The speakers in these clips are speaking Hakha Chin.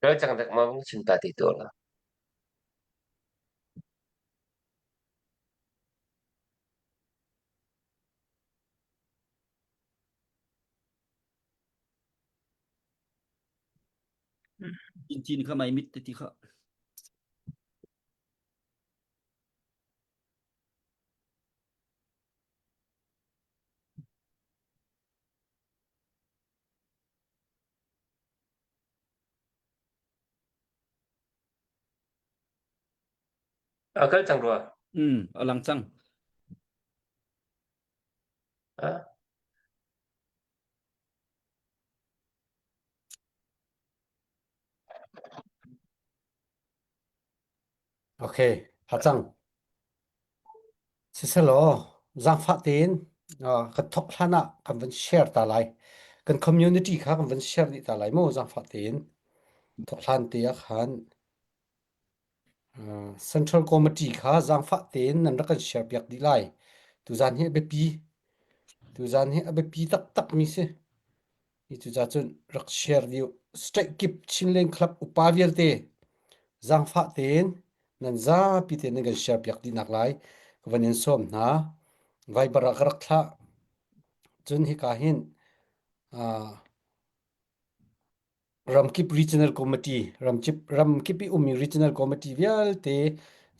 Kal cang dek ma chim ta ti tu la. Cin kha mai mit ti kha. A kal cang rua. Mm, a lang cang. Ah. Okay, ha cang. Siselaw, zaangfah tein kan thawk hlan ah kan van share ta lai. Kan community kha kan van share dih ta lai mu zaangfah tein. Thawk hlan te ah khan Central Committee kha zaangfah tein nan rak kan share piak dih lai. Tuzaan hi a biapi. Tuzaan hi a biapi taktak mi si. Hi cucaah cun rak share dih u. State kip Chinland Club upa vialte zaangfah tein nan zapi tein nan kan share piak dih nak lai ka van in sawm hna. Viber ah ka rak thlah. Cun hika hin uh, ramkip regional committee ramkip ramkip i ummi regional committee vialte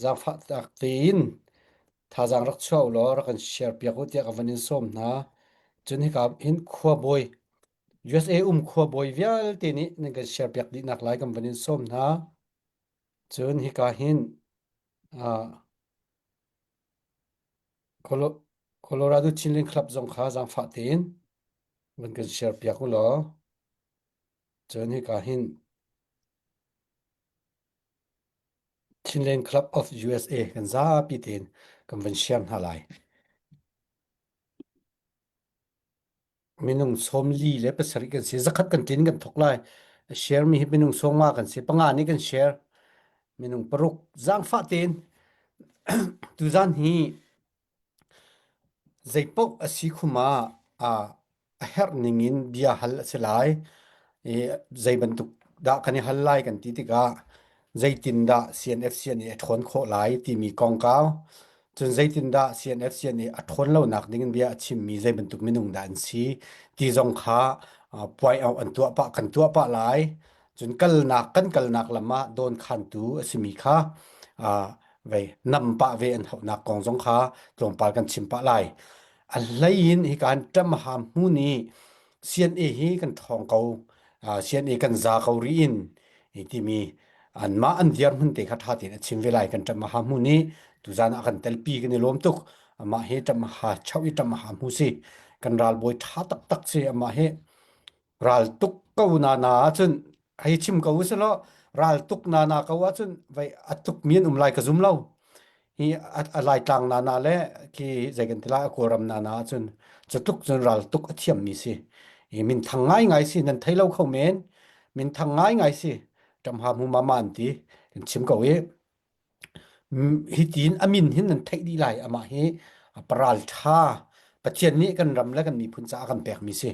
zaangfah tak tein thazaang rak chuah u law rak kan share piak u tiah ka van in sawm hna. Cun hika hin khuabawi USA um khuabawi vialte nih nan kan share piak dih nak lai kan van in sawm hna. Cun hika hin uh, Colorado Chinland Club zong kha zaangfah tein van kan share piak u law cun hika hin Chinland Club of USA kan zapi tein kan van share hna lai. Minung 47 kan si. Zakhat kan tlin kan thok lai. Share mi hi minung 50 kan si. Panga nih kan share. Minung paruk zaangfah tein tuzan hi Zeipaoh a si khum ah a herh ningin bia hal a si lai i zei bantuk dah kan i hal lai kan ti tikah zeitindah CNFC nih a ṭhawn khawh lai timi kongkau, cun zeitindah CNFC nih a ṭhawn lonak dingin bia a chimmi zei bantuk minung dah an si ti zong kha puai an tuah pah kan tuah pah lai. Cun kalnak kan kalnak lam ah dawnkhantu a simi kha vei nam pah ve an hauhnak kong zong kha tlawmpal kan chim pah lai. A hlei in hika hin ṭamham hmun i CNA hi kan ṭhawng ko, CNA kan za ko rih in hi timi anmah an dirhmun te kha ṭha tein a chim ve lai. Kan ṭamha hmun i tuzan ah kan telpi kan i lawm tuk. Amah hi ṭamha chauh i ṭamha hmu si. Kan ralbawi ṭha taktak si. Amah hi Ral tuk ko na na ahcun hei chim ko usih law ral tuk na na ko ahcun vei a tuk mi an um lai ka zum lo. Hi a, a Laitlang na na le khi zei kan ti lai a Kawlram na na ahcun cu tluk cun ral tuk a thiam mi si. Hi minthang ngaingai si nan thei lo kho men. Minthang ngaingai si. Ṭamha mu mama an ti. Kan chim ko i Hitin a min hin nan theih dih lai. Amah hi paral ṭha Pathian nih kan ram le kan miphun caah a kan pekmi si.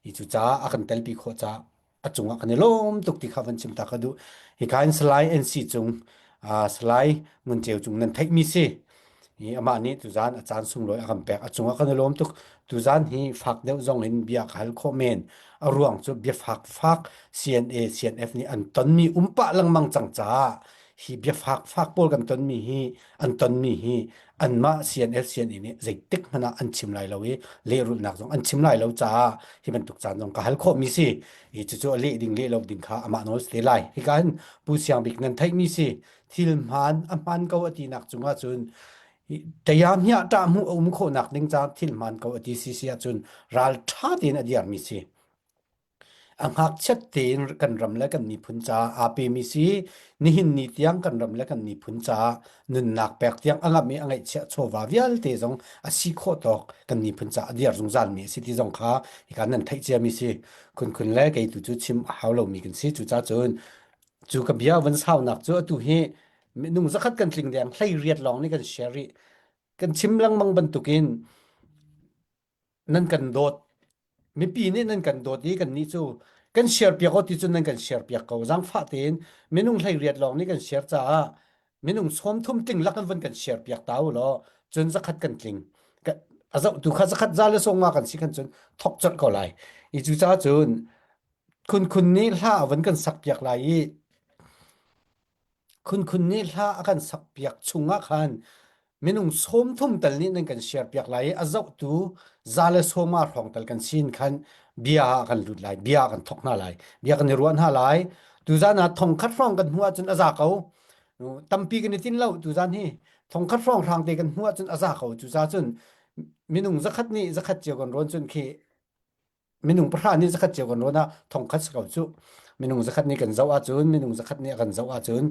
Hi cu caah a kan telpi khawh caah a cungah kan i lawm tuk ti kha van chim ta ka duh. Hika in Salai NC cung, Salai Ngun Ceu cung nan theihmi si. Hi amah nih tuzaan a caan sunglawi a kan pek. A cungah kan i lawm tuk. Tuzaan hi fak deuh zong in bia ka hal khawh men. A ruang cu bia fak fak CNA, CNF nih an tonmi um pah lengmang cang caah hi bia fakfak pawl kan tonmi hi an tonmi hi anmah CNL CNA nih zeitik hmanh ah an chim lai lo i lehrulhnak zong an chim lai lo caah hi bantuk caan zong ka hal khawhmi si hi cucu a leh ding leh lo ding kha amah nawl si te lai hika hin Pu Siang Bik nan theihmi si thil hmaan a hmaan ko a tinak cungah cun tayam hi ah ṭah hmuh a um khawhnak ding caah thil hmaan ko a ti si si ahcun ral ṭha tein a diarmi si A ngakchiat tein kan ram le kan miphun caah aa pemi si. Nihin ni tiang kan ram le kan miphun caah nunnak pek tiang a ngamh i a ngeihchiah chawva vialte zong a si khawh tawk kan miphun caah a dir zungzalmi a si ti zong kha hika nan theih ciami si. Khunkhun le kei tu cu chim a hau lomi kan si. Cucaah cun cu ka bia van saunak cu atu hi minung zakhat kan tling deng 18 lawng nih kan share rih. Kan chim lengmang bantukin nan kan dawt mipi nih nan kan dawt i kannih cu Kan share piak o ti cun nan kan share piak ko. Zaangfah tein minung 18 lawng nih kan share caah minung 30 tling lak an van kan share piak ta u law cun zakhat kan tling. A zoh tu kha zakhat za le sawng nga kan si khan cun thok colh ko lai. I cu ca cun Khun Khun nih hla a van kan sak piak lai i Khun Khun nih hla a kan sak piak chung ah khan minung 30 tal nih nan kan share piak lai i a zohtu za le sawma hrawng tal kan sin khan bia ah kan lut lai, bia kan thok hna lai, bia kan i ruah hna lai. Tuzan ah thong khat hrawng kan hmuh ahcun a za ko. Tampi kan i tin lo tuzan hi. Thong khat hrawng hrang te kan hmuh ahcun a za ko. Cucaah cun minung zakhat nih zakhat cio kan rawn cun khi minung pahra nih zakhat cio kan rawn ah thongkhat si ko cu. Minung zakhat nih kan zoh ahcun minung zakhat nih a kan zoh ahcun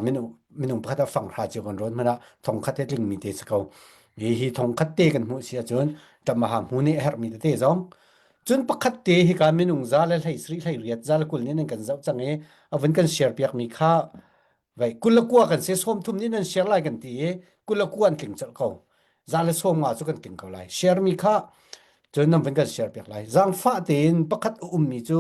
minung minung pakhat ah fang hra cio kan rawn hmanh ah thongkhat he tlingmi te si ko. Hi hi thongkhat te kan hmuh si ahcun ṭamaha hmu nih a herhmi tete zong cun pakhat te hika minung za le hlei sarih hlei riat za le 20 nih nan kan zoh cang i a vun kan share piakmi kha Vei 29 kan si 30 nih nan share lai kan ti i 29 an tling colh ko. Za le 50 cu kan tling ko lai. Share mi kha cun nan van kan share piak lai. Zaangfah tein pakhat a ummi cu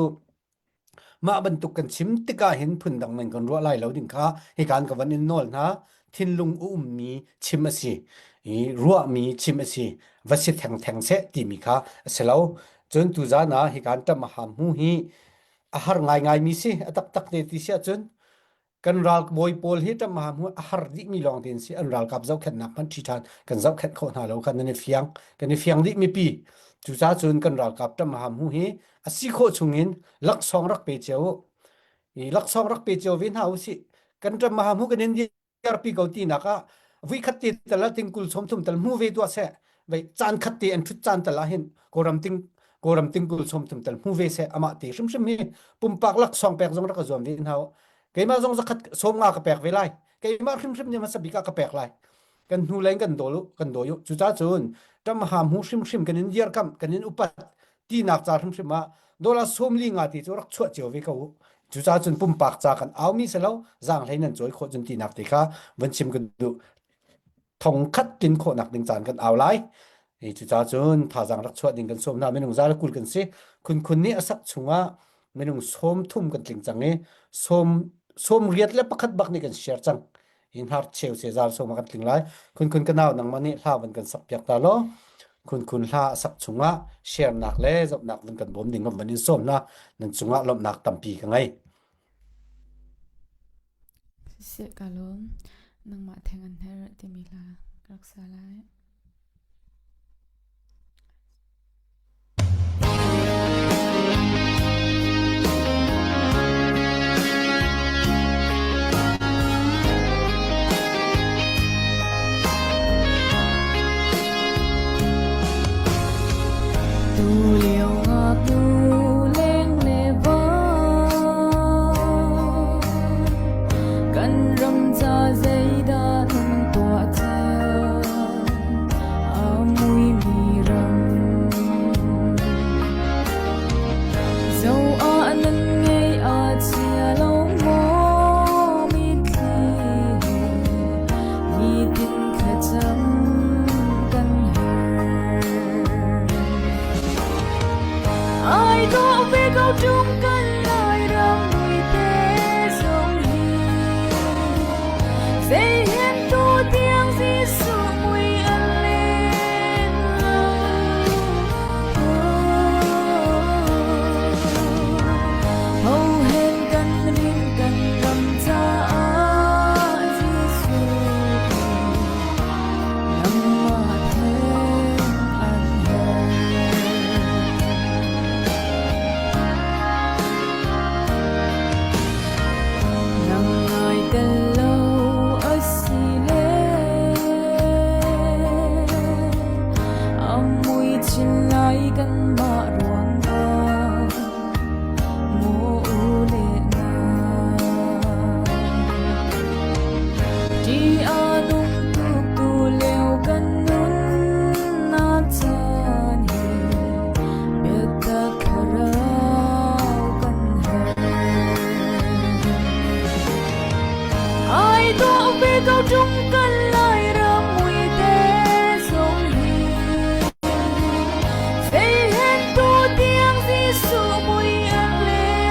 mah bantuk kan chim tikah hin phundang nan kan ruah lai lo ding kha hikan ka van in nawl hna. Thinlung a ummi chim a si. I ruahmi chim a si. Va si thengtheng seh timi kha a si lo. Cun tuzaan ah hikan ṭam a ham hu hi a har ngaingaimi si. A taktak te ti si ahcun kan ralbawi pawl hi ṭamha hmu a har dihmi lawng te an si an ralkap zohkhenhnak hmanh ṭhi ṭhan kan zohkhenh khawh hna lo kha nan i fiang kan i fiang dih mipi cucaah cun kan ralkap ṭamha hmu hi a si khawh chungin laksawng rak pe cio u i laksawng rak pe cio ve hna u sih kan ṭamha hmu kan in dirpi ko tinak ah vui khat te tal ah tingkul sawm thum tal hmu ve tuah seh vei caan khat te an ṭhut caan tal ah hin kawlram ting kawlram tingkul sawm thum tal hmu ve seh amah te hrimhrim hi pumpak laksawng pek zong rak ka zuam ve hna u keimah zong zakhat 50 ka pek ve lai keimah hrimhrim nih hmasa bik ah ka pek lai kan hnu leng kan dawl kan dawi u cucaah cun ṭamha hmu hrimhrim kan in dirkamh kan in upat tinak ca hrimhrim ah dollar 45 ti cu rak chuah cio ve ko u cucaah cun pumpak ca kan aumi si lo zaanghlei nan cawi khawh cun tinak ti kha van chim kan duh thong khat tlin khawhnak ding caan kan au lai. Hi cucaah cun thazaang rak chuah ding kan sawm hna. Minung za le 20 kan si. Khun Khun nih a sak chungah minung 30 kan tling cang i sawm 81 bak nih kan share cang. Hi hnar cheu se zal sawm ah kan tling lai. Khun Khun ka nau nangmah nih hla van kan sak piak ta law. Khun Khun hla a sak chungah share nak le zohnak van kan bawm ding van in sawm hna. Nan cungah lawmhnak tampi ka ngei. Siseh ka lawm. Nangmah theng an herh timi hla ka rak sa lai. Tulio ngaknu leng le vang kan ram ca zeidah nan tuah cang a muimi ram zo ah nan ngei a chia lo maw mitthli he nitin thlacam kan herh. Ai dawh ve ko ṭung kan Lairam muite zong hi zei hen tu tiang Jesuh mui an len lo. Ho hen kan rin kan ram caah Jesuh nangmah theng an herh. Nang ngai tel lo a si le a mui chin lai kanmah ruangah maw u le nau. Ṭih a nung tuk tu lio kan nunnak caan hi biatak thlarau kan herh. Ai dawh ve ko ṭung kan Lairam muite zong hi zei hen tu tiang Jesuh mui an len.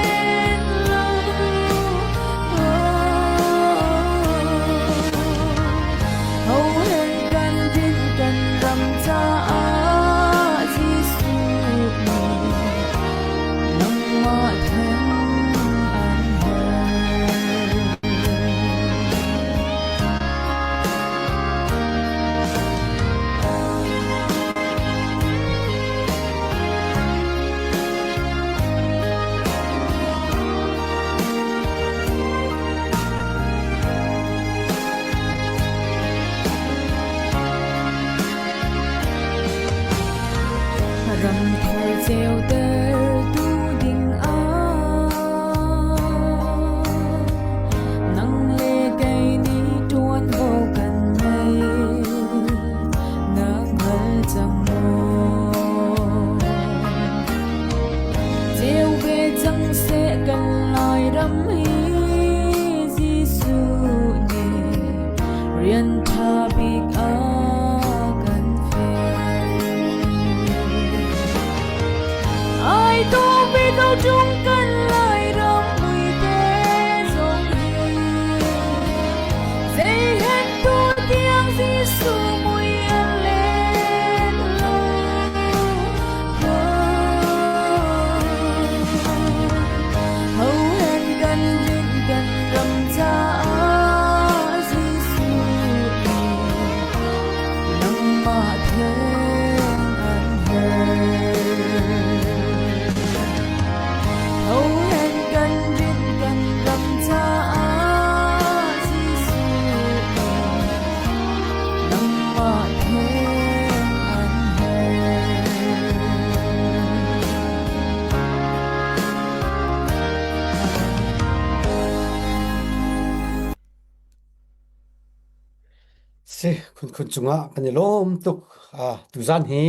Si khun khun cungah kan i lawm tuk. Ah, tuzan hi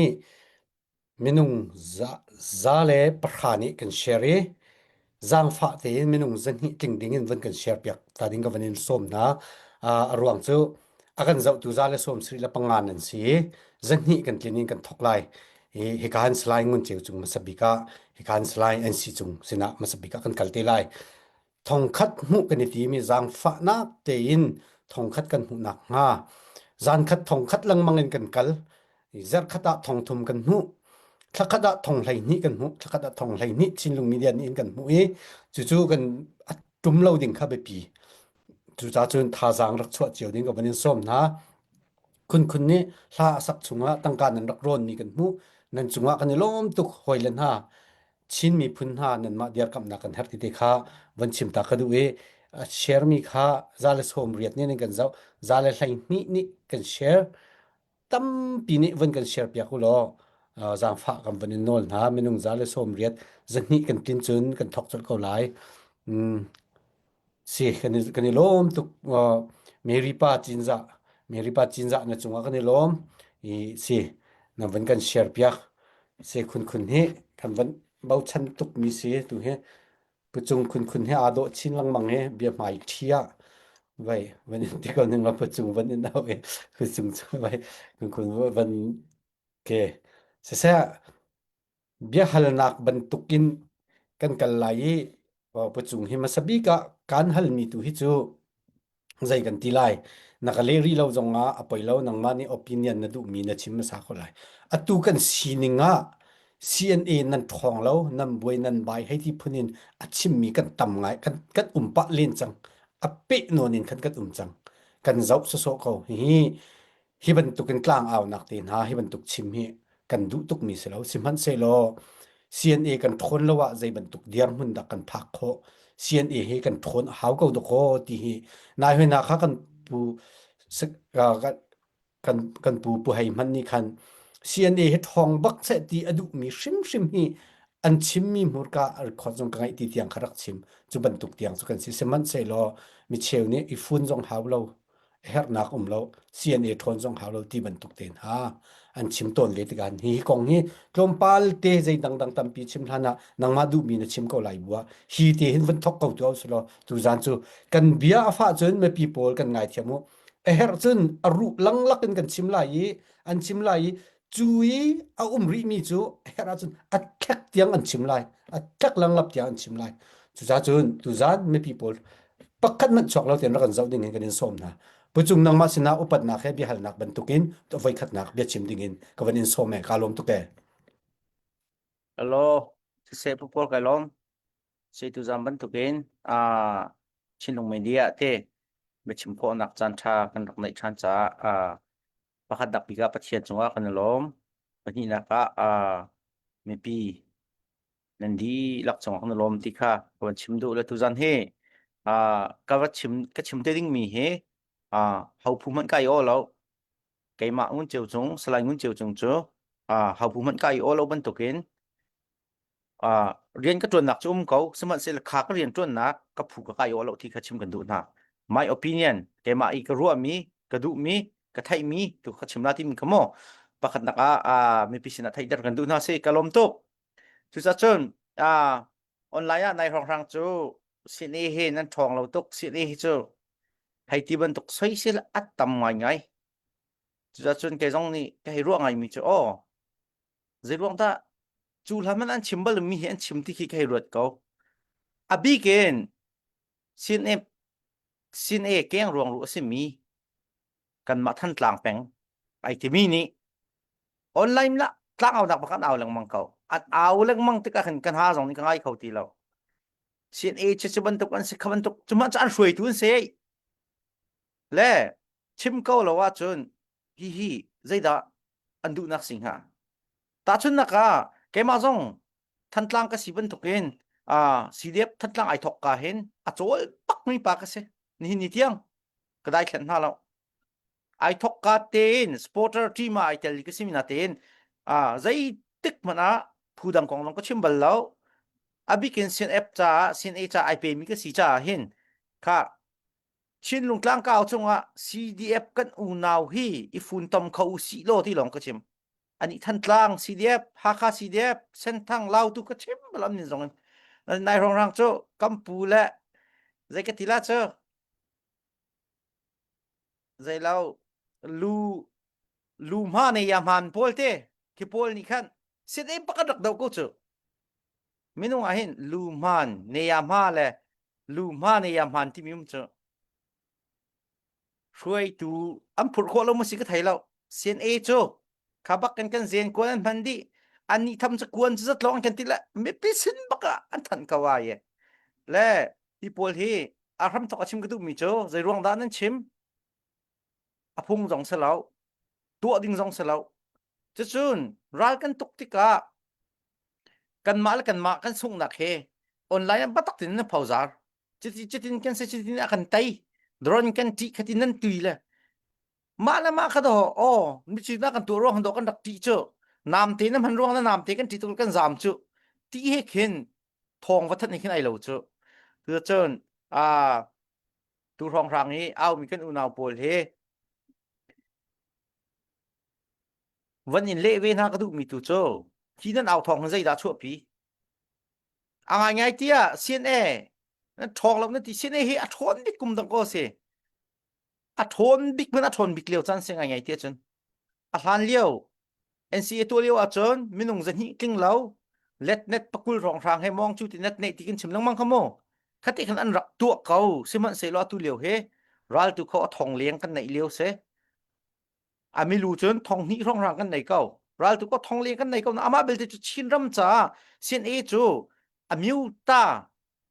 minung za, za le pahra nih kan share i zaangfah tein minung zahnih tling ding in van kan share piak ta ding ka van in sawm hna. Ah, a ruang cu a kan zohtu za le sawm sarih le panga nan si i zahnih kan tlin in kan thok lai. Hi hika han Salai Ngun Ceu cung hmasa bik ah hika han Salai NC cung sinah hmasa bik ah kan kal te lai. Thongkhat hmuh kan i timi zaangfahnak tein thongkhat kan hmuhnak hnga zankhat thongkhat lengmang in kan kal. Zarhkhat ah thongthum kan hmuh. Thlakhat ah thong 12 kan hmuh. Thlakhat ah thong 12 Chinlung Media nih in kan hmuh i cucu kan a tum lo ding kha biapi. Cucaah cun thazaang rak chuah cio ding ka van in sawm hna. Khunkhun nih hla a sak chungah tangka nan rak rawnmi kan hmuh. Nan cungah kan i lawm tuk hawi le hna. Chin miphun hna nanmah dirkamhnak kan herh ti te kha van chim ta ka duh i a share mi kha za le sawm riat nih nan kan zoh za le 12 nih kan share tampi nih van kan share piak u law zaangfah kan van in nawl hna minung za le sawm riat zahnih kan tlin cun kan thok colh ko lai mm. Si kan i, kan i lawm tuk Mary pa Cinzah Mary pa Cinzah na cungah kan i lawm i si na van kan share piak si khun khun hi kan van bochan tuk mi si tu hi pucung khun khun hi aa dawh chin lengmang hi bia hmai ṭhi ah vai van in ti ko ning la pucung van in au i pucung vai khun khun van ke siseh Biahalnak bantukin kan kal lai i pawcung hi hmasa bik ah kaan halmi tu hi cu zei kan ti lai. Na ka leh rih lo zongah a poi lo nangmah nih opinion na duhmi na chim hmasa ko lai. Atu kan sining ah CNA nan ṭhawng lo, nan buai nan bai hei ti phun in a chimmi kan tam ngai, kan, kan um pah len cang. A peh nawn in khan kan um cang. Kan zoh sawsawh ko. Hihi Hi bantukin tlangaunak te hna hi bantuk chim hi kan duh tukmi si lo. Sihmanhsehlaw CNA kan ṭhawn lo ah zei bantuk dirhmun dah kan phak khawh. CNA hi kan ṭhawn a hau ko dakaw ti hi nai hoi kha kan pu kan kan pu pu hei hmanh nih khan CNA hi ṭhawng bak seh ti a duhmi hrimhrim hi an chimmi hmurka a record zong ka ngaih ti tiang kha rak chim. Cu bantuk tiang cu kan si. Sihmanhsehlaw micheu nih i fun zong hau lo. Herhnak um lo CNA ṭhawn zong hau lo ti bantuk te hna an chim tawn ve tikah hi kong hi tlawmpal te zei dangdang tampi chim hlan ah nangmah duhmi na chim ko lai bua hi te hin vun thok ko tu au selaw tuzan cu kan bia a fah cun mipi pawl kan ngaithiam u a herh cun a ruh langlak in kan chim lai i an chim lai i cu i a um rihmi cu a herh ahcun a tlek tiang an chim lai a tlek langlap tiang an chim lai cucaah cun tuzan mipi pawl pakhat hmanh chuak lo tein rak kan zoh ding in kan in sawm hna pucung nangmah sinah upatnak he biahalnak bantukin voikhatnak biachim ding in ka van in sawm e ka lawm tuk e Hello, siseh pu pawl kai lawm. Sei tu zam bantukin ah Chinlung Media te biachim khawhnak caan ṭha kan rak neih ṭhan caah ah pakhat dak bik ah Pathian cungah kan i lawm. Pahnihnak ah ah mipi nan dihlak cungah kan i lawm ti kha ka van chim duh le tuzan hi ah ka va chim ka chim te dingmi hi ah ho phu hmanh kai aw lo keimah ngun ceu cung Salai ngun ceu cung cu ah ho phu hmanh kai aw lo bantukin Ah, rian ka ṭuannak cu um ko, sihmanhsehlaw kha ka rian ṭuannak ka phu ka kai awh lo ti kha chim kan duh hna. My opinion, keimah i ka ruahmi, ka duhmi, ka theihmi tu ka chim la timi kha maw pakhatnak ah ah mipi sinah theihter kan duh hna si ka lawm tuk. Cucaah cun ah online ah nai hrawnghrang cu sini hi nan ṭhawng lo tuk sini hi cu hei ti bantuk soisel a tam ngaingai. Cucaah cun kei zong nih ka hei ruah ngaimi cu aw Zeiruang dah cu hlan hmanh an chim bal mi hi an chim ti khi ka hei ruat ko. A bik in CNA CNA keng ruang ru a simi kanmah Thantlang peng ai timi nih online la tlang au nak bak an au lengmang ko. An au lengmang tikah khin kan ha zong nih ka ngai kho ti lo. CNA cu cu bantuk an si kha bantuk cuma cu an hruaitu an si. Le chim ko lo ahcun hihi zeidah an duhnak si hnga? Tahchunhnak ah keimah zong Thantlang ka si bantukin uh, CDF Thantlang ai thok ka hin a cawl bak mi pa ka si. Nihin ni tiang ka dai thlen hna lo. Ai thok ka tein supporter team ah ai tel ka si mi na tein uh, zeitik hmanh ah phu dang kong zong ka chim bal lo. A bikin CNF caah CNA ca ai pe mi ka si caah hin kha. Chinlung tlangkau cungah CDF kan unau hi i funtom kho u sih law ti lawng ka chim. Ani Thantlang CDF, Hakha CDF, Senthang Lautu ka chim balam nin zong in. Nai rong rang cu kampu le zei ka ti la cu zei lo lu lu hma ne ya hman pawl te khi pawl nih khan sit em pakhat rak do ko cu minung ah hin lu hman ne ya hma le lu hma ne ya hman timi um cu hruaitu an phurh khawh lo maw si ka thei lo CNA cu kha bak kan kan zen kuan an hman dih an nih tham cu kuan cu zatlong an kan ti le mipi sin bak ah an thanh ko ai e le hi pawl hi a hram thok a chim ka duh mi cu zei ruang dah nan chim a phung zong si lo tuah ding zong si lo cucun ral kan tuk tikah kanmah le kanmah kan sunghnak he online ah batak tin na phozar cuti cutin kan si cutin a kan tei drone kan ṭih khatin nan tui le mah le mah kha do aw mici na kan tuah ruang do kan rak ṭih cu nam te na hman ruang na nam te kan ṭih tuk kan zam cu ti he khin thawng va that ni khin ai lo cu cun a tu hrawng hrang i au mi kan unau pawl he van in leh ve hna ka duh mi tu cu hi nan au thawng zeidah chuahpi A ngaingai tiah CNA nan ṭhawng lo nan ti CNA hi a ṭhawn bik kum dang ko si. A ṭhawn bik hmanh a ṭhawn bik lio caan si ngaingai tiah cun. A hlan lio NCA tuah lio ahcun minung zahnih tling lo let net pakul hrawnghrang he mawng cu ti net neih ti kan chim lengmang kha mu. Khati khan an rak tuah ko sihmanhsehlaw atu lio hi raltu kho a thong leng kan neih lio si. A milu cun thong hnih hrawnghrang kan nei ko. Raltu ko thong leng kan nei ko. Amah belte cu Chinram caah CNA cu Amyota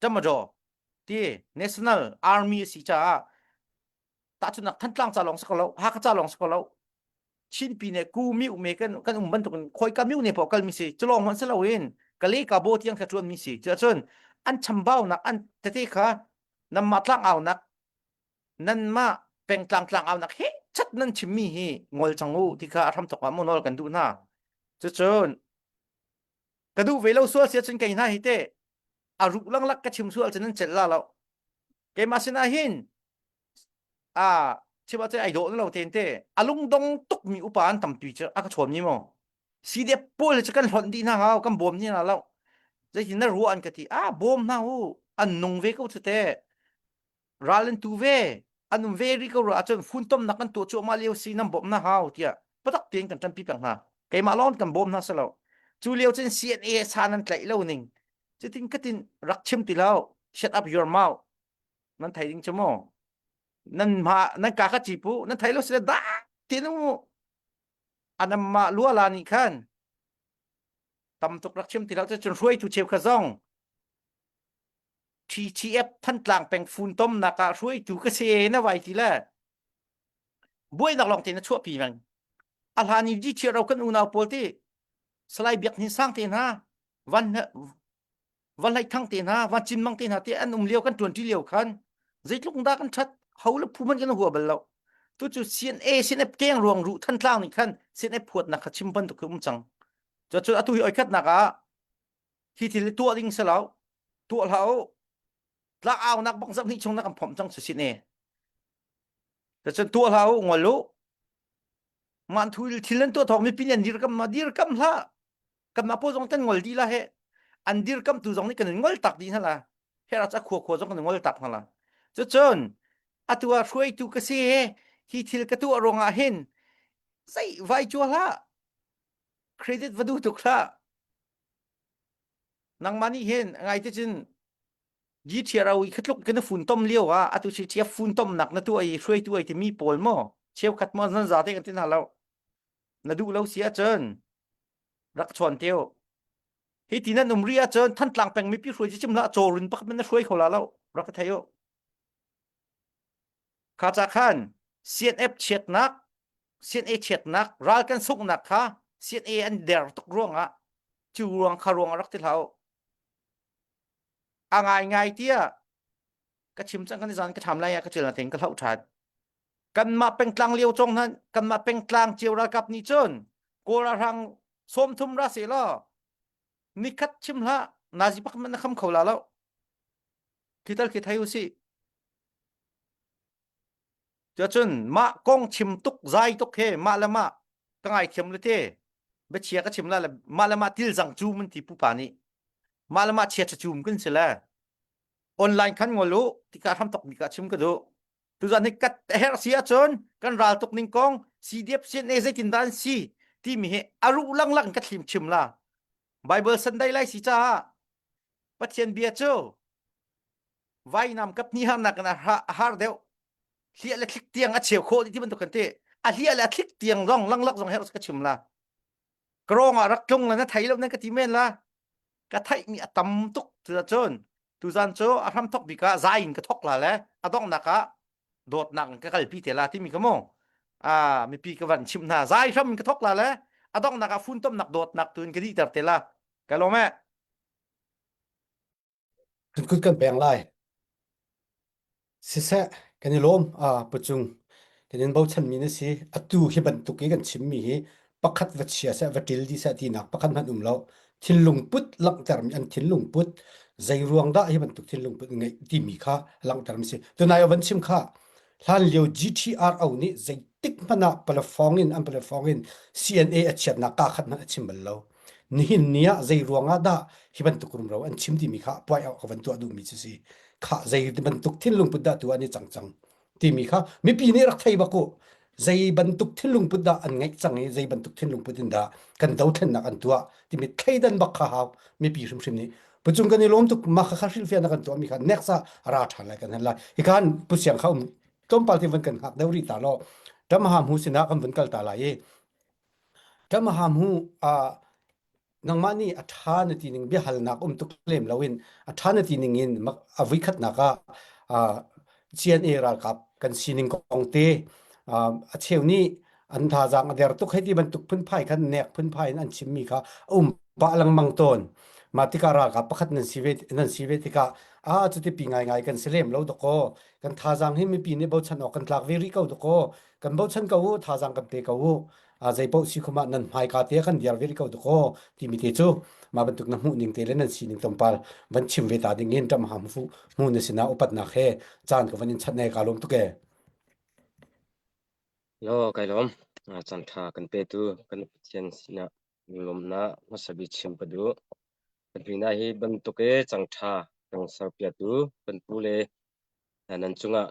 Tamadaw ti National Army a si caah tahchunhnak Thantlang ca lawng si ko lo, Hakha ca lawng si ko lo. Chinpi ne ku mi me kan kan um bantuk in khoi ka miu ne po kal mi si culong hmanh si loin kale ka bo tiang kha tuan mi si cuahcun an chambaunak an tete kha namma tlang aunak nanmah pengtlang tlangaunak he chat nan chimmi hi ngol cang u ti kha a hramthok ah maw nawl kan duh hna cucun ka duh ve lo sual sia cun kei hna hi te a ruh langlak ka chim sual cun nan celh la lo keimah sinah hin a chim ah ai dawh lo ten te a lungdong tuk mi upa an tampi cu a ka chawn mi maw CDF pawl cu kan hlonh dih hna hau kan bawm ni hna lo zeitin na ruah an ka ti a bawm hna u an nung ve ko cu te ral an tu ve an um ve rih ko rua ahcun funtomnak kan tuah cuahmah lio si nan bawmh na hau tiah patak tein kan ṭanpi peng hna keimah lawng kan bawm hna silo cu lio cun CNA sa nan tlaih lo ning cutin katin rak chim ti lo shut up your mouth nan thei ding cu mu nan ma nan ka ka ci pu nan thei lo sile da tin mu anamma luala nih khan tam tuk rak chim ti lo cun hruaitu cheu kha zong TTF Thantlang peng funtomnak ah hruaitu ka si na vai ti le buainak lawng te na chuahpi meng a hlan i GTRO kan unau pawl ti Salai Biak Hnin Sang te hna van van hlei thang te hna van cin mang te hna te an um lio kan tuan ti lio khan zeitluk dah kan that ho le phu man kan hua bal lo tu cu CNA CNF keng ruang ru Thantlang nih khan CNF phuat nak kha chim bantuk um cang cu cu atu hi oi khat nak ah Hi thil hi tuah ding si lo. Tuah hlah u. Tlak aunak bak zarh hnih chung na kan phomh cang si ne. Cun tuah hlah u, ngol u. Man thu thil nan tuah thawk mipi nih an dirkam ma dirkam hlah. Kanmah pawl zong kan ngol dih la he. An dirkam tu zong nih kan in ngol tak dih hna la. Hera ca khua khua zong kan ngol tak hna la. Cucun atu ah hruaitu ka si he hi thil ka tuah ruangah hin zei vai chua hlah. Credit va duh tuk hlah. Nangmah nih hin ngai te cun GTRO i khatluk kan funtom lio ah atu si chia funtomnak na tuah i hruaitu ai timi pawl maw cheukhat maw nan za te kan ti hna lo na duh lo si ahcun rak chawn teo hi ti nan um ri ahcun Thantlang peng mipi hruai ci chim hlah cawrun pakhat man na hruai kho la lo rak ka thei u Kha ca khan CNF chiatnak, CNA chiatnak, ral kan sunghnak kha CNA an der tuk ruangah cu ruang kha ruang rak ti hlah u. A ngaingai tiah ka chim cang kan zan ka tham lai ah ka cil na teng ka hloh ṭhan. Kanmah pengtlang lio cong hna kanmah pengtlang cio ralkap nih cun Kawl ralhrang sawmthum ra se law nikhat chim hlah nazi pak man na kham kho la lo. Khi tal khi thei u si. Cuacun mah kong chim tuk zai tuk he mah le mah ka ngaithiam le te biachia ka chim la le mah le mah tilzang cum an ti pupa nih mah le mah chia cum kan si le online khan ngol u tika hram tok mi ka chim ka duh tuzan hi kat her si ahcun kan ral tuk ning kong CDF CNA zeitin dah an si timi hi aru lang lang ka thlim chim la Bible Sunday lai si caah Pathian bia cu vainam kap hnih harnak in a har deuh hliah le thlik tiang a cheu khawh ti bantuk kan ti a hliah le a thlik tiang zong langlak zong her ka chim la karong ah rak tlung la na thei lo nan ka ti men la ka theih mi a tam tuk cun tuzan cu a hram thok bik ah zai in ka thok la le a donghnak ah dawtnak in ka kalpi te la timi ka mu a mipi ka van chim hna zai hram in ka thok la le a donghnak ah funtomnak dawtnak tu in ka dihter te la ka lawm e Kan kut kan peng lai. Siseh, kan i lawm. Ah, Pucung, kan in bochanmi na si. Atu hi bantuk i kan chimmi hi pakhat va chia seh, va ṭil dih seh tinak pakhat hmanh um lo. Thinlung put langhtermi an thinlung put zei ruang dah hi bantuk thinlung put ngeih timi kha langhtermi si. Tunai a van chim kha hlan lio GTRO nih zeitik hmanh ah palafong in an palafong in CNA a chiatnak kaa khat hmanh a chim bal lo. Nihin ni ah zei ruangah dah hi bantuk rumro an chim timi kha puai awk ka van tuah duhmi cu si. Kha zei bantuk thinlung put dah tu an i cang cang timi kha mipi nih rak thei bak u. Zei bantuk thinlung put dah an ngeih cang i zei bantuk thinlung put in dah kan dothlennak an tuah timi thleidan bak kha hau mipi hrimhrim nih pucung kan i lawm tuk mah kha hrilhfiahnak kan tuahmi kha next ah ra ṭhan lai kan han lai hikan pusiang kha um tlawmpal te van kan hngak deuh rih ta law ṭamaha hmu sinah kan vun kal ta lai i Ṭamham ah nangmah nih a ṭha na ti ning biahalnak um tuk lem loin a ṭha na ti ning in a voikhatnak ah CNA ralkap kan sining kong te a cheu nih an thazaang a der tuk hei ti bantuk phunphai khan nek phunphai in an chimmi kha a um pah lengmang tawn. Mah tikah ralkap pakhat nan si ve nan si ve tikah a cuti pi ngaingai kan si lem lo dakaw kan thazaang hi mipi nih bochan awk kan tlak ve rih ko dakaw kan bochan ko u thazaang kan pe ko u zeipaoh si khum ah nan hmaika te kan diar ve ko dakaw timi te cu mah bantuk na hmuh ning te le nan sining tlawmpal van chim ve ta ding in ṭam ham fu hmu na sinah upatnak he caan ka van in chat ne ka lawm tuk e. Lo kai lawm caan ṭha kan petu kan Pathian sinah lawmnak hmasa bik chim ka duh. Kan hmina hi bantuk e cang ṭha kan serpiatu kan pu le nan cungah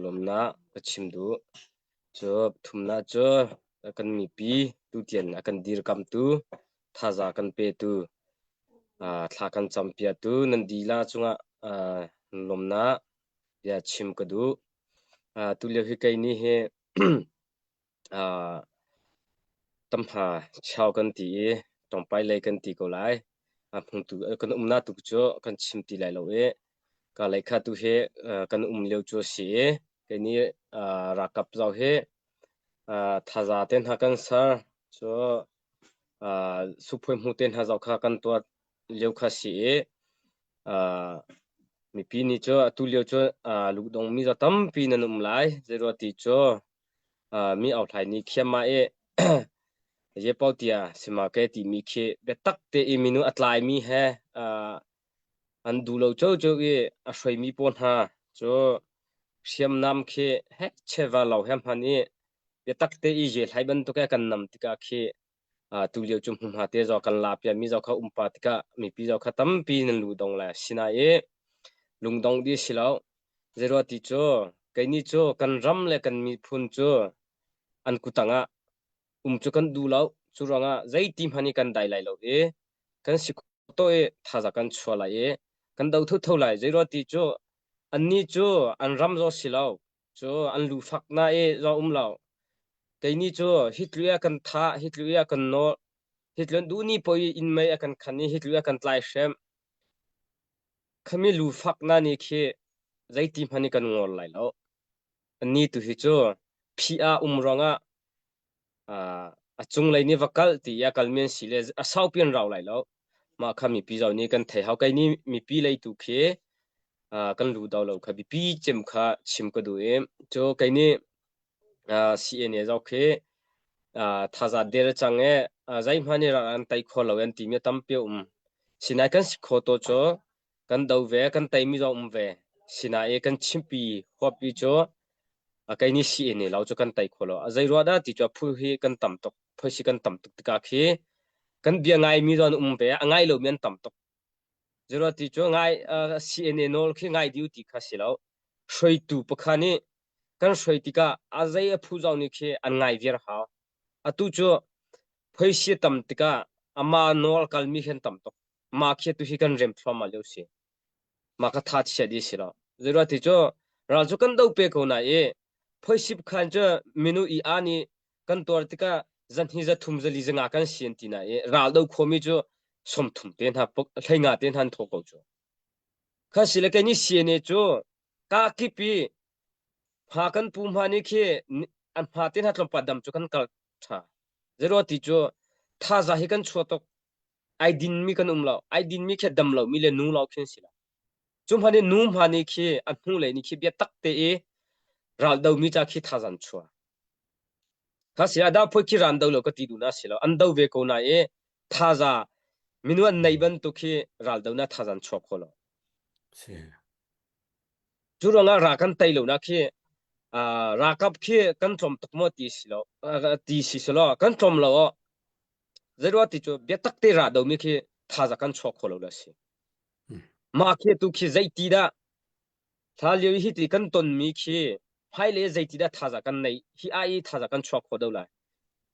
lawmnak ka chim duh. Cu thumnak cu kan mipi tutian a kan dirkamtu, thaza kan petu, thla kan campiatu nan dila cungah lawmnak bia chim ka duh. Tulio hi kei nih hi Tamha chau kan ti i tawngpai lei kan ti ko lai. Hmungtu kan umnak tu cu kan chim ti lai lo i ka lei kha tu hi kan um lio cu a si i kei nih ralkap zau hi thaza te hna kan ser cu suphui hmu te hna zau kha kan tuah lio kha si i mipi nih cu atu lio cu lungdongmi zaw tampi nan um lai. Zeiruah ti cu mi auhlai nih khiam ah i Yepotia simake timi khi biatak te i minu a tlaimi he an duh lo ciocio i a hruaimi pawl hna cu hriamnam khi hek cheva lo he hman i biatak te i je hlai bantuk he kan nam tikah khi tulio cu hmunhma te zaw kan la piami zaw kha umpa tikah mipi zaw kha tampi nan lu dong le sina i lungdong di si lo Zeiruah ti cu keinih cu kan ram le kan miphun cu an kutang ah um cu kan duh lo. Cu ruangah zeiti hmanh i kan dai lai lo i kan si khawh i thazaang kan chuah lai i kan do thotho lai. Zeiruah ti cu annih cu an ram zaw si lo, cu an lu fak na i zaw um lo. Keinih cu hi tlu i a kan thah, hi tlu i a kan nawh, hi tlu an duh ni poh i inn mei a kan khan i hi tlu i a kan tlaihrem. Khami lufaknak nih khi zeiti hmanh in kan ngol lai lo. Annih tu hi cu phih ah um ruangah a cunglei nih va kal ti i a kalmi an si le a saupi an rau lai lo. Mah kha mipi zau nih kan thei hau. Kei nih mipi lei tu khi kan lu do lo kha biapi cem kha chim ka duh i cu kei nih CNA zau khi thaza der cang i zeihmanh nih ral an tei kho lo an timi tampi a um. Sinain kan si kho to cu kan do ve, kan teimi zong um ve. Sinain kan chimpi huapi cu. Kei nih CNA lo cu kan tei kho lo. A zei ruah dah ti cu phu hi kan tam tuk. Phoisi kan tam tuk tikah khi kan bia ngaimi zong an um ve. A ngai lomi an tam tuk. Zei ti cu ngai CNA nawl khi ngai diu ti kha si lo. Hruaitu pakhat nih kan hruai tikah a zei a phu zong nih khi an ngai viar hau. Atu cu phoisi tam tikah ama nawl kalmi khi an tam tuk. Mah khi tu hi kan rem thluahmah lio si. Mah ka tha chia di si lo. Zei ti cu ral cu kan do pe ko na i phoisip khan cu minu i a nih kan tuar tikah zanhi zathum zali zanga kan sian ti na i ral do khomi cu 30 te hna hleinga te hna an tho ko cu. Kha si le kei ni CNA cu ka kip i hma kan pu hma ni khi an hma te hna tlawmpal dam cu kan kal tha. Zero ti cu thaza hi kan chuah tuk. Ai dinmi kan um lo. Ai dinmi khi dam lomi le nu lo khi an si lo. Cu hman i nu hma nih khi a hnulei nih khi biatak te i ral domi ca khi thazan chuah. Kha si ah dah phoi khi ran do lo ka ti duh na si lo. An do ve ko na i thaza minu an nei bantuk khi ral do na thazan chuak kho lo. Si. Cu ruangah ra kan tei lo na khi ralkap khi kan tlawm tuk maw ti si lo ti si si lo kan tlawm lo Zeiruah ti cu biatak te ra domi khi thaza kan chuak kho lo le si. Mah khi tu khi zeiti dah hla lio hi ti kan tonmi khi hmailei zeiti dah thaza kan nei hi ai thaza kan chuak kho do lai.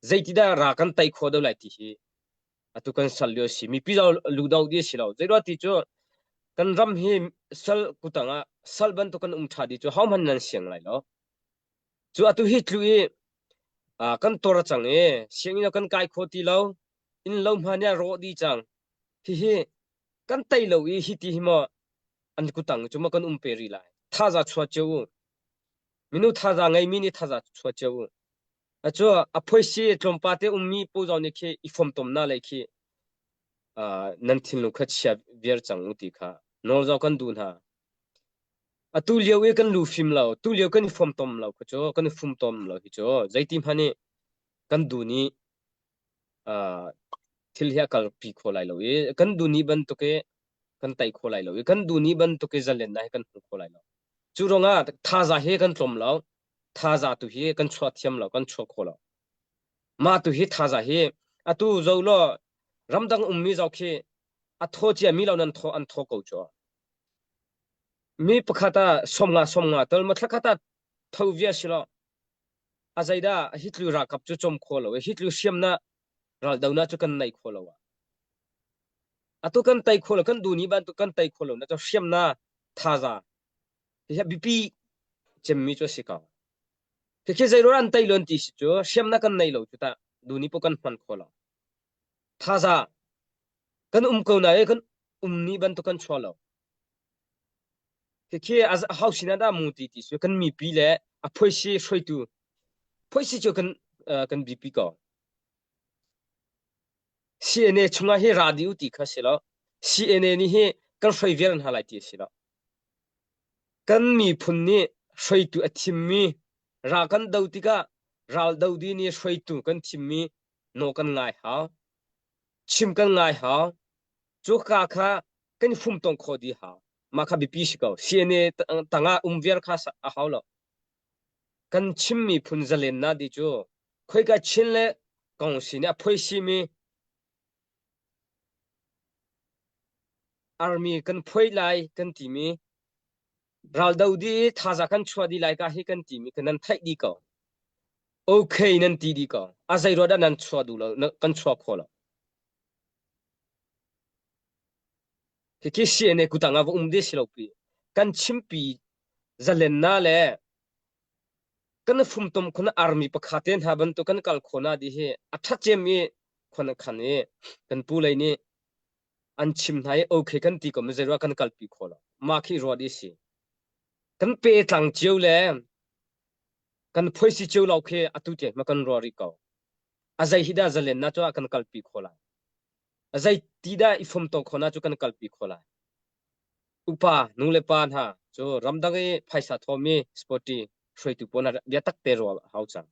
Zeiti dah ra kan tei kho do lai ti hi atu kan sal lio si. Mipi zo lu do di si lo. Zeiruah ti cu kan ram hi sal kutang ah sal bantuk kan um tha di cu ho hmanh nan siang lai lo. Cu atu hi tlu i kan tor cang i sianginn ah kan kai kho ti lo. Inn lo hma nih a rawh dih cang. Hihi kan tei lo i hiti hi maw an kutang cu maw kan um pe rih lai. Thaza chuah cio u. Minu thaza ngeimi nih thaza chuah cio u. Acu a phoisi tlawmpa te ummi pu zong nih khi i fomtomnak lei khi nan thinlung kha chia viar cang u ti kha nawl zong kan duh hna. Atu lio i kan lu fim lo, tu lio kan i fomtom lo kha cu, kan i fumtom lo hi cu, zeiti hmanh i kan duh nih uh, thil hi a kalpi kho lai lo i kan duh ni bantuk i kan tei kho lai lo i kan duh ni bantuk i zalennak hi kan hmu kho lai lo. Cu ruangah thaza hi kan tlawm lo, thaza tu hi kan chuah thiam lo, kan chuah kho lo. Mah tu hi thaza hi atu zo law ramdang ummi zau khi a thaw cia mi lo nan thaw an thaw ko cu. Mi pakhat ah 50 50 tal ma thlakhat ah tho via si lo. A zeidah hi tlu ralkap cu com kho lo i hi tlu hriamnak raldonak cu kan nei kho lo. Atu kan tei kho lo kan duh ni bantuk kan tei kho lo na cu hriamnak thaza hi biapi cemmi cu a si ko. Khikhi zeiruang an tei lo an ti si cu hriamnak kan nei lo cu tah duh ni pawh kan hman kho lo. Thaza kan um ko na i kan um ni bantuk kan chuah lo. Khikhi a hau sin ah dah mu ti ti cu kan mipi le a phoisi hruaitu phoisi cu kan kan bipi ko. CNA chungah hi ra dih u ti kha si lo. CNA nih hi kan hruai viar hna lai ti a si lo. Kan miphun nih hruaitu a thimmi ra kan do tikah ral do di nih hruaitu kan thimmi naw kan ngai hau. Chim kan ngai hau. Cuka kha kan i fumtong khawh dih hau. Mah kha biapi si ko. CNA tangah um viar kha a hau lo. Kan chim miphun zalennak di cu khoika Chin le kong si nih a phoisimi army kan phoi lai kan timi raldo di thaza kan chuah di lai ka hi kan timi kan nan theih di ko. Okay nan ti di ko. A zei ruah dah nan chuah duh lo kan chuah kho lo. Khikhi CNA kutang ah va um de si lo pi. Kan chimpi zalenna le kan fumtom khun army pakhat te hna bantuk kan kal khona di hi a ṭhat cem i khon khan i kan pu lei nih an chim hna i okay kan ti ko mi zei kan kalpi kho lo mah khi ruat i si kan pe tlang cio le kan phoisi cio lo khi atu te ma kan ruah rih ko a zei hi dah zalen na cu kan kalpi kho lai a zei ti dah i fumtom khona cu kan kalpi kho lai Upa nu le pa hna cu ramdang i phaisa thawmi sporty hruaitu pawl hna biatak te ruah a hau cang.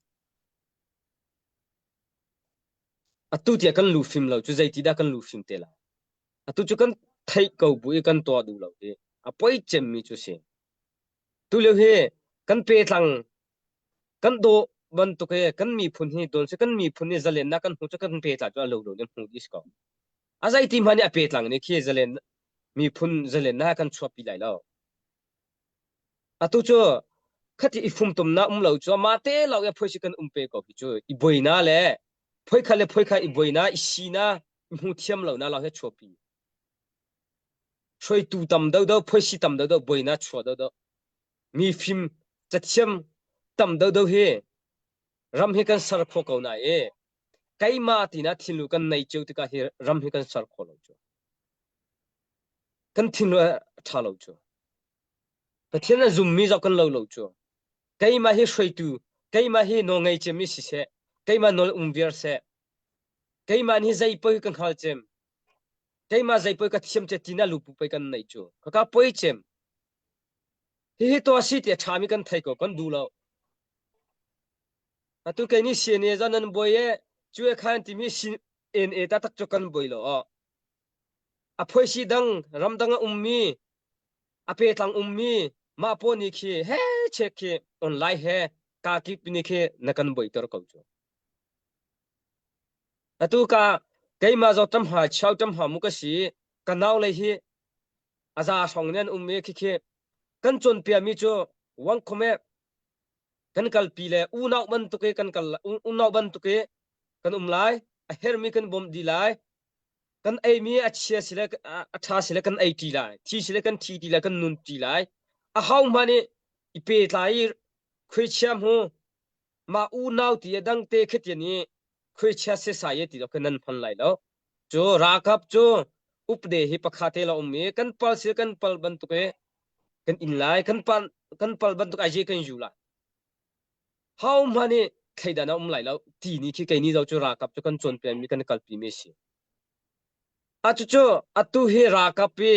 Atu tiah kan lu fim lo cu zeiti dah kan lu fim te lai. Atu cu kan theih ko bu i kan tuah duh lo hi a poi cemmi cu si. Tu lio hi kan pe tlang. Kan daw bantuk he kan miphun hi don si kan miphun nih zalennak kan hmu cu kan pe tla cu a lo lo nih hmu dih si ko. A zei ti hmanh nih a pe tlang nih khi zalen miphun zalennak kan chuahpi lai lo. Atu cu khati i fumtomnak um lo cu mah te lo i phoi si kan um pe ko hi cu i buaina le phoi kha le phoi kha i buaina i sina i hmu thiam lo na lo he chuahpi. Hruaitu tam deuhdeuh phoisi tam deuhdeuh buaina chuah deuhdeuh mi fim cathiam tam deuhdeuh hi ram hi kan ser kho ko na i keimah tina thinlu kan nei cio tikah hi ram hi kan ser kho lo cu. Kan thinlu a ṭha lo cu. Pathian a zummi zong kan lo lo cu. Keimah hi hruaitu, keimah hi nawlngei cemmi siseh, keimah nawl um viar seh, keimah nih zei poi ka hngal cem, keimah zei poi ka thiam ce tina lupu poi kan nei cu. Kaka poi cem. Hihi to si ti a ṭhami kan thei ko, kan duh lo. Atu kei nih CNA zan nan buai e, cu e khan timi CNA ta tak cu kan buai lo. A phoisi dang ramdang a ummi a petlang ummi mah paw nih khi he chek khi online he kakip nih khi na kan buaiter ko cu. Atu ka keimah zaw tam ha chau tam ha mu ka si ka nau lei hi a za hrong nen um i khi khi kan cawnpia mi cu wang khome kan kalpi le unau bantuk i kan kal unau bantuk i kan um lai a hermi kan bawmh di lai kan eimi a chia si le a ṭha si le kan ei ṭi lai thi si le kan thi ti lai kan nun ṭi lai a hau hmanh i i pe tlai i khuaichia hmu mah unau ti a dang te khitian i khuaichia sesai e ti lo nan hman lai lo cu ralkap cu upde hi pakha te la um i kan pal si kan pal bantuk i kan in lai kan pal kan pal bantuk ai je kan yu lai Ho hmanh nih thleidan a um lai lo ti ni khi kei ni zo cu ralkap cu kan cawnpiak mi kan kalpi mi a si. A cucu atu hi ralkap i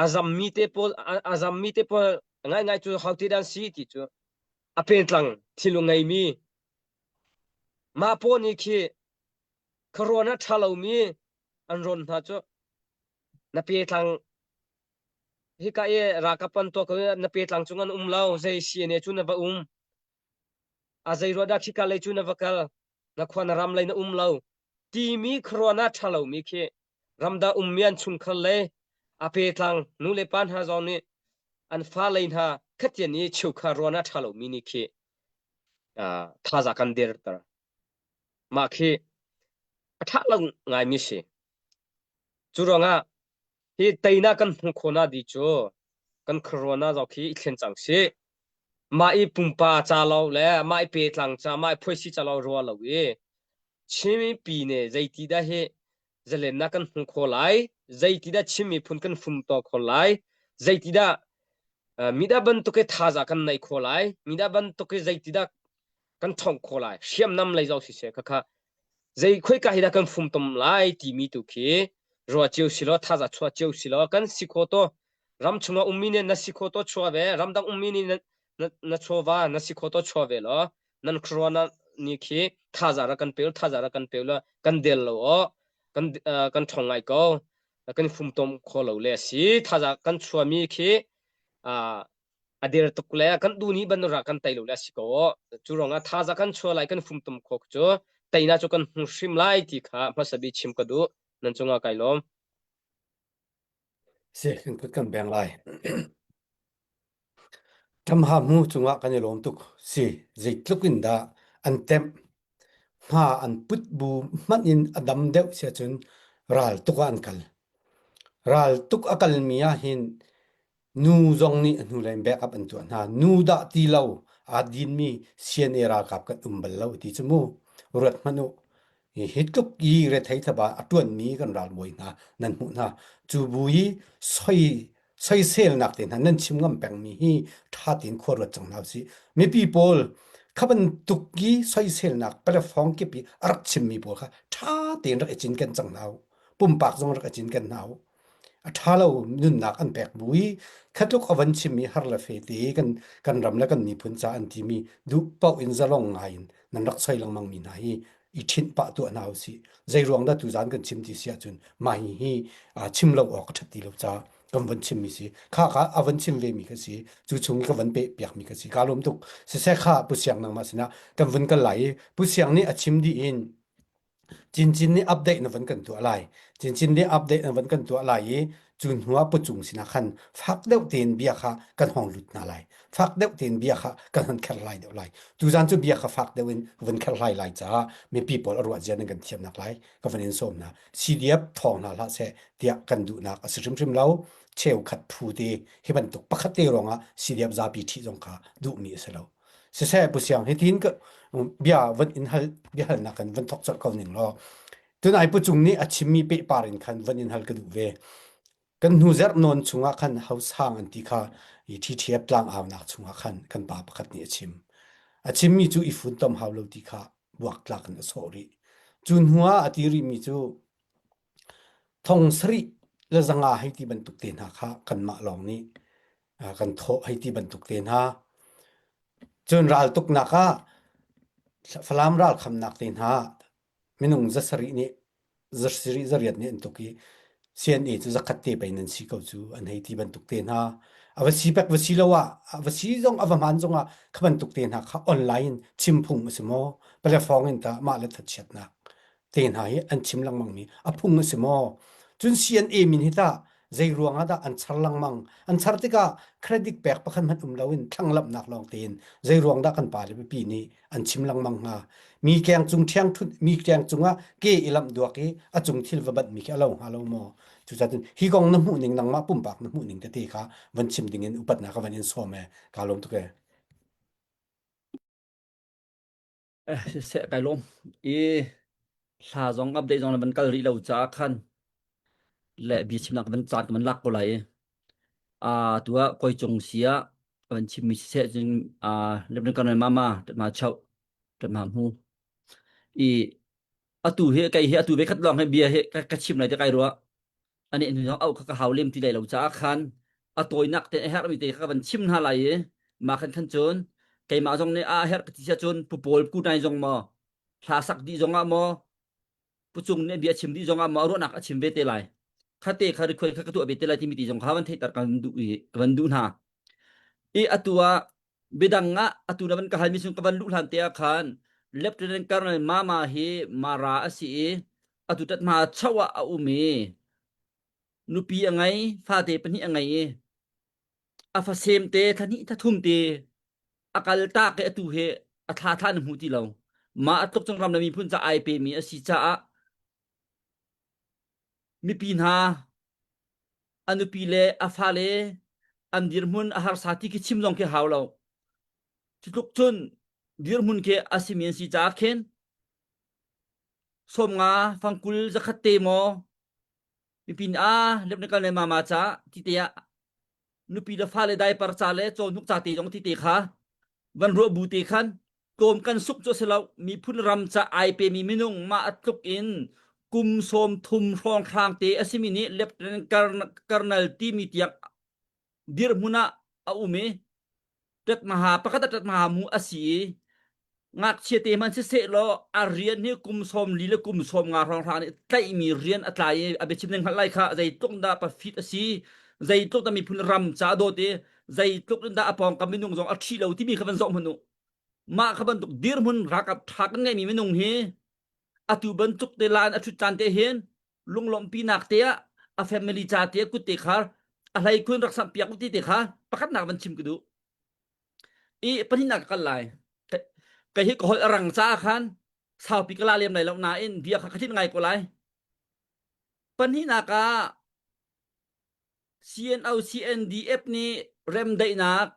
a zammi te pawl a zammi te pawl ngaingai cu ho te dan si ti cu a pentlang thil ngeimi mah pawl nih khi khuaruan a ṭha lomi an rawn hna cu na petlang Hika i ralkap an tuah ko i na petlang cung an um lo. Zei CNA cu na va um? A zei ruah dah khika lei cu na va kal? Na khua na ram lei na um lo. Timi khuaruahnak ṭha lomi khi ramdang ummi an chungkhar lei a petlang nu le pa hna zong nih an fa lei hna khatian i cheukhar ruahnak ṭha lomi nih khi thazaang kan derter. Mah khi a ṭha lo ngaimi si. Cu ruangah hi teinak kan hmuh khawhnak ding cu kan khuaruahnak zong khi i thlen cang sih. Mah i pumpa ca lo le mah i petlang ca, mah i phuaisi ca lo rua lo i Chin mipi nih zeiti dah hi zalennak kan hmuh khawh lai, zeiti dah Chin miphun kan fumtaw khawh lai, zeiti dah mida bantuk i thazaang kan neih khawh lai, mida bantuk i zeiti dah kan ṭhawng khawh lai, hriamnam lei zong siseh khakha zei khoika hi dah kan fumtom lai timi tu khi ruah cio si law thazaang chuah cio si law kan si kho to ram chungah ummi nih na si kho to chuah ve ramdang ummi nih na, na, na chawva na si kho to chuah ve law nan khuaruahnak ni khi thazaang rak kan pe thazaang rak kan pe law kan del lo aw kan kan ṭhawng ngai ko kan fumtom kho lo le si thazaang kan chuahmi khi a der tuk le kan du ni ban ra kan tai lo le si ko cu ruangah thazaang kan chuah lai kan fumtom kho cu teina cu kan hmu hrim lai ti kha hmasa bi chim ka duh nan cungah kai lawm Si kan kut kan beng lai. Ṭamha hmu cungah kan i lawm tuk. Si, zeitluk in dah an temh. Hma an put bu hmanh in a dam deuh si ahcun ral tuk ah an kal. Ral tuk a kalmi ah hin nu zong nih a hnulei in backup an tuah hna. Nu dah ti lo aa dinmi CNA ralkap kan um bal lo ti cu mu. Ruat hmanh u. Hi tluk i rethei thaba a ṭuanmi kan ralbawi hna nan hmuh hna. Cu bu i soi soiselnak te hna nan chim ngam pengmi hi ṭha tein khua ruat cang hna usih. Mipi pawl kha bantuk i soiselnak platform kip i a rak chimmi pawl kha ṭha tein rak i cinken cang hna u. Pumpak zong rak i cinken hna u. A ṭha lo nunnak an pek bu i khatluk a van chimmi har le fe te kan kan ram le kan miphun ca an timi duh paoh in zalong ngai in nan rak soi lengmang mi hna hi i ṭhinh pah tuah hna usih. Zei ruang dah tuzaan kan chim ti si ahcun mah hi hi chim lo awk a ṭhat ti lo caah. Kan van chimmi si. Kha kha a van chim ve mi ka si. Cu chung i ka van peh piak mi ka si. Ka lawm tuk. Siseh kha Pu Siang nangmah sinah kan vun kal lai i Pu Siang nih a chim dih in Cincin nih update na van kan tuah lai. Cincin nih update na van kan tuah lai i cu hnu ah pucung sinah khan fak deuh tein bia kha kan hong lut hna lai. Fak deuh tein bia kha kan hon kherhlai deuh lai. Tuzan cu bia kha fak deuh in van kherhlai lai caah mipi pawl a ruah zia nan kan thiamnak lai ka van in sawm hna. CDF thawng hna hlah seh tiah kan duhnak a si hrimhrim lo. Cheukhat phu te hi bantuk pakhat te ruangah CDF zapi ṭhih zong kha duhmi a si lo. Siseh Pu Siang hitin ka bia van in hal biahalnak kan van thok colh ko ning law tunai Pu Cung nih a chimmi pehpar in khan van in hal ka duh ve. Kan hnu zerh nawn chungah khan hausang an ti kha i TTF tlang aunak chungah khan kan pa pakhat nih a chim. A chimmi cu i funtom hau lo ti kha buaktlak in a sawh rih. Cu hnu ah a ti rihmi cu thong sarih le zanga hei ti bantuk te hna kha kanmah lawng nih kan thawh hei ti bantuk te hna. Cun raltuknak ah Falam ralkhamnak te hna minung zasarih nih zasarih zariat nih an tuk i CNA cu zakhat te pei nan si ko cu an hei ti bantuk te hna. A va si pek va si lo ah a va si zong a va hmaan zong ah kha bantuk te hna kha online in chim phung a si maw? Palefong in tah mah le thachiatnak te hna hi an chim lengmang mi a phung a si maw? Cun CNA min hi tah zei ruang ah dah an char lengmang? An char tikah credit pek pakhat hmanh um loin thlanglamhnak lawng tein zei ruang dah kan pa le pipi nih an chim lengmang hnga? Mi keng cung ṭhiang ṭhut mi keng cungah ke i lamh duak i a cung thil va banh mi khi a lo hnga lo maw? Cucaah cun hi kong na hmuh ning nangmah pumpak na hmuh ning tete kha van chim ding in upatnak ka van in sawm e kaa lawm tuk e. Eh, siseh kai lawm. I hla zong update zong na van kal rih lo caah khan le bia chimnak van caan ka van lak ko lai i. Ah tu ah koi cung sia van chimmi siseh cun ah Lieutenant Colonel Mama ma chau ma hmu. I atu hi kei hi atu ve khat lawng hi bia hi ka, ka chim lai te kai ruah. Ani hnu zong au kha ka hau lem ti lai lo caah khan a tawinak te a herhmi te kha ka van chim hna lai i mah khan khan cun keimah zong nih a herh ka ti sia cun pu pawl ku nai zong maw hla sak dih zong ah maw pu cung nih bia chim dih zong ah maw ruahnak a chim ve te lai kha te kha request kha ka tuah ve te lai timi ti zong kha van theihter kan duh i ka van duh hna i atu ah Biadang ah atu na van ka halmi chung ka van luh hlan te ah khan Lieutenant Colonel Mama hi Mara a si i atu tat-hma chauh ah a um i nupi a ngei, fate pahnih a ngei i a fasem te thla hnih thla thum te a kal tak i atu hi a thla thla na hmu ti lo. Mah a tluk cung ram le miphun ca ai pemi a si caah mipi hna a nupi le a fale an dirhmun a harsa ti khi chim zong khi hau lo. Cutluk cun dirhmun khi a simi an si caah khin 50 fangkul zakhat te maw mipi nih a lepnikal le mama ca ti te ah nupi le fale diaper ca le cawhnuk ca te zong ti te kha van ruah bu te khan tlawm kan suk cu si lo miphun ram ca ai pemi minung mah a tluk in kum 30 hrawnghrang te a simi nih lieutenant colonel timi tiang dirhmun ah a um i ṭetmaha pakhat a ṭetmaha mu a si i ngakchia te hmanh siseh law a rian hi kum 40 le kum 50 hrawnghrang nih tlaihmi rian a tlai i a biachim ning hngalh lai kha zeitluk dah pafit a si zeitluk dah miphun ram ca a dawt i zeitluk in dah a pawngkam minung zong a ṭhi lo timi kha van zoh hmanh u mah kha bantuk dirhmun ralkap ṭha kan ngeihmi minung hi atu bantuk te lan a ṭhut caan te hin lunglawmhpinak te ah a family ca te kut te kha a hlei khun rak samh piak ti te kha pakhatnak van chim ka duh i pahnihnak ka kal lai ka hi ka holh a rang caah khan saupi ka la lem lai lo nain bia kha ka tlinh ngai ko lai pahnihnak ah CNO CNDF nih remdaihnak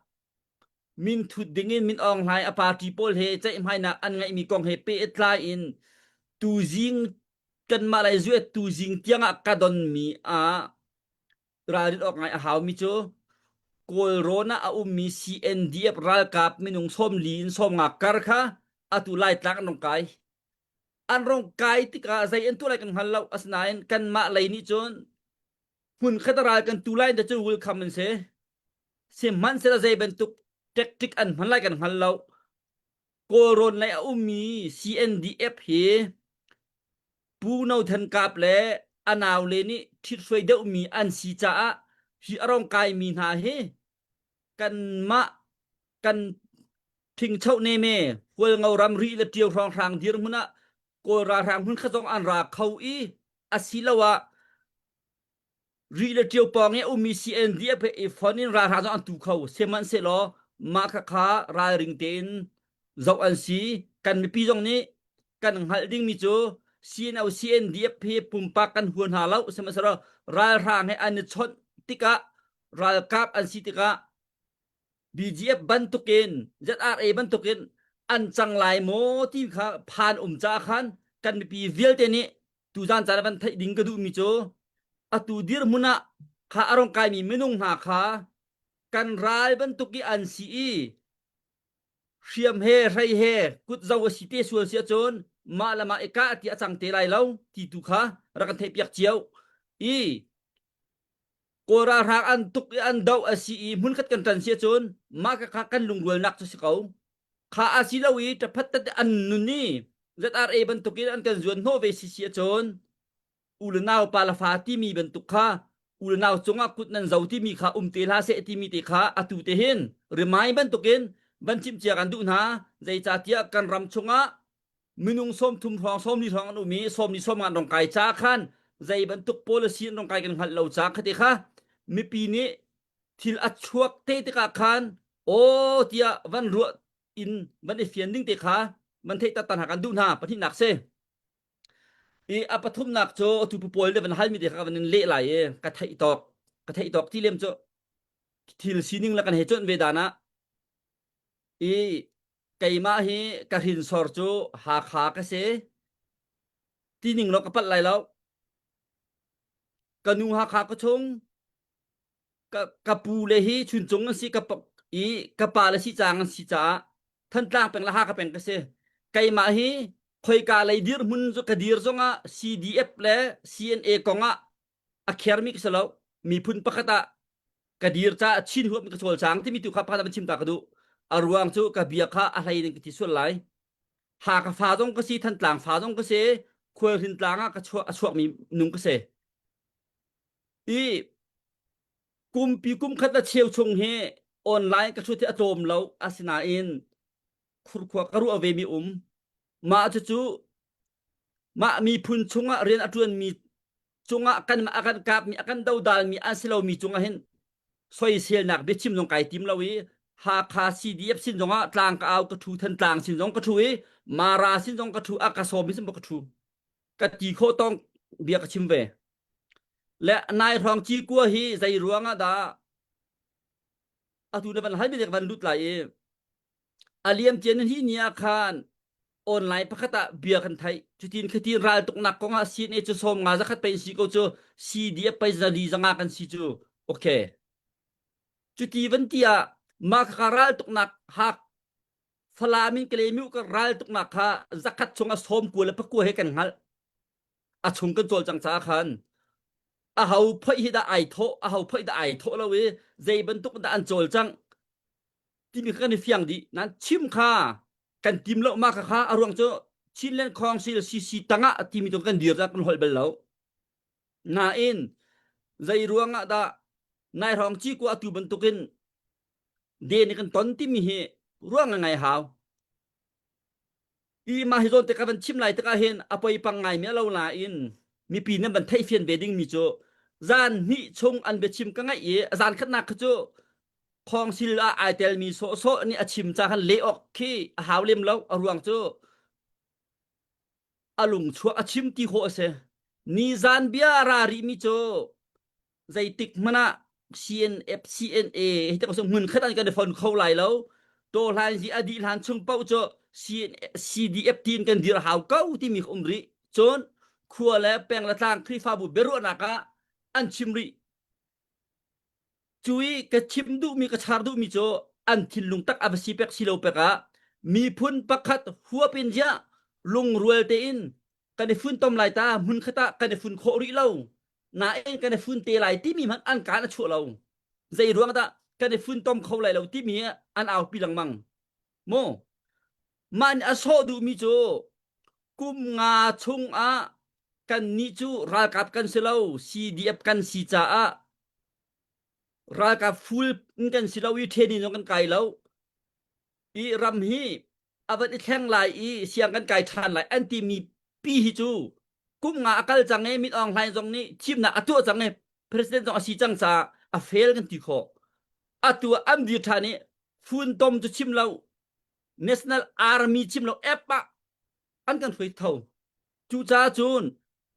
minthut dingin Min Aung Hlaing a party pawl he ceihmainak an ngeihmi kong he pehtlai in tuzing kanmah lei zuet tuzing tiangah ka donmi ah ralrin awk ngai a haumi cu Kawlrawn ah a ummi CNDF ralkap minung 40 in 50 kar kha atu Laitlang an rung kai. An rung kai tikah zei an tuah lai kan hngal lo. Asinain kanmah lei nih cun hmun khat ral kan tu lai te cu welcome an si. Sihmanhsehlaw zei bantuk tactic an hman lai kan hngal lo. Kawlrawn lei a ummi CNDF hi Pu No Than Kap le a naule nih ṭhithruai deuhmi an si caah Hi a rong kaimi hna hi kanmah kan ṭhingcho neme Hualngo ram ri le ṭio hrawnghrang dirhmun ah Kawl ralhrang hmun kha zong an ra kho i asiloah ri le ṭio pawng i a ummi CNDF he i fon in ralhrang zong an tu kho. Sihmanhsehlaw mah khakha ralring tein zoh an si. Kan mipi zong nih kan hngalh dingmi cu CNO CNDF hi pumpak kan hua hna lo. Sihmanhsehlaw ralhrang he an i chawnh tikah ralkap an si tikah BGF bantukin ZRA bantukin an cang lai maw ti kha phan um ca khan kan mipi vialte nih tuzan caan van theih ding ka duhmi cu atu dirhmun ah kha a rong kaimi minung hna kha kan ral bantuk i an si i hriam he hrei he kut zo a si te sual si ahcun mah le mah i kah ti a cang te lai lo ti tu kha rak kan theihpiak cio i Kawl ralhrang an tuk i an doh a si i hmunkhat kan ṭan si ahcun mah kha kan lungrualnak cu si ko. Kha a si lo i ṭaphat tat an nun i ZRA bantukin an kan zuan hnawh ve si si ahcun u le nau pa le fa timi bantuk kha u le nau cungah kut nan zo timi kha um te hlah seh timi te kha atu te hin rimai bantukin van chimh cia kan duh hna zeicahtiah kan ram chungah minung 30 hrawng 40 hrawng an um i 40 sawm an rong kai ca khan zei bantuk policy an rong kai kan hngalh lo ca kha te kha mipi nih thil a chuak te tikah khan aw tiah van ruah in van i fian ding te kha van theih tattan ha kan duh hna pahnihnak si i a pathumnak cu atu pu pawl le van halmi te kha van in leh lai i ka theih tawk ka theih tawk ti lem cu thil sining le kan he cuanh ve dan ah i keimah hi ka hrinsor cu Hakha ka si tining lo ka palh lai lo ka nu Hakha ka chung ka, ka pu le hi Chuncung an si ka i ka pa le si caang an si caah Thantlang peng le Hakha peng ka si keimah hi khoika lei dirhmun cu ka dir zongah CDF le CNA kongah a khermi ka si lo miphun pakhat ah ka dir caah chin huap ka cawlcang timi tu kha pakhat van chim ta ka duh a ruang cu ka bia kha a hlei in ka ti sual lai Hakha fa zong ka si Thantlang fa zong ka si Khualhrin tlang ah ka chuak a chuakmi nung ka si i kumpi kum khat le cheu chung hi online ka thut hi a tlawm lo asinain khurkhua ka ruah ve mi um mah cucu mah miphun chungah rian a ṭuanmi cungah kan a kan kapmi a kan dodalmi an si lomi cungah hin soiselnak biachim zong kai tim lo i Hakha CDF sin zongah tlang ka au ka ṭhu Thantlang sin zong ka ṭhu i Mara sin zong ka ṭhu a ka sawm sin ka ṭhu ka ti khawh tong bia ka chim ve le nai hrawng ci kua hi zei ruangah dah atu na van hal mi van lut lai i a liam cian hi ni ah khan online pakhat ah bia kan theih cutin khatin raltuknak kong ah CNA cu sawm nga zakhat pei si ko cu CDF pei zali zanga kan si cu okay cuti van ti ah mah kha raltuknak hak Falam in Kalemiu ka raltuknak kha zakhat chung a sawm kua le pakua he kan hngalh a chung kan cawlcang caah khan a ho phoih hi dah ai thawh a ho phoih dah ai thawh lo i zei bantuk dah an cawlcang timi kha kan i fiang dih nan chim kha kan tim lo ma kha kha a ruang cu Chinland Council CC tangah timi tu kan dir kan holh bal lo nain zei ruangah dah nai hrawng ci ku atu bantukin den kan ton timi hi ruang ngai hau i mah hi zawn te ka van chim lai tikah hin a poi pang ngai mi a lo nain mipi nan van theih fian ve ding mi cu zan hnih chung an biachim ka ngaih i zan khatnak kha cu khawngsil ah ai telmi sawhsawh nih a chim ca khan leh awk khi a hau lem lo a ruang cu a lung chuak a chim ti khawh a si ni zan bia ra rih mi cu zeitik hmanh ah CNF CNA hi te hmun khat an kan i fon kho lai lo to hlan hi a dih hlan chung paoh cu CDF tin kan dir hau ko timi um rih cun khua le peng le tlang Khrihfabu biaruahnak ah an chim rih cu i ka chim duhmi ka char duhmi cu an thinlung tak a va si pek si lo pek ah miphun pakhat huap in ziah lungrual tein kan i funtom lai ta hmun khat ah kan i fun khawh rih lo nain kan i fun te lai timi hmanh an kaan a chuah lo zei ruang dah kan i funtom kho lai lo timi an aupi lengmang mu mah nih a sawh duhmi cu kum nga chung ah kan nih cu ralkap kan si lo CDF kan si caah. Ralkap full in kan si lo i training zong kan kai lo. I ram hi a van i thleng lai i siang kan kai ṭhan lai an timi pi hi cu kum nga a kal cang i Min Aung Hlaing zong nih thimnak a tuah cang i president zong a si cang caah a fail kan ti khawh. Atu ah an dir ṭhan i funtom cu chim lo National Army chim lo app ah an kan hruai tho. Cucaah cun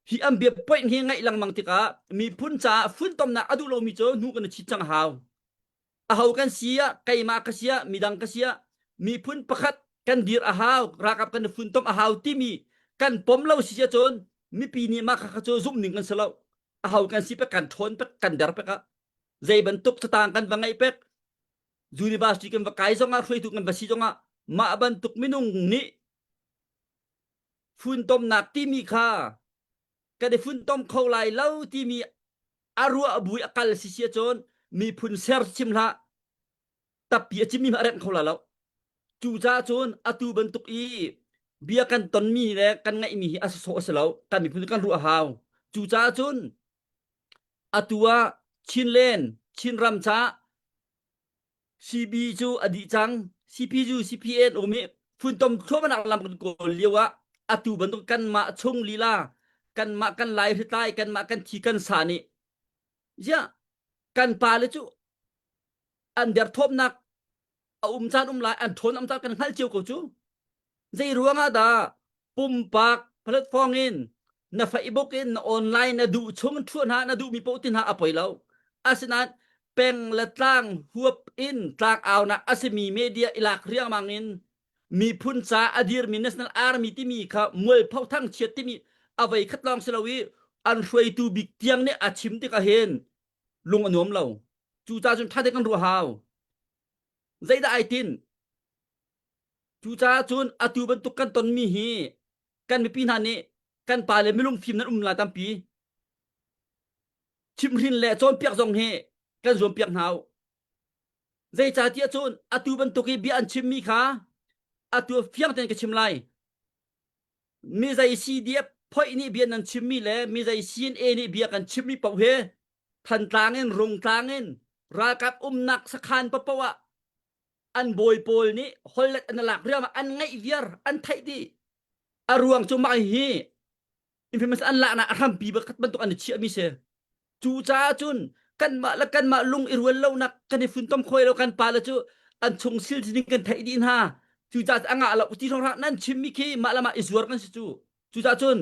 hi an bia point hi ngaih lengmang tikah miphun caah funtomnak a duh lomi cu hnu kan i chit cang a hau. Aho kan si ah keimah ka si ah midang ka si ah miphun pakhat kan dir a hau ralkap kan i funtom a hau timi kan pom lo si ahcun mipi nih mah kha cu zumh ning kan si lo. Aho kan si pek kan ṭhawn pek kan der pek ah zei bantuk catang kan va ngeih pek university kan va kai zongah hruaitu kan va si zongah mah bantuk minung nih funtomnak timi kha kan i funtom kho lai lo timi a ruah bui a kal si si ahcun miphun ser chim hlah tappi a cimmi a remh kho la lo cucaah cun atu bantuk i bia kan tonmi le kan ngaihmi hi a sawsawh a si lo kan miphun kan ruah a hau cucaah cun atu ah Chinland Chinram ca CB cu a dih cang. CPU, CPN um i funtom thluahmahnak lam kan kawl lio ah atu bantuk kanmah chung lila kanmah kan lai hritlai kanmah kan thi kan sa nih ziah kan pale cu an derthawmnak a um caan um lai an ṭhawn um caan kan hngalh cio ko cu Zei ruangah dah pumpak platform in na Facebook in na online na duh chung ṭhuah hna na duhmi paoh ti hna a poi lo. Asinain peng le tlang huap in tlang aunak a simi media i lak riangmang in miphun ca a dirmi National Army timi kha mualpho thangchiat timi a vei khat lawng si lo i an hruaitu bik tiang nih a chim tikah hin lung a nuam lo. Cucaah cun ṭha tein kan ruah hau. Zeidah ai tin? Cucaah cun atu bantuk kan tonmi hi kan mipi hna nih kan pa le milung fim nan um lai tampi. Chimhrin le cawnpiak zong hi kan zuampiak hna u. Zeicahtiah cun atu bantuk i bia an chimmi kha atu fiang tein ka chim lai. Mi zei CDF phoih nih bia nan chimmi le mi zei CNA nih bia kan chimmi paoh hi Thantlang in Rungtlang in ralkap umnak sakhan paoh ah an bawi pawl nih hollet an lak riam an ngaih viar an theih dih a ruang cu mah hi infamous an laknak a hrampi bakhat bantuk an i chiahmi si cu caah cun kanmah le kanmah lung i rual lonak kan i funtom khoi lo kan pa le cu an chung sil ding kan theih dih hna cu caah a ngah lo ti hrawng nan chimmi khi mah le mah i zuar kan si cu cu caah cun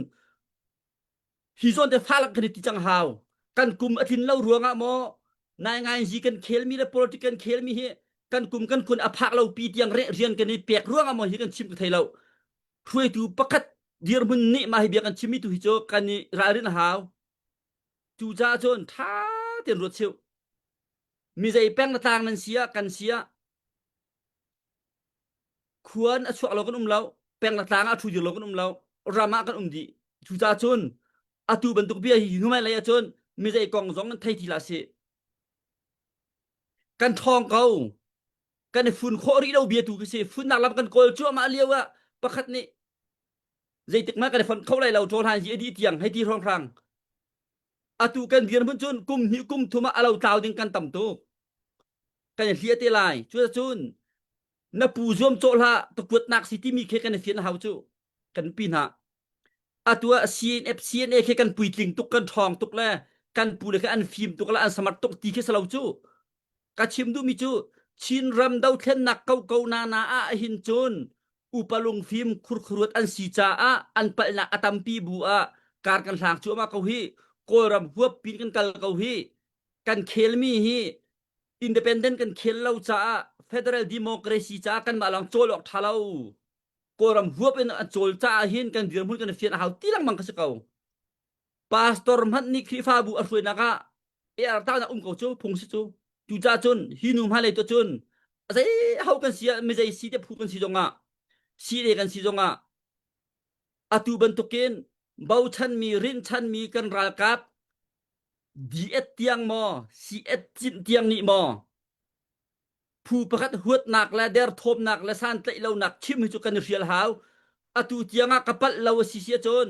Hi zawn te falak kan i ti cang hau. Kan kum a tlin lo ruangah maw nai ngai zi kan khelmi le politic kan khelmi hi kan kum kan kun a phak lo pi tiang re rian kan i pek ruangah maw hi kan chim ka thei lo. Hruaitu pakhat dirhmun nih mah hi bia kan chimmi tu hi cu kan i ralrin a hau. Cucaah cun ṭha tein ruat cheu. Mi zei peng na tlang nan si ah kan si ah Khuan a chuak lo kan um lo, peng le tlang ah a ṭhu dir lo kan um lo, ram ah kan um dih. Cucaah cun atu bantuk bia hi hnuhmai lei ahcun mi zei kong zong an thei ti hlah sih. Kan ṭhawng ko. Kan i fun khawh rih lo bia tu khi si. Funnak lam kan kawl cuahmah lio ah pakhat nih zeitik mah kan i fonh kho lai lo ṭawl han hi a dih tiang hei ti hrawnghrang. Atu kan dirhmun cun kum hnih kum thum ah a lo tlau ding kan tam tuk. Kan i hliah te lai. Cuticun na pu zuam cawh hlah takuatnak si timi khi kan i fian hau cu kan pi hna atu ah CNF CNA khi kan puitling tuk kan ṭhawng tuk le kan pu le khi an fim tuk le an smart tuk ti khi si lo cu ka chim duhmi cu Chin ram dothlennak koko na na ah hin cun upa lungfim khurkhuruat an si caah an palhnak a tampi bu ah kar kan hlang cuahmah ko hi Kawlram huap pin kan kal ko hi kan khelmi hi independent kan khel lo caah federal democracy caah kanmah lawng cawl awk ṭha lo Kawlram huap in an cawl caah hin kan dirhmun kan i fian a hau ti lengmang ka si ko pastor hmanh nih Khrihfabu a hruainak ah AR taunak um ko cu phung si cu cucaah cun hi nu hmailei tu cun zei ho kan si ah mi zei si te phu kan si zongah si le kan si zongah atu bantukin bochanmi rinhchanmi kan ralkap DEd tiang maw CEd cinh tiang nih maw phu pakhat huatnak le derthawmnak le santlaih lonak chim hi cu kan i hrial hau atu tiang ah ka palh lo a si si ahcun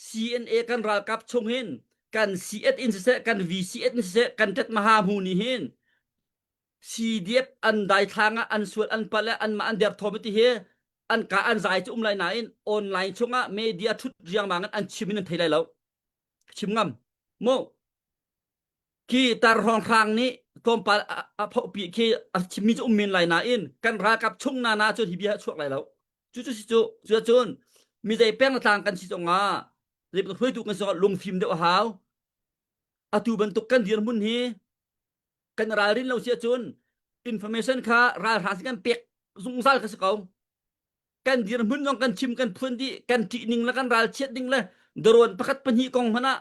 CNA kan ralkap chung hin kan CEd in siseh kan VCEd in siseh kan tet maha hmu nih hin CDF an daithlang ah an sual an palh le anmah an derthawm ti hi an ka an zai cu um lai nain online chungah media thut riangmang in an chim in an thei lai lo chim ngam mu khi tar hrawnghrang nih tlawmpal a phohpi khi a chimmi cu um men lai nain kan ralkap chung na na cun hi bia a chuak lai lo cu cu si cu cu cun mi zei peng tlang kan si zongah zei hruaitu kan si zongah lungfim deuh a hau atu bantuk kan dirhmun hi kan ralrin lo si ahcun information kha ralhrang sin kan pek zungzal ka si ko kan dirhmun zong kan chim kan phuan dih kan ṭih ning le kan ralchiat ding le darawn pakhat pahnih kong hmanh ah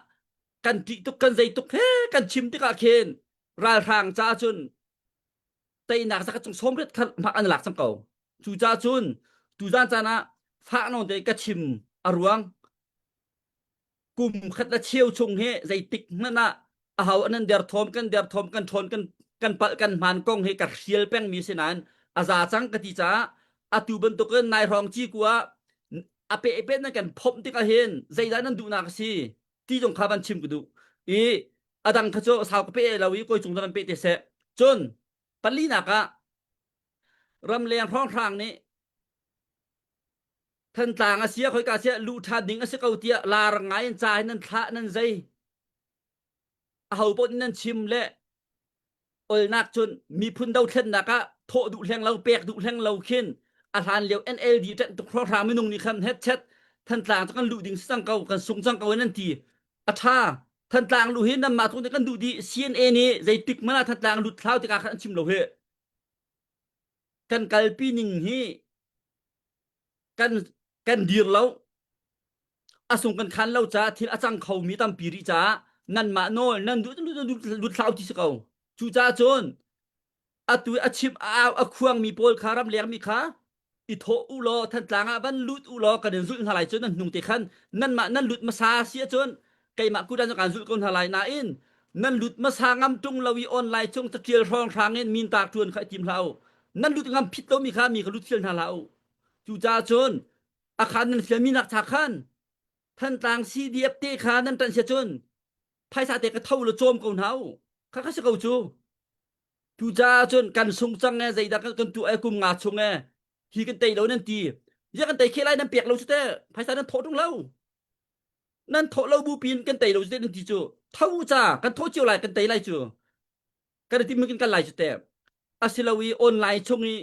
kan ṭih tuk kan zei tuk he kan chim tikah khin ralhrang caah cun teinak zakat cung sawmriat kha hmak an lak cang ko cu caah cun tuzan caan ah fah nawn te ka chim a ruang kum khat le cheu chung hi zeitik hmanh ah aho an an derthawm kan derthawm kan ṭhawn kan kan palh kan hmaan kong hi ka hrial pengmi si nain a za cang ka ti caah atu bantukin nai hrawng ci ku ah a pe pe nan kan phomh tikah hin zeidah nan duhnak a si ti zong kha van chim ka duh i a dang kha cu sau ka pe lo i koi cung van pe te seh cun palinak ah ramleng hrawnghrang nih Thantlang a sia khoika sia luh ṭhan ding a si ko tiah lar ngai in ca hin nan thlah nan zei aho paoh nih nan chim le olnak cun miphun dothlennak ah thawh duh hleng lo pek duh hleng lo khin a hlan lio NLD ṭanh tuk hrawkhrang minung nih khan hetchet Thantlang cu kan luh ding si cang ko kan sung cang ko in an ti a ṭha Thantlang luh hi nanmah tung nih kan duh dih CNA nih zeitik hmanh ah Thantlang lut thlau tikah khan an chim lo hi kan kalpi ning hi kan kan dir lo a sung kan khan lo caah thil a cang khomi tampi rih caah nanmah nawl nan duh lut hlah ti si ko cucaah cun atu a chim a au a khuangmi pawl kha ramleng mi kha i thawh u law Thantlang ah van lut u law kan in zulh hna lai cun nan hnung te khan nanmah nan lut hmasa si ahcun keimah kudan cu kaan zulh ko hna lai nain nan lut hmasa ngam ṭung lo i online chung catial hrawnghrang in min taak ṭuan kha i tim hlah u nan lut ngam phit lomi kha mi kha lut fial hna hlah u cucaah cun a khan nan fialmi nak cha khan Thantlang CDF te kha nan ṭanh sia cun phaisa te ka tho law cawm ko hna u kha kha si ko cu cucaah cun kan sung cang e zeidah kan kan tuah e kum nga chung e hi kan tei lo nan ti ya kan tei khe lai nan pek lo cu te phaisa nan thawh ṭung lo nan thawh lo bu pin kan tei lo cu te nan ti cu tho ca kan thawh cio lai kan tei lai cu kan i tim kan kal lai cu te asilo i online chung i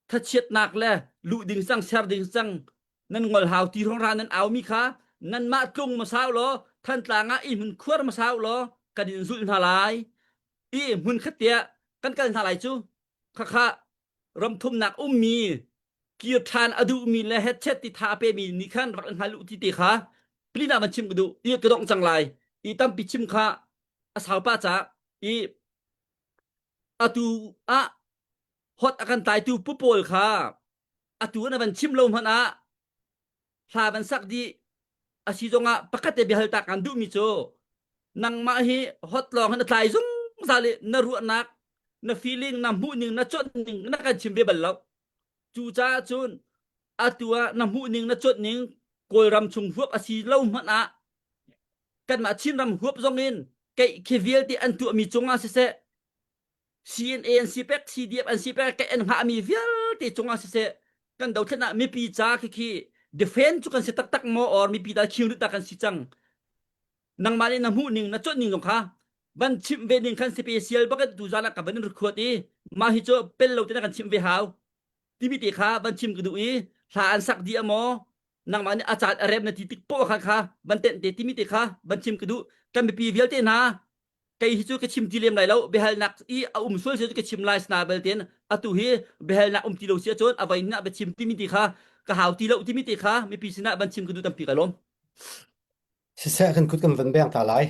thachiatnak le luh ding cang ser ding cang nan ngol hau ti rong ra nan au mi kha nanmah tlung masau law Thantlang ah i hmun khuar masau law kan in zulh hna lai i hmun khat tiah kan kal hna lai cu khakha ramthumnak ummi kir ṭhan a duhmi le hetchet ti tha a pemi nih khan rak in hngal u ti te kha plina van chim ka duh i ka dongh cang lai i tampi chim kha a sau pa ca i atu ah hot a kan tlaitu pu pawl kha atu na van chim lo hmanh ah hla van sak dih a si zongah pakhat te biahal ta kan duhmi cu nangmah hi hot lawng hin a tlai zungzal i na ruahnak na feeling na hmuhning na cuanh ning na kan chim ve bal lo cucaah cun atu ah na hmuhning na cuanh ning Kawlram chung huap a si lo hmanh ah kanmah Chinram huap zong in keih khi vialte an tuahmi cungah siseh CNA an si pek CDF an si pek an hngahmi vialte cungah siseh kan dothlen ah mipi ca khi khi defend cu kan si taktak maw or mipi ta khiu ta kan si cang nangmah nih na hmuh ning na cuanh ning zong kha van chimh ve ning khan special bakin tu zan ah ka van in record i mah hi cu pel lo te na kan chimh ve hau timi te kha van chim ka duh i hla an sak dih amaw nangmah nih a caan a rem na ti tik poah kha kha van tenh te timi te kha van chim ka duh kan mipi vialte hna kei hi cu ka chim ti lem lai lo biahalnak i a um sual si cu ka chim lai sna belten atu hi biahalnak um ti lo si ahcun a voi na biachim timi ti kha ka hau ti lo timi ti kha mipi sinah van chim ka duh tampi ka lawm Siseh kan kut kan van beng ta lai.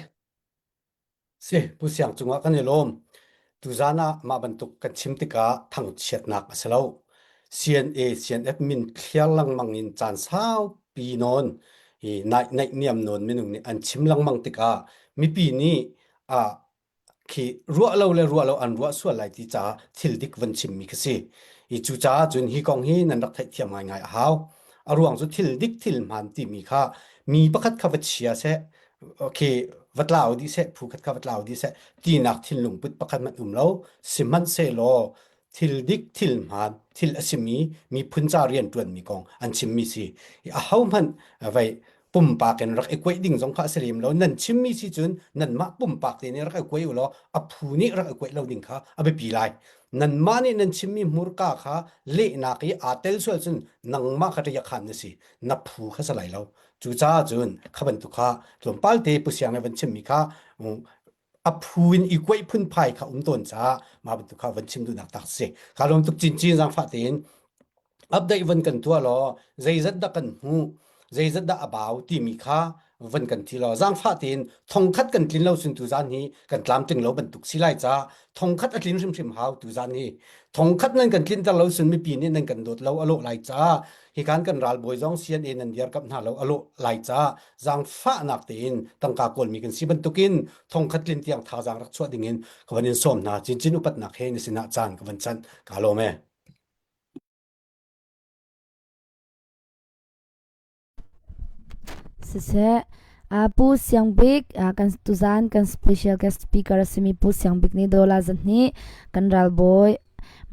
Si, Pu Siang cungah kan i lawm. Tuzan ah mah bantuk kan chim tikah thangchiatnak a si lo. CNA, CNF min thliar lengmang in caan saupi nawn i naih naihniam nawn minung nih an chim lengmang tikah mipi nih ah khi ruah lo le ruah lo an ruah sual lai ti caah thil dik van chimmi ka si. I cucaah cun hi kong hi nan rak theihthiam ngaingai a hau. A ruang cu thil dik thil hmaan timi kha mi pakhat kha va chia seh, khi va. Va tlau dih seh, phu khat kha va tlau dih seh tinak thinlung put pakhat hmanh um lo. Sihmanhsehlaw thil dik, thil hmaan, thil a simi miphun ca rianṭuanmi kong an chimmi si. Ahohmanh vei pumpak in rak i kuaih ding zong kha a si lem lo. Nan chimmi si cun nanmah pumpak te nih rak i kuai u law a phu nih rak i kuaih lo ding kha a biapi lai. Nanmah nih nan chimmi hmurka kha lehnak i aa tel sual cun nangmah kha ṭiakhan na si. Na phu kha si lai lo. Cucaah cun kha bantuk kha tlawmpal te Pu Siang nih van chimmi kha a phu in i kuaih phunphai kha um tawn caah mah bantuk kha van chim duhnak tak si. Kha lawm tuk cincin zaangfah tein update van kan tuah law zeizat dah kan hmuh zeizat dah a bau timi kha van kan ti law zaangfah tein thongkhat kan tlin lo cun tuzan hi kan tlamtling lo bantuk si lai ca thongkhat a tlin hrimhrim hau tuzan hi thongkhat nan kan tlinter lo cun mipi nih nan kan dawt lo a lawh lai ca hi kan kan ralbawi zong CNA nan dirkamh hna lo a lawh lai ca zaangfahnak tein tangka kawlmi kan si bantukin thongkhat tlin tiang thazaang rak chuah dingin ka van in sawm hna cincin upatnak he na sinah caan ka van chanh ka lawm e. Siseh, Pu Siang Bik, kan tuzaan kan special guest speaker a simi Pu Siang Bik nih dollar 200 kan ralbawi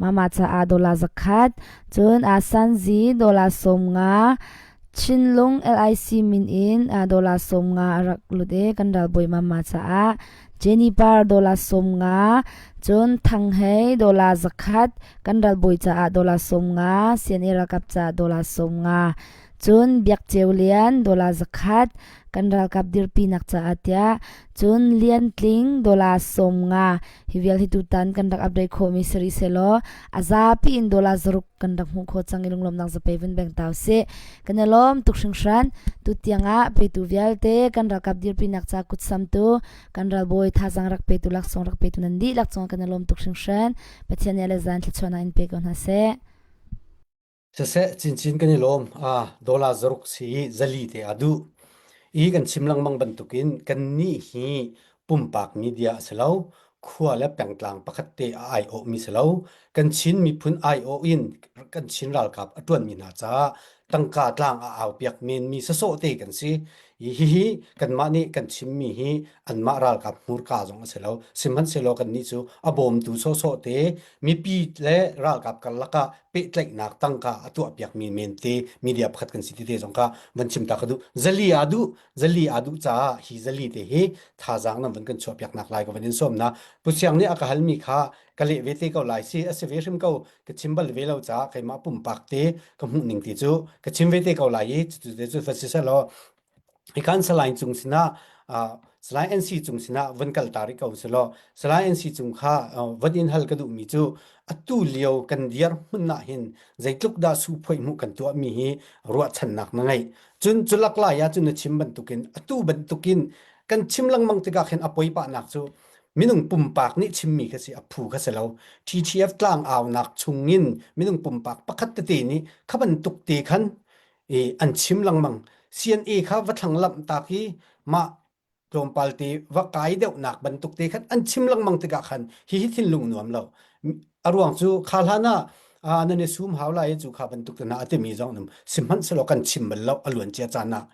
mama caah dollar 100, cun Sanzi dollar 50, Chinlung LIC min in dollar 50 a rak lut i kan ralbawi mama caah Jenny Par dollar 50, cun Thang Hei dollar 100, kan ralbawi caah dollar 50, CNA ralkap caah dollar 50, Cun Biak Ceu Lian dollar 100 kan ralkap dirpinak caah tiah cun Lian Tling dollar 50 hi vial hi tutan kan rak update khawhmi si rih sehlaw a zapi in dollar zaruk kan rak hmuh khawh cang i lunglawmnak zapei vun beng tau sih. Kan i lawm tuk hringhran. Tutiang ah petu vialte kan ralkap dirpinak ca kutsamtu kan ralbawi thazaang rak petu laksawng rak petu nan dihlak cungah kan i lawm tuk hringhran. Pathian nih le zan thluachuahnak in pe ko hna seh. Siseh, cincin kan i lawm. Ah, dollar zaruk si i zali te aa duh. I kan chim lengmang bantukin kannih hi pumpak media a si lo. Khua le pengtlang pakhat te a aiawhmi si lo. Kan Chin miphun aiawh in kan Chin ralkap a ṭuanmi hna caah tangka tlang a aupiak menmi sawsawh te kan si. I hihi kanmah nih kan chimmi hi anmah ralkap hmurka zong a si lo. Sihmanhsehlaw kannih cu a bawmtu sawsawh te mipi le ralkap karlak ah pehtlaihnak tangka a tuahpiakmi men te media pakhat kan si ti te zong kha van chim ta ka duh. Zali aa duh, zali aa duh caah hi zali te hi thazaang nan van kan chuahpiaknak lai ka van in sawm na. Pu Siang nih a ka halmi kha ka leh ve te ko lai si a si ve hrim ko ka chim bal ve lo caah keimah pumpak te ka hmuh ning ti cu ka chim ve te ko lai i cutu te cu va si selaw Hikan Salai cung sinah Salai NC cung sinah van kal ta rih ko selaw Salai NC cung kha van in hal ka duhmi cu atu lio kan dir hmun ah hin zeitluk dah su phoih hmuh kan tuahmi hi ruahchannak na ngeih. Cun cu lak lai ah cun na chim bantukin atu bantukin kan chim lengmang tikah khin a poi pahnak cu minung pumpak nih chimmi kha si a phu kha si lo. TTF tlang aunak chungin minung pumpak pakhat tete nih kha bantuk te khan i an chim lengmang. CNA kha va thlang lamh tak i mah tlawmpal te va kai deuhnak bantuk te khan an chim lengmang tikah khan hihi thinlung nuam lo. A ruang cu kha hlan ah ah nan i sum hau lai cu kha bantuk te hna a timi zong an um. Sihmanhsehlaw kan chim bal lo a luan cia caan ah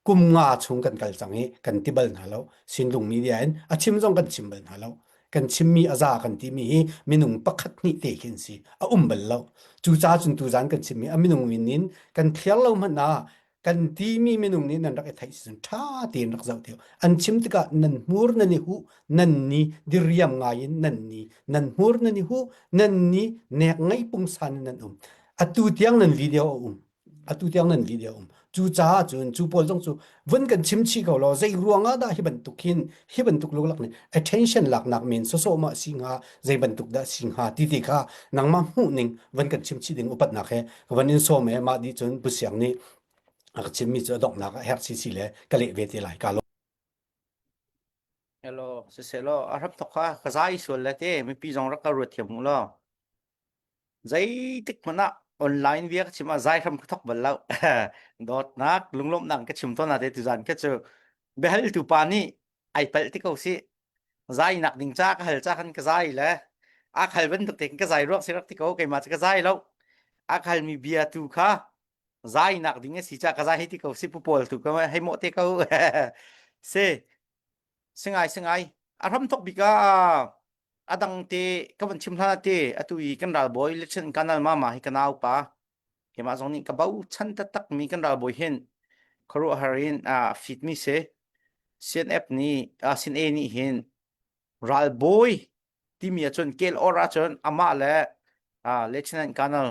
kum nga chung kan kal cang i kan ti bal hna lo. Sinlung media in a chim zong kan chim bal hna lo. Kan chimmi a za kan timi hi minung pakhat hnih te khi an si. A um bal lo. Cucaah cun tuzan kan chimmi a minung min in kan thliar lo hmanh ah kan timi minung nih nan rak i theih si cun ṭha tein rak zoh te An chim tikah nan hmur nan i huh, nan ni diriam ngai in nan ni, nan hmur nan i huh, nan ni nek ngei pungsan in nan um. Atu tiang nan video a um. Atu tiang nan video um. Cucaah cun cu pawl zong cu vun kan chim chih ko law zei ruang ah dah hi bantuk hin hi bantuk luklak nih attention laknak men sawsawh ma si hnga zei bantuk dah si hnga ti ti kha nangmah hmuh ning van kan chim chih ding upatnak he ka van in sawm e mah dih cun Pu Siang nih a ka chimmi cu a donghnak ah herh si le ka leh ve te lai ka lo Hello, siselaw a hrap thok kha ka zai sual le te mipi zong rak ka ruat thiam mu law. Zeitik hmanh ah online bia ka chim ah zai hram ka thok bal lo. Dawtnak, lunglawmhnak ka chim tawn na te tuzan kha cu biahaltu pa nih ai palh ti ko si. Zai nak ding ca ka hal ca khan ka zai le a khal bantuk te ka zai ruak si rak ti ko keimah cu ka zai lo. A khal mi bia tu kha zai nak ding a si ca ka zai hei ti ko si pu pawl tu ka hei mawh te ko. Si. Singai singai. A hram thok bik ah a dang te ka van chim hlan te atu i kan ralbawi Lieutenant Colonel Mama hi ka nau pa keimah zong nih ka bochan taktak mi kan ralbawi hin khuaruahhar in a fit mi si CNF nih CNA nih hin ralbawi timi ahcun kel or ahcun amah le Lieutenant Colonel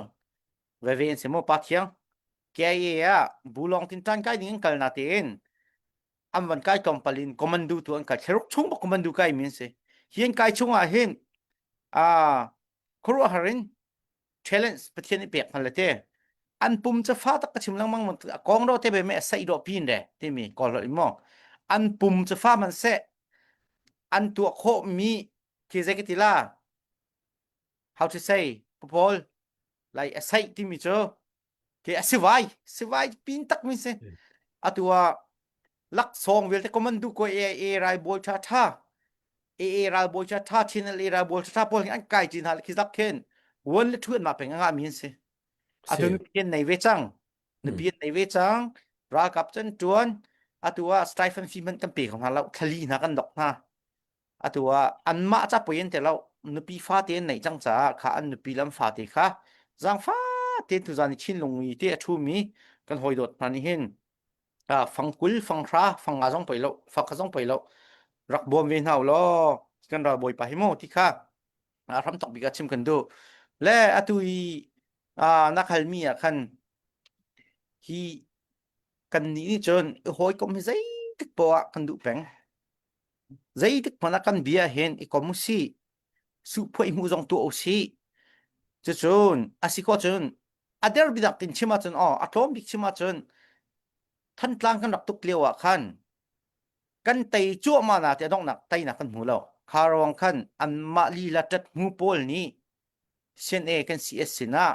veve in si mu pa thiang KIA ah bulong tin tan kai ding in kal na tein an van kai tlawmpal in commando tu an kai thlaruk chung bak commando kai mi an si hi an kai chung ah hin a khuaruahhar in challenge pathian i pek hna le te an pum cu fa tak ka chim lengmang a kong ro te be me a sai do pin re timi kawl holh in mo an pum cu fa man se an tuah khawh mi khi zei ka ti la how to say paul like a sai timi cu Ke a sivai, sivai pin tak mi si. Atu ah laksawng vialte commando ko AIA ralbawi tha tha AA ralbawi tha tha Channel A ralbawi tha tha pawl hi an kai chin hna khi zak khin one le two an ma peng nga mi an si. Atu nupi an nei ve cang. Nupi an nei ve cang. Ralkap cun tuan atu ah stipend fee man kan pe kho hna lo thlali hna kan dok hna. Atu ah anmah ca poi an ti lo. Nupi fate an neih cang caah kha an nupi le an fate kha zaangfa tein tuzaan i Chinlung i te a ṭhumi kan hawi dawt hna nih hin fang 20 fang 10 fang nga zong poi lo fang kha zong poi lo rak bawm ve hna u law kan ralbawipa hi mu ti kha hram tok bik ah chim kan duh. Le atu i na halmi ah khan hi kannih nih cun i hawikom hi zeitik poah ah kan duh peng. Zeitik hmanh ah kan bia hin i kom usih. Suhphuaih hmuh zong tuah usih. Cucun a si ko cun a der bidak tin chim ahcun aw a tlawm bik chim ahcun Thantlang kan rak tuk lio ah khan kan tei cuahmah na ti a donghnak teinak kan hmu lo. Kha ruang khan anmah lila ṭat hmu pawl nih CNA kan CS sinah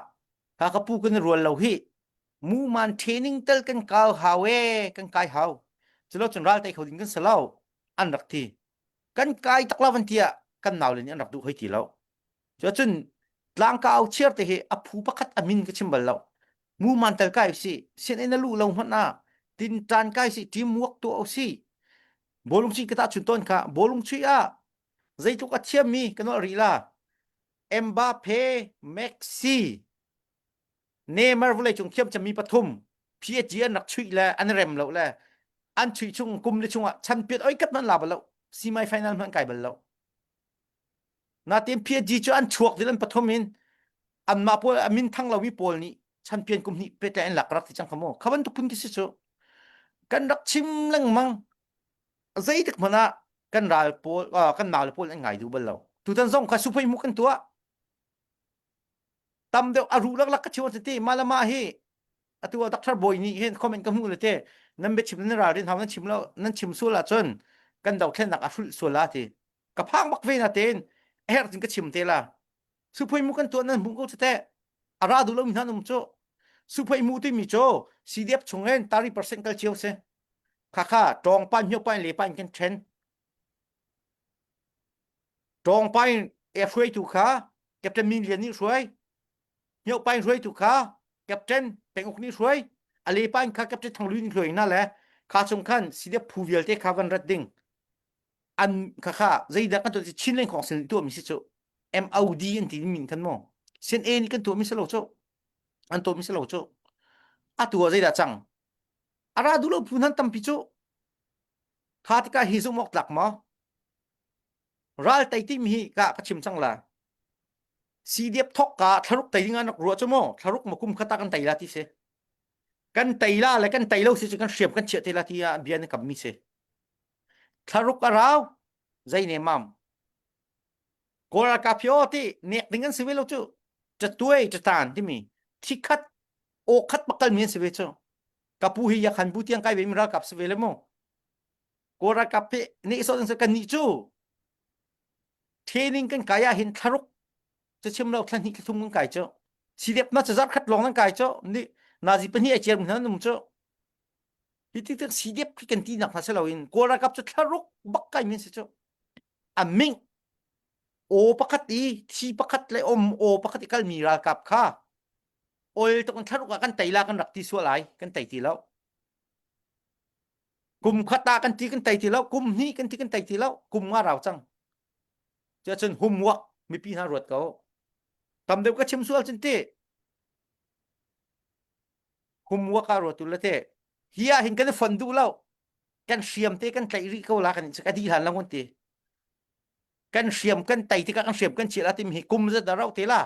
ha ka pu kan i rual lo hi muman training tel kan kau hau e kan kai hau culo cun ral tei kho ding kan si lo an rak ti kan kai tak lo van tiah kan nau le nih an rak duh hoi ti lo cuacun tlangkau chiar te hi a phu pakhat a min ka chim bal lo muman tel kai si CNA na lu lo hmanh ah tin tan kai si team work tu o si bolung chi ka ta chun ton kha bolung chui ah zeitluk a thiammi kan nolh rih la Mbappe, Messi, Neymar vawleicung thiam cemmi pathum PSG an rak chuih le an rem lo le an chuih chung kum le chungah champion oi kat man la bal lo semi final hmanh kai bal lo natin PSG cu an chuak dil an pathum in anmah pawl a min thang lomi pawl nih champion kum hnih petlai an lak rak ti cang kha mu kha bantuk phun khi si cu kan rak chim lengmang zeitik hmanh ah kan ral pawl kan nau le pawl an ngai duh bal lo tutan zong kha suphei mu kan tuah tam deuh a ruh laklak ka chim ti mah le mah hi atu ah doctor boy nih hin comment ka hmuh le te nan biachim nan ralrin hau nan chim lo nan chim sual ahcun kan dothlennak a hrulh sual la ti ka phang bak ve na tein a herh cun ka chim te la suphei mu kan tuah nan hmuh ko teh a ra duh lo mi hna um cu suphei mu timi cu CDF chung in 30% kal cio si Khakha ṭawngpan hniaupan le pan kan ṭhen. Ṭawngpan e hruaitu kha Captain Min Lian nih hruai. Hniaupan hruaitu kha Captain Penguk nih hruai. A le pan kha Captain Thang Lui nih hruai hna le kha chung khan CDF phu vialte kha van rat ding. An kha kha zeidah kan tuah Chin Leng Khong sin tuah mi si cu MOD an ti min khan mo. Sin A nih kan tuah mi si lo cu. An tuah mi si lo cu. Atu ah zeidah cang? A ra duh lo phu nan tampi cu kha tikah hi zumh awk tlak maw? Ral tei timi hi ka ka chim cang la. CDF thok ka thlaruk tei ding an rak ruah cu maw? Thlaruk ma kum khata kan tei la ti si. Kan tei la le kan tei lo si cu kan hriam kan chiah te la ti ah bia na kam mi si. Thlaruk a rau zei ne mam. Kawl ralkap hi aw ti nek ding an si ve lo cu. Catuai catan timi thikhat aw khat bakal mi an si ve cu. Ka pu hi yakhan bu tiang kai ve mi ralkap si ve le mu. Kawl ralkap hi nih so kan nih cu training kan kai ah hin thlaruk cu chim lo thla hnih thla thum kan kai cu. CDF na cu zarh khat lawng nan kai cu. Ni nazi pahnih ai ciar mi hna nan um cu. Hi tik tik CDF khi kan ti nak hna si loin Kawl ralkap cu thlaruk bak kai mi si cu. A ming aw pakhat i thi pakhat le om aw pakhat i kalmi ralkap kha ol tuk in thlaruk ah kan tei la kan rak ti sual ai kan tei ti lo. Kum khat ah kan ti kan tei ti lo, kum hnih kan ti kan tei ti lo, kum nga rau cang. Cuacun homework mipi hna ruat ko. Tam deuh ka chim sual cun ti. Homework ah ruat tu le te. Hi ah hin kan i fon duh lo. Kan hriam te kan tlaih rih ko la kan ka di hlan lo kan ti. Kan hriam kan tei tikah kan hriam kan chiah la tim hi kum zat dah rau te la.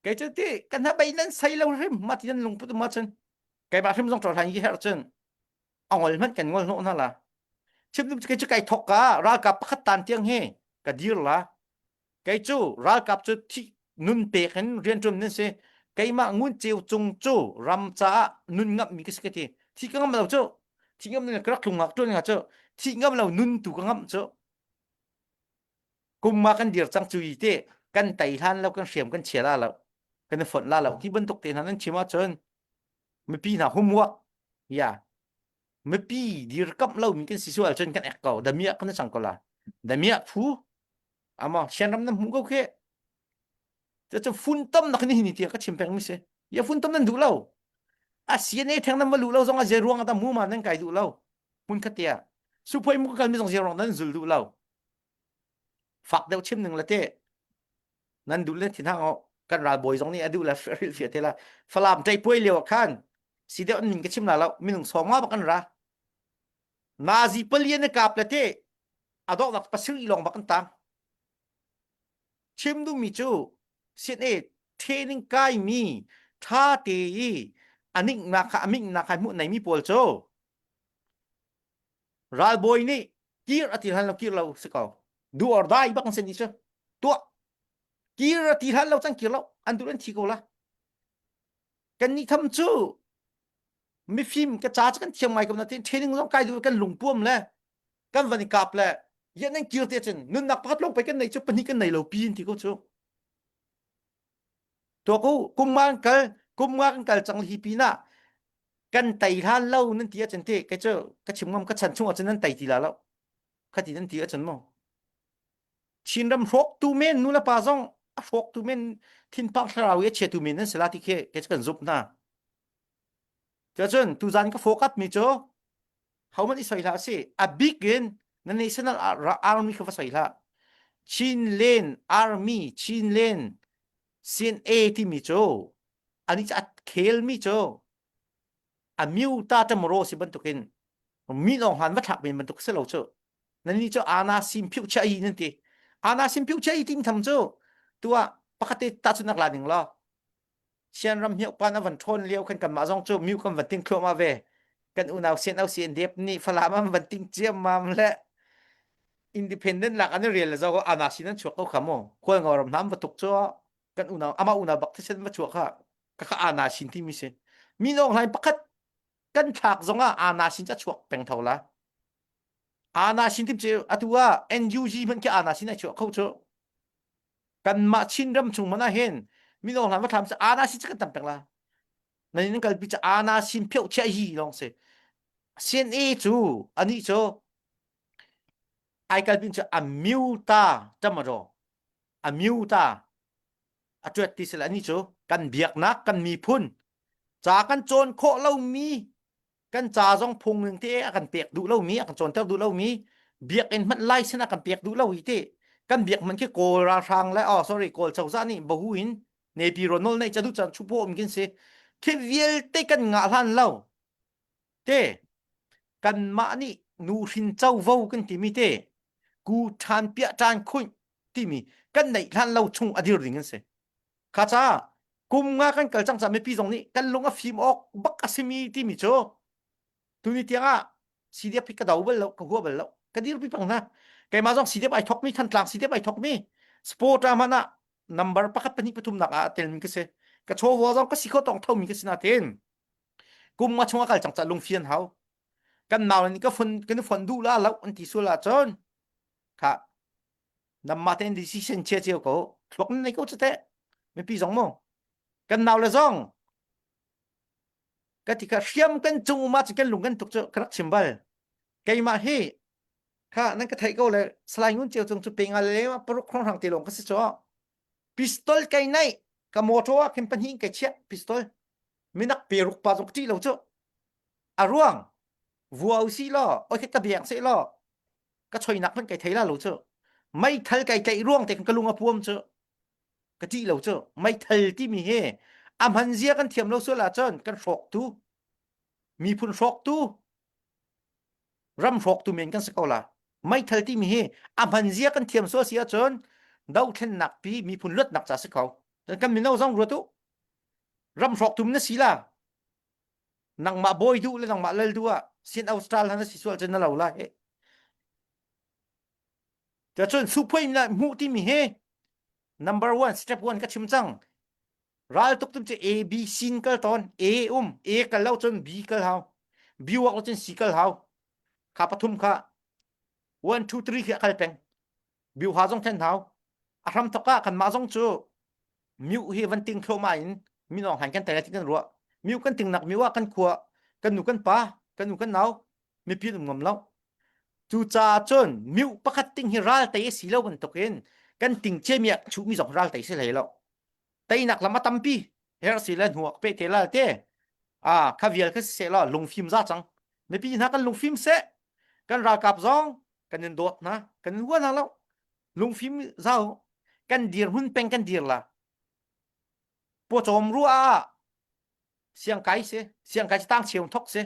Kei cu ti kan ha bei nan sei lo hrim ma ti nan lungput ma cun. Keimah hrim zong ṭol han hi her cun a ngol hmanh kan ngol hnawh hna la chim kei cu kai thok ka ralkap pakhat tan tiang hi ka dir la kei cu ralkap cu thi nun pek in rianṭuan nan si keimah ngun ceu cung cu ram caah nun ngamh mi ka si ka ti thi ka ngam lo cu thi ngam lo ka rak thlung ngak ṭuan nga cu thi ngam lo nun tu ka ngamh cu kum ma kan dir cang cu i te kan tei hlan lo kan hriam kan chia la lo kan i fonh la lo ti bantuk te hna nan chim ahcun mipi hna homework ya mipi dirkamh lo mi kan si sual cun kan ek ko damiah kan cang ko la damiah phu ama sianram na hmu ko khi cu fun tom nak ni ni tia ka chim peng mi si ya fun tom nan duh lo a CNA theng nan ma lu lo zong a je ruang ta mu ma nan kai duh lo mun khatia suphoi mu kal mi zong je ruang nan zul duh lo fak deuh chim ning la te nan duh le thin hang kan ralbawi zong nih a duh le hrilh fiah te la falam ṭei puai lio ah khan si deuh an min ka chim la lo minung sawm nga bak an ra nazi palian na kap le te a dawhnak pasir i lawng bak an tang chim duhmi cu CNA training kai mi tha te i anik nak kha amik nak kha hmuh nei mi pawl cu Ralbawi nih kir a ti hlan lo kir lo si ko. Do or die bak an si ni cu. Tuah. Kir a ti hlan lo cang kir lo. An duh an thi ko la. Kan nih tham cu mifim ka ca cu kan thiam ngai ko na tin training zong kai duh kan lungpuam le kan van i kap le yan nan kir te cun nunnak pakhat lawng pei kan nei cu pahnih kan nei lo pi in ti ko cu Tuak u, kum nga kan kal, kum nga kan kal cang hi pinah kan tei hlan lo nan ti ahcun ti kei cu ka chim ngam ka chan chung ahcun nan tei ti la lo. Khati nan ti ahcun mu. Chinram hrawktu men nu le pa zong a hrawktu men thinpang thlarau i a chiatu men nan si la ti khi kei cu kan zumh hna. Cuacun tuzan ka focus mi cu hohmanh i soi hlah si a bik in na national army kha va soi hlah Chinland Army Chinland CNA timi cu ani cu a khelmi cu a miu ta tamro si bantukin mi lawng han va thlak men bantuk si lo cu nan ni cu ana sim phiu cha yi nan ti ana sim phiu cha yi tim tham cu tua pakhat te ta chu nak la ning lo Sianram hniauhpan a van ṭhawn lio khan kanmah zong cu miu kan van ting thluahmah ve. Kan unau sian au sian dep nih Falam an van ting ciammam le independent lak an i rial le zo ana sin an chuak ko kha mu. Khual ngo ram hna an va tuk cu kan unau amah unau bak thisen va chuak kha ka kha ana sin timi si. Mi nawng hlain pakhat kan thlak zong ah ana sin ca chuak peng tho la. Ana sin tim cu atu ah NUG hmanh khi ana sin ai chuak kho cu. Kanmah Chinram chung hmanh ah hin mino hlan va thlam cu ana sin cu kan tam peng la. Nan in kalpi cu ana sin pheuh chiah hi lawng si. CNA cu anih cu ai kalpi cu a miu ta tamaro a miu ta a tuat ti sila anih cu kan biaknak kan miphun ca kan cawn khawh lomi kan ca zong phung ning te a kan pek duh lomi a kan cawnter duh lomi biakinn hmanh license a kan pek duh lo hi te kan biak hmanh khi kawl ralhrang le oh sorry kawl cozah nih bahu in nepi ro nol nei chadu chan chupo um kin si khi vialte kan ngah hlan lo te kanmah nih nu hrin covo kan timi te ku ṭhan piah ṭan khunh timi kan neih hlan lo chung a dir ding an si Kha ca kum nga kan kal cang ca mipi zong nih kan lung a fim awk bak a simi timi cu tuni tiang ah CDF hi ka do bal lo ka hua bal lo ka dirpi pang hna keimah zong CDF ai thokmi Thantlang CDF ai thokmi sport ah hmanh ah number pakhat pahnih pathum nak ah telmi ka si ka chawva zong ka si kho tong thomi ka si natin kum nga chung a kal cang ca lungfian hau kan nau nih ka fon kan fon duh la lo an ti sual ahcun kha Namah tein decision chia cio ko thluak nan nei ko cu teh mipi zong mu kan nau le zong ka ti kha hriam kan cung uma cu kan lung kan tuk cu ka rak chim bal keimah hi kha nan ka theih ko le salai ngun ceu cung cu pe nga le paruk hrang hrang te lawng ka si cu pistol kai nei ka motor ah khin pahnih kai chiah pistol minak peruk pa zong ka ṭih lo cu a ruang. Vua usih law oi ka biang seh law ka choinak hmanh kai thei la lo cu. Meithal kai tlaih ruang te ka lung a puam cu. Ka ṭih lo cu. Meithal timi hi a hman zia kan thiam lo sual ahcun kan hrawktu miphun hrawktu ram hrawktu men kan si ko la. Meithal timi hi a hman zia kan thiam sual si ahcun dothlennak pi miphun luatnak ca si ko. Kan mino zong ruat u. Ram hrawktu na si la. Nangmah bawi duh le nangmah lal duh ah sin Austral han si sual cun na lo lai. Cun suphuai na hmuh timi hi number one step one ka chim cang. Ral tuk tum cu A B sin kal tawn A um A kal lo cun B kal hau B wak lo cun C kal hau kha pathum kha 1 2 3 khi kal peng biu ha zong then hau a hram thok ah kanmah zong cu miu hi van ting thluahmah in minong han kan tai ti kan ruah miu kan ting nak miu ah kan khua kan nu kan pa kan nu kan nau mipi um ngam lo cu ca cun miu pakhat ting hi ral tei si lo bantukin kan ting che mi ah chu mi zong ral tei si hlei lo teinak lam a tampi her si le hnuak pe te lal te a kha vial kha se lo lungfim za cang mipi hna kan lungfim se kan ralkap zong kan in dawt hna kan in hua hna lo lungfim zau kan dir hun peng kan dir la pawcawm ruah ah siang kai si siang kai tang cheu thok si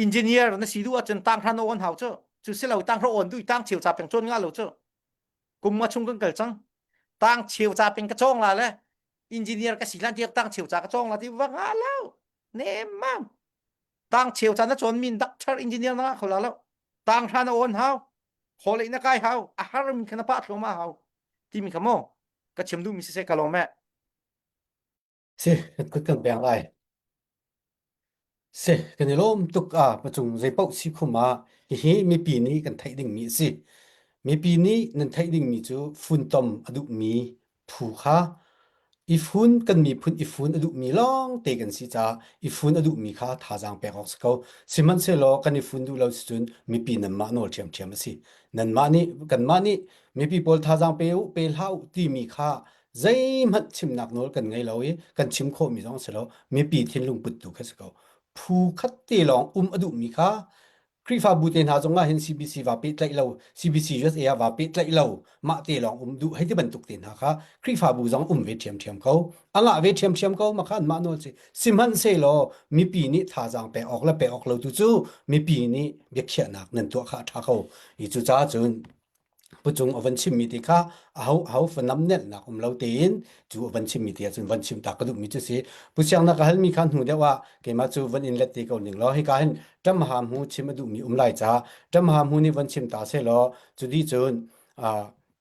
engineer na si du ahcun tang hran on hau cu cu si lo tang hra on du tang cheu cha peng chon nga lo cu kum nga chung kan kal cang tang cheu cha peng ka chong la le engineer ka si lan tiak tang cheu cha ka chong la ti va nga lo nem mam tang cheu cha na chon min doctor engineer na kho la lo tang hra na on hau khole na kai hau a har mi khana pa thlo ma hau ti mi kha mo ka chim du mi se ka lo me Si, kan kan beng lai. Si, kan i lawm tuk a pacung zeipaoh si khum ah hihi mipi nih kan theih dingmi a si. Mipi nih nan theih dingmi cu funtom a duhmi phu kha i fun kan miphun i fun a duhmi lawngte kan si caah i fun a duhmi kha thazaang pek awk si ko. Sihmanhsehlaw kan i fun duh lo si cun mipi nanmah nawl ṭhiamṭhiam a si. Nanmah nih kanmah nih mipi pawl thazaang pe u pe hlah u timi kha zeihmanh chimnak nawl kan ngei lo i kan chim khawhmi zong a si lo mipi thinlung put tu kha si ko phu khat te lawng um a duhmi kha Khrihfabu te hna zong ah hin CBC va pehtlaih lo CBC USA ah va pehtlaih lo mah te lawng um duh hei ti bantuk te hna kha Khrihfabu zong um ve ṭhiamṭhiam ko a ngah ve ṭhiamṭhiam ko mah kha anmah nawl si sihmanhsehlaw mipi nih thazaang pek awk le pek awk lo tu cu mipi nih biakhiahnak nan tuah kha a ṭha ko i cucaah cun Pucung a van chimmi ti kha aho aho fanam nelhnak um lo tein cu a van chimmi ti ahcun van chim ta ka duhmi cu si. Pu Siang na ka halmi kha hnu deuh ah keimah cu van in let te ko ning law hika hin ṭam ha hmu chim a duhmi um lai ca ṭam ha hmu nih van chim ta seh law cu dih cun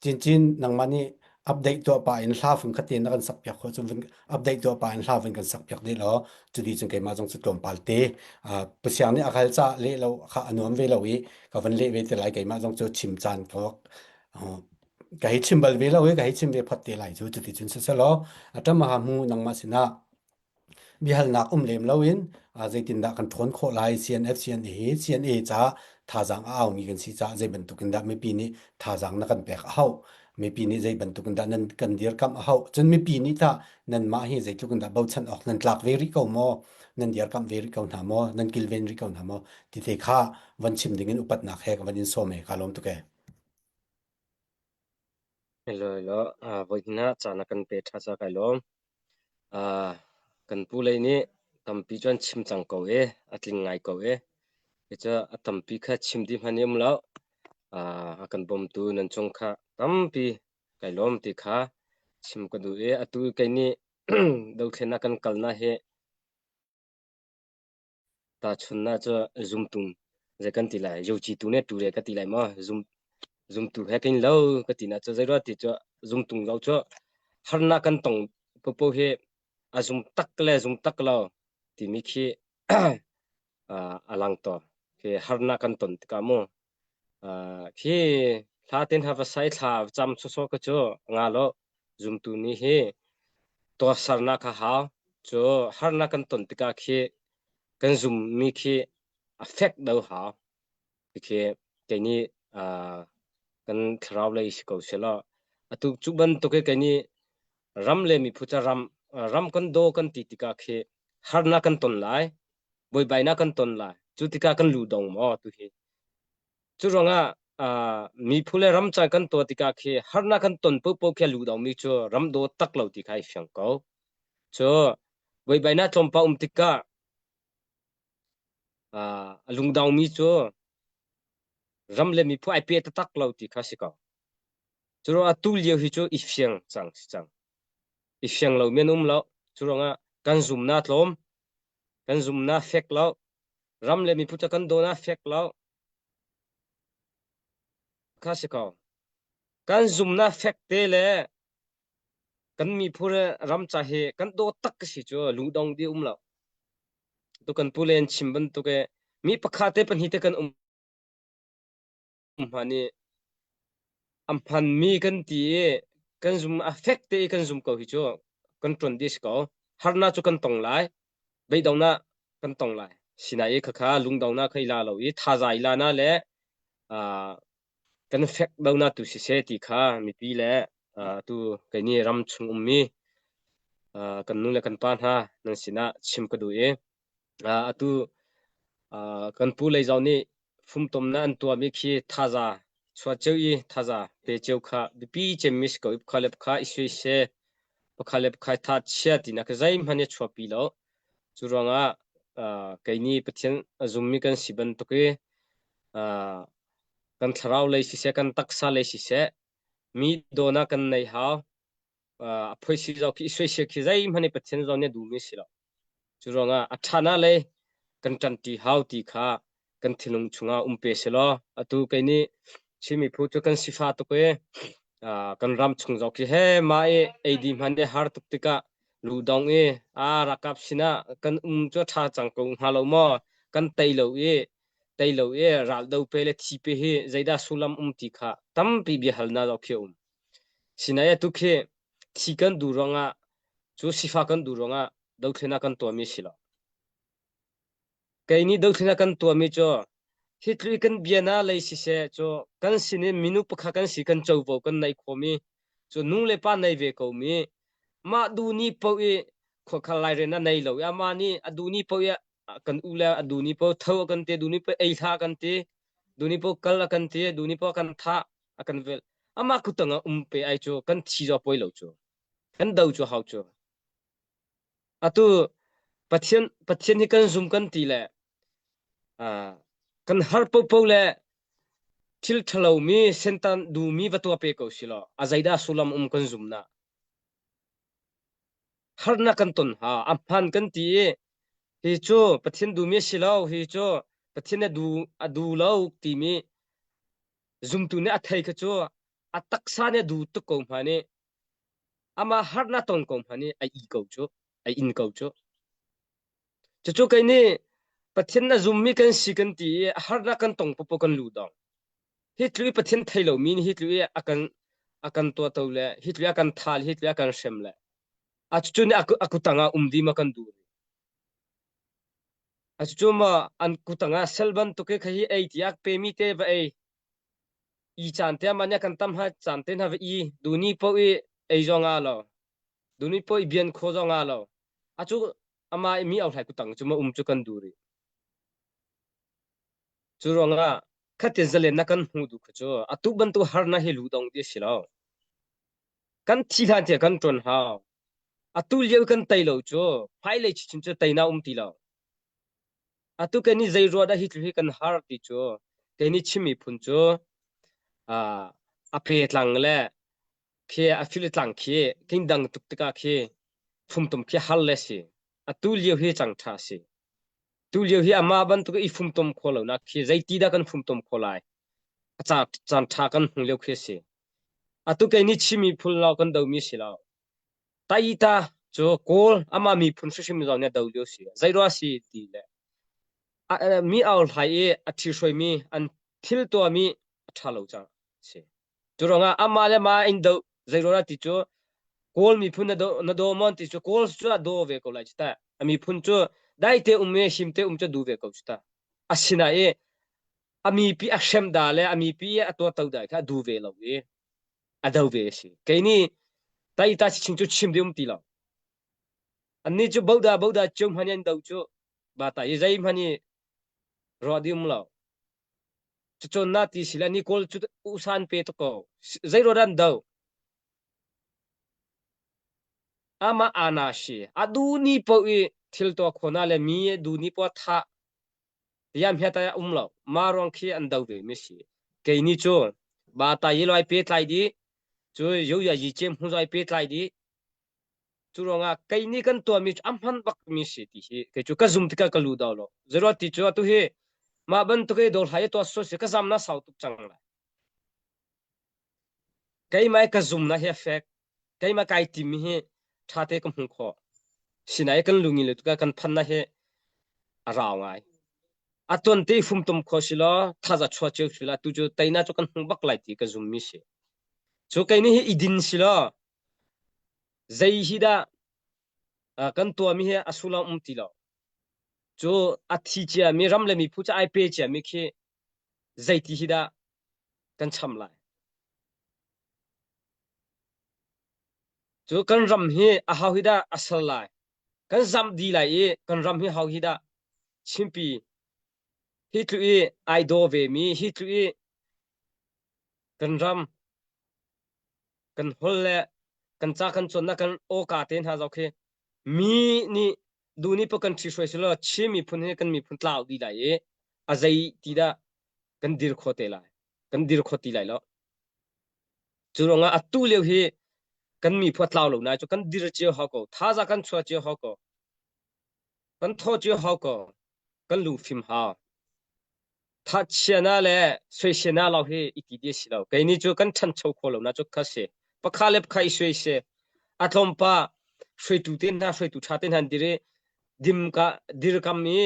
cincin nangmah nih update tuah pah in hla fung khat te na kan sak piak khawh cun vun update tuah pah in hla vun kan sak piak dih law cu dih cun keimah zong cu tlawmpal te Pu Siang nih a hal ca leh lo kha a nuam ve lo i ka van leh ve te lai keimah zong cu chim caan ka ka hei chim bal ve lo i ka hei chim ve phot te lai cu cuti cun siselaw aṭam ha mu nangmah sinah biahalnak um lem loin zeitindah kan ṭhawn khawh lai CNF CNA hi CNA ca thazaang a aumi kan si caah zei bantuk in dah mipi nih thazaang na kan pek a hau mipi nih zei bantuk in dah nan kan dirkamh a hau cun mipi nih tah nanmah hi zeitluk in dah bochan awk nan tlak ve rih ko maw nan dirkamh ve rih ko hna maw nan kilven rih ko hna maw ti te kha van chim ding in upatnak he ka van in sawm e ka lawm tuk e Hello, hello. Uh, voi hna caan a kan pe ṭha ca kai lawm. Uh, kan pu lei nih tampi cu an chim cang ko e, a tling ngai ko e. Cu a tampi kha chim dih hmanh i um lo. Uh, a kan bawmtu nan cung kha tampi kai lawm ti kha chim ka duh i atu kei nih dothlennak kan kalnak hi Tahchunhnak cu zumtu zei kan ti lai yoci tu nih tu re ka ti lai maw zum zumtu he kan lo ka ti na cu zeiruah ti cu zumtung lo cu harnak kan tong popo hi a zum tak le zum tak lo timi khi a lang to khi harnak kan ton tikah mu Khi hla ten ha va sai thla cam sawsawh ka cu nga lo zumtu nih hi tuahsernak kha hau cu harnak kan ton tikah khi kan zummi khi a fek do hau khi kei nih kan thlarau lei si ko selaw atu cu bantuk hi kei nih ram le miphun ca ram ram kan daw kan ti tikah khi harnak kan ton lai. Buaibainak kan ton lai. Cu tikah kan lu dong maw tu hi. Cu ruangah uh, miphu le ram caan kan tuah tikah khi harnak kan ton popo khi lu dong mi cu ram daw tak lo ti kha i fiang ko. Cu buaibainak tlawmpal um tikah uh, a lungdong mi cu ram le miphu ai pe taktak lo ti kha si ko. Cu ruangah tu lio hi cu i fiang cang si cang. I fiang lo mi an um lo. Cu ruangah kan zumnak tlawm, kan zumnak fek lo, ram le miphun cu kan dawnak fek lo. Kha si ko. Kan zumnak fek te le kan miphun le ram ca hi kan daw tak ka si cu lungdong di um lo. Tu kan pu le an chim bantuk e mi pakhat te pahnih te kan um hma nih a hmanmi kan ti i kan zum a fek te i kan zum ko hi cu kan ṭuan dih si ko. Harnak cu kan tong lai, beidongnak kan tong lai. Sinain i khakha lungdongnak kha i la lo i thaza i la na le uh, kan fek dona tu siseh ti kha mipi le uh, tu kei nih ram chung ummi uh, kan nu le kan pa hna nan sinah chim ka duh i Atu kan pu lei zong nih fumtomnak an tuahmi khi thaza chuah cio i thaza pe cio kha biapi cemmi si ko i pakhat le pakhat i soisel, pakhat le pakhat tha chia tinak khi zeihmanh i chuahpi lo. Cu ruangah kei nih Pathian a zummi kan si bantuk i kan thlarau lei siseh, kan taksa lei siseh, mi dawnak kan nei hau. A phoisi zong khi i soisel khi zeihmanh i Pathian zong nih a duhmi si lo. Cu ruangah a ṭhan ah le kan ṭanṭi hau ti kha kan thinlung chungah um pe selaw atu kei nih Chin miphun cu kan sifah tuk i kan ram chung zong khi he mah i eidi hman i har tuk tikah ludong i a ralkap sinah kan um cu a ṭha cang ko hnga lo maw kan tei lo i tei lo i ral do pe le thi pe hi zeidah sullam um ti kha tampi biahalnak zong khi a um. Sinain atu khi thi kan duh ruangah cu sifah kan duh ruangah dothlennak kan tuahmi si lo. Kei nih dothlennak kan tuahmi cu hi tluk i kan bia na lei siseh cu kan sin in minu pakhat kan si kan covo kan neih khawhmi cu nu le pa nei ve komi mah duh ni paoh i khuakhal lairel na nei lo i amah nih a duh ni paoh i kan u le a duh ni paoh tho a kan ti duh ni paoh ei hlah a kan ti duh ni paoh kal a kan ti duh ni paoh kan thah a kan velh amah kutang ah um pe ai cu kan thi zaw poi lo cu kan do cu hau cu atu pathian pathian hi kan zum kan ti le kan har popo le thil thalo mi sentan du mi va tua pe ko si lo a zaida sulam um kan zum na harnak kan ton ha a hman kan ti i hi cu pathian du mi si lo hi cu pathian a du a du lo timi Zumtu nih a thei kha cu a taksa nih a duh tuk ko hmanh i amah harnak ton ko hmanh i a i ko cu, a in ko cu. Cucu kei nih Pathian a zummi kan si kan ti i harnak kan tong popo kan lu dong. Hi tlu i Pathian thei lomi nih hi tlu i a kan a kan tuahto le hi tlu i a kan thal hi tlu i a kan hrem le a cucu nih a kutang ah um dih ma kan duh. Cucu maw an kutang ah sal bantuk i kha hi ei tiah pemi te va ei. I caan te ah mah kan tam ha caan te hna va i duni paoh i ei zong ah lo. Duni paoh i bian kho zong ah lo. Acu ama i mi au hlai kutang cu ma um cu kan duh rih. Cu ruangah khatin zalennak kan hmu duh kha cu atu bantuk harnak hi lu dong ti a si lo. Kan thi hlan tiah kan ṭuan hau. Atu lio kan tei lo cu hmailei chinchin cu teinak um ti lo. Atu kan nih zei ruah dah hi thil hi kan har ti cu kei nih Chin miphun cu uh, a pe tlang le khi a fil tlang khi king dang tuk tikah khi fumtum khi har le si. Atu lio hi cang ṭha si. Tu lio hi amah bantuk i fumtom kho lo nak khi zeiti dah kan fumtom kho lai? A ca caan ṭha kan hmu lio khi si. Atu kei nih Chin miphun lo kan domi si lo. Taita cu Kawl amah miphun hrimhrim zong nih a do lio si. Zeiruah si ti le mi au hlai i a ṭhihruaimi an thil tuahmi a ṭha lo cang si. Cu ruangah amah le mah in do zeiruah ti cu Kawl miphun na do na daw maw ti cu Kawl cu a daw ve ko lai cu ta. A miphun cu daite um i himte um cu duh ve ko cu ta. Asinain i a mipi a hrem da le a mipi a tuahto da kha a duh ve lo i a do ve a si. Kei nih taita ching cu chim ding um ti lo. Annih cu boda boda cio hmanh an do cu. Ba ta i zeihmanh i ruah ding um lo. Cucun na ti sila ni kawl cu usan pe to ko. Zei ro dan do. Ama ana shi. Adu ni po i thil to khona le mi du ni po tha yam hia ta um lo. Ma ruang khi an do ve mi si. Kei ni cu ba ta yi loi pe tlai di cu yu ya yi chem hu zoi pe tlai di Cu ruangah kei nih kan tuahmi cu a hman bakmi si ti hi kei cu ka zum tikah ka lu dau lo. Zeruah ti cu atu hi mah bantuk i dawr hai tuah sual si ka zam na sau tuk cang lai. Keimah i ka zum na hi a fek. Keimah kai timmi hi ṭha te ka hmu khawh. Sinai kan lungi le tukah kan phan na hi a rau ngai. A tuan te fumtom kho si law thaza chua cio si la tu cu teina cu kan hmu bak lai ti ka zum mi si. Cu kei nih hi i din si law Zei hi dah kan tuahmi hi a sullam um ti lo. Cu a thi ciami ram le miphun cu ai pe ciami khi zeiti hi dah kan cham lai. Cu kan ram hi a ho hi dah a sal lai. Kan zamh dih lai i kan ram hi ho hi dah chimpi hi tlu i ai daw ve mi hi tlu i kan ram kan hol le kan ca kan cawnnak kan awka te hna zong khi mi nih du nih pa kan ṭhi hruai silo Chin miphun hi kan miphun tlau dih lai i a zei ti dah kan dir kho te lai kan dir kho ti lai lo cu ruangah atu lio hi kan miphun a tlau lo nai cu kan dir cio hau ko thaza kan chuah cio hau ko kan thaw cio hau ko kan lungfim hau Thachiana le soisena lo hi i ti ti si lo. Kei ni cu kan ṭhancho kho lo na cu kha si. Pakha le pakha i suai A tlawmpa hruaitu te hna hruaitu ṭha te hna an dir i dim ka dirkam i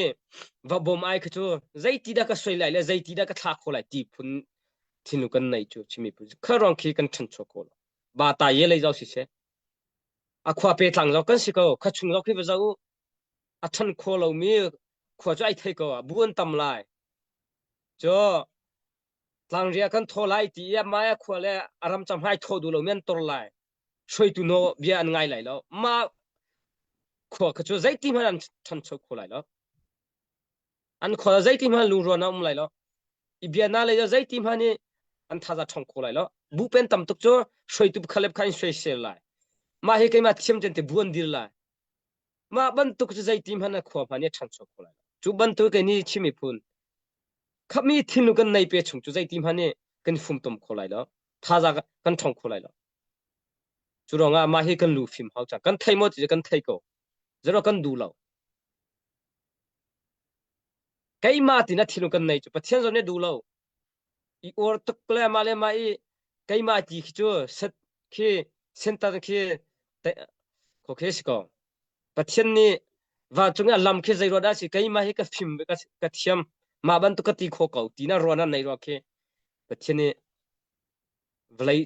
va bawm ai kha cu zeiti dah ka soi lai le zeiti dah ka thla kho lai ti phun thinlung kan nei cu chimi phun kha ruang khi kan ṭhancho kho lo. Ba ta ye lei zau si seh. A khua pe tlang zau kan si ko. Kha chung zau khi va zau a ṭhan kho lomi khua cu ai thei ko ah bu an tam lai. Cu tlangria kan thaw lai ti i maya khua le a ram cam hai thaw duh lomi an tor lai. Hruaitu no bia an ngai lai lo. Mah khua kha cu zeiti hmanh an ṭhancho kho lai lo. An khua zeiti hmanh lungruan a um lai lo. I bia na le zeiti hmanh i an thaza ṭhong kho lai lo. Bu pen tam tuk cu hruaitu khalep kha in soisel lai. Mah hi keimah thiam ten te bu an dir lai. Mah bantuk cu zeiti hmanh a khua hmanh nih a ṭhancho kho lai lo. Cu bantuk kei nih Chin miphun khami thinlung kan nei pe chung cu zeiti hmanh nih kan fumtom kho lai lo. Thazaang kan ṭhong kho lai lo. Cu ruangah mah hi kan lu fim hau cang. Kan thei maw ti kan thei ko. Zero kan duh lo. Keimah tin a thinlung kan nei cu Pathian zong nih duh lo. I uar tuk le mah le mah i keimah ti khi cu set khi sentan khi ko khi si ko. Pathian nih vancung i a lam khi zei ruah dah si keimah hi ka fim ka, ka thiam mah bantuk ka ti kho ko ti na ruah na nei rua khi Pathian nih vawlei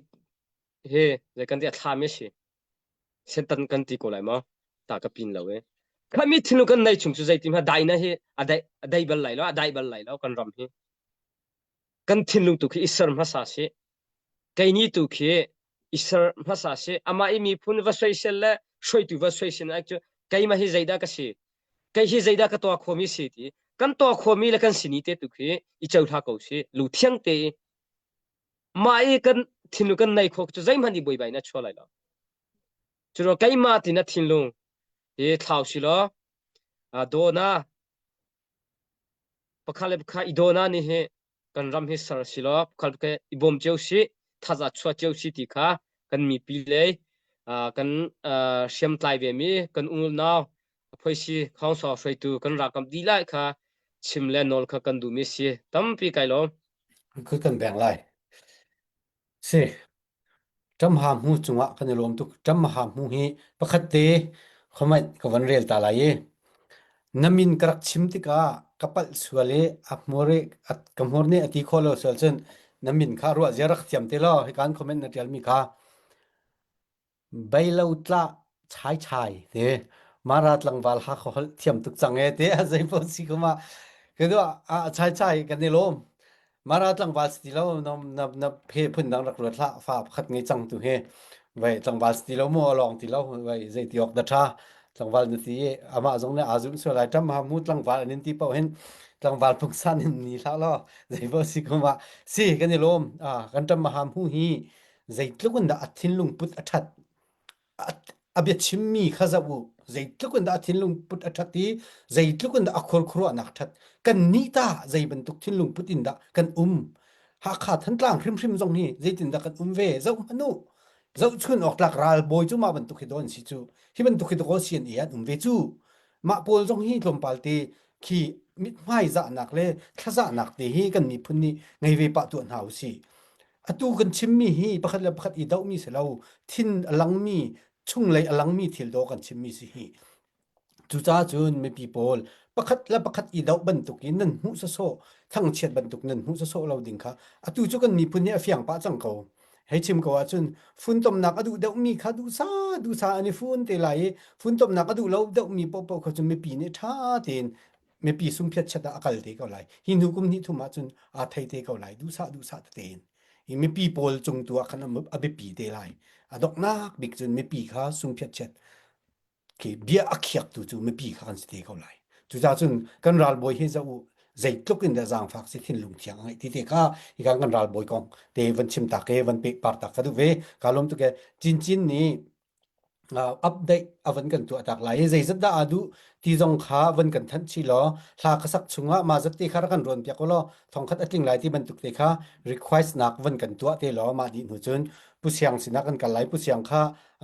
he zei kan ti a thlam i si sentan kan ti ko lai maw ta ka pin lo e khami thinlung kan nei chung cu zeitin ha dai na hi a dai a dai bal lai lo a dai bal lai lo kan ram hi kan thinlung tu khi i ser hmasa si kei ni tu khi i ser hmasa si amah i miphun va soisel le hruaitu va soisel ai cu keimah hi zeidah ka si kei hi zeidah ka tuah khomi si ti kan tuah khomi le kan sini te tu khi i cohla ko si luthiang te i mah i kan thinlung kan nei kho cu zeihmanh i buaibai na chua lai lo cu keimah ti na thinlung hi thlau si law dawna Pakhat le pakhat i dawhnak nih hi kan ram hi ser si law pakhat le pakhat i bawm cio sih, thaza chuah cio sih ti kha kan mipi lei kan hriamtlai vemi kan unau phoisi khawngsaw hruaitu kan ralkap dihlak kha chim le nawl kha kan duhmi si. Tampi kai lawm. Kan kan beng lai. Si. Ṭamha hmu cungah kan i lawm tuk. Ṭamha hmu hi pakhat te khuamanh ka von rel ta lai i na min ka rak chim tikah ka palh sual i a hmur i ka hmur nih a ti khawh lo sual cun na min kha ruah zia rak thiam te law hikan comment na ṭialmi kha Beilo tlah chaichai te Mara tlangval ha kho holh thiam tuk cang e te a zeipaw si kuma ke du a chaichai kan i lawm Mara tlangval si ti lo na na na phe phun dang rak ruat hlah fa pakhat ngei cang tu he vai tlangval si ti lo mu along ti lo vai zei ti ok da tha. Tlangval na ti i amah zong nih aa zumh sual lai. Ṭam ha mu tlangval an in ti paoh hin tlangval pungsan in ni hlah law zeipaoh si kum ah si kan i lawm. Ah, kan ṭam ha mu hi zeitluk in dah a thinlung put a ṭhat a biachimmi kha zoh u. Zeitluk in dah a thinlung put a ṭhat i zeitluk in dah a khualkhuaruahnak ṭhat. Kan nih tah zei bantuk thinlung put in dah kan um. Hakha Thantlang hrimhrim zong hi zeitindah kan um ve zoh hmanh u. Zohchun awk tlak ralbawi cu mah bantuk hi daw an si cu. Hi bantuk hi dakaw CNA an um ve cu. Mah pawl zong hi tlawmpal te khi mithmai zahnak le thlazahnak te hi kan miphun nih ngei ve pah tuah hna usih. Atu kan chimmi hi pakhat le pakhat i dohmi si lo, thin a langmi, chunglei a langmi thil dawh kan chimmi si hi. Cucaah cun mipi pawl pakhat le pakhat i doh bantukin nan hmuh sawsawh, thangchiat bantuk nan hmuh sawsawh lo ding kha atu cu kan miphun nih a fiang pah cang ko. Hei chim ko ahcun funtomnak a duh deuhmi kha duhsa duhsa an i fun te lai i funtomnak a duh lo deuhmi paohpaoh kha cun mipi nih ṭha tein mipi sungphiat chat ah a kal te ko lai. Hi hnu kum hnih thum ahcun aa thei te ko lai duhsah duhsah tete in. Hi mipi pawl cung tu ah khan a biapi te lai. A donghnak bik cun mipi kha sungphiat chat khi bia a khiaktu cu mipi kha kan si te ko lai. Cucaah cun kan ralbawi hi zoh u zeitluk in dah zaangfak si thinlung thiang a ngeih ti te kha hi kan kan ralbawi kong te van chim tak e van peh par tak ka duh ve ka lawm tuk e Cincin nih update a van kan tuah tak lai i zeizat dah aa duh ti zong kha van kan thanh chi law hla ka sak chungah mah zat te kha rak kan ruan piak law thongkhat a tling lai ti bantuk te kha request nak van kan tuah te law mah dih hnu cun Pu Siang sinah kan kal lai Pu Siang kha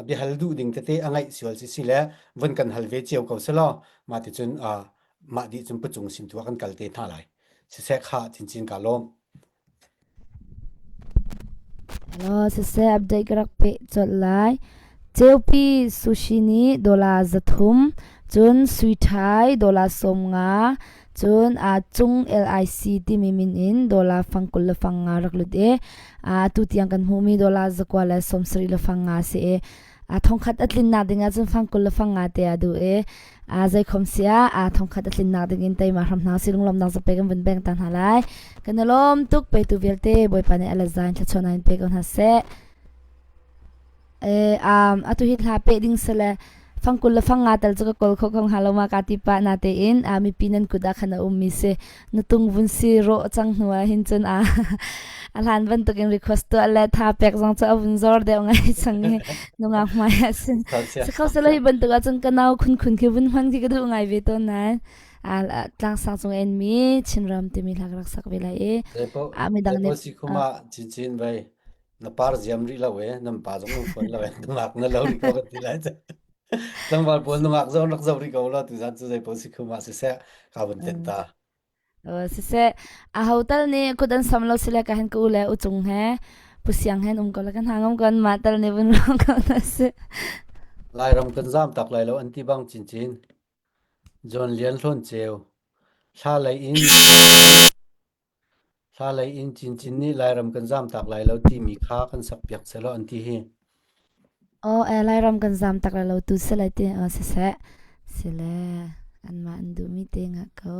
biahal duh ding tete a ngaih sual si si le van kan hal ve cio ko selaw mah ti cun mah dih cun pucung sin tu ah kan kal te hna lai siseh kha chinchin ka lawm Hello, siseh update ka rak peh colh lai. Ceupi sushi nih dollar 300, cun sui ṭhai dollar 50, cun a cung LIC timi min in dollar fang 20 le fang nga rak lut i atu tiang kan hmuhmi dollar 9 le 70 le fang nga si i a thongkhat a tlinnak ding ahcun fang 20 le fang nga te a duh i a zeikhom si ah a thongkhat a tlinnak ding in teima hram hna si lunglawmnak zape kan vun beng ta hna lai kan i lawm tuk petu vialte bawipa nih a le zain thluachuah in pe ko hna seh Eh, um, atu hi hla peh ding sele fangkul le fang nga tal cu ka kawl kho ko hnga lo ma ka ti pa na te in a mipi nan kut ah khan a um mi si na tung vun si ro cang hnu ah hin cun a a hlan bantukin request tuah le tha pek zong cu a vun zor deuh ngai cang i nungak hmai ah sin si kho selo hi bantuk ah cun ka nau khun khun khi vun hman khi ka duh ngai ve tawn nain a tlangsang cung en mi Chinram timi hla ka rak sak ve lai i a midang nih si khuma chin chin vai Na par ziam rih lo e, nan pa zong nan fawn lo e, nungak na lo rih ko kan ti lai cu. Tlangval pawl nungak zong rak zoh rih ko law tuzan cu zei pawl si khum ah siseh ka vun tenh ta. Siseh aho tal nih kut an sam lo sile ka hen ka u le u cung he pu siang hen um ko le kan hangam kan mah tal nih vun rong ko na si. Lairam kan zam tak lai lo an ti bang chinchin. John Lian Hlawn Ceu Thla lei in Hla lei in Cincin nih Lairam kan zamtak lai lo timi kha kan sakpiak sehlaw an ti hi. Aw eh Lairam kan zamtak lai lo tu si lai ti aw siseh sile anmah an duhmi te ngah ko.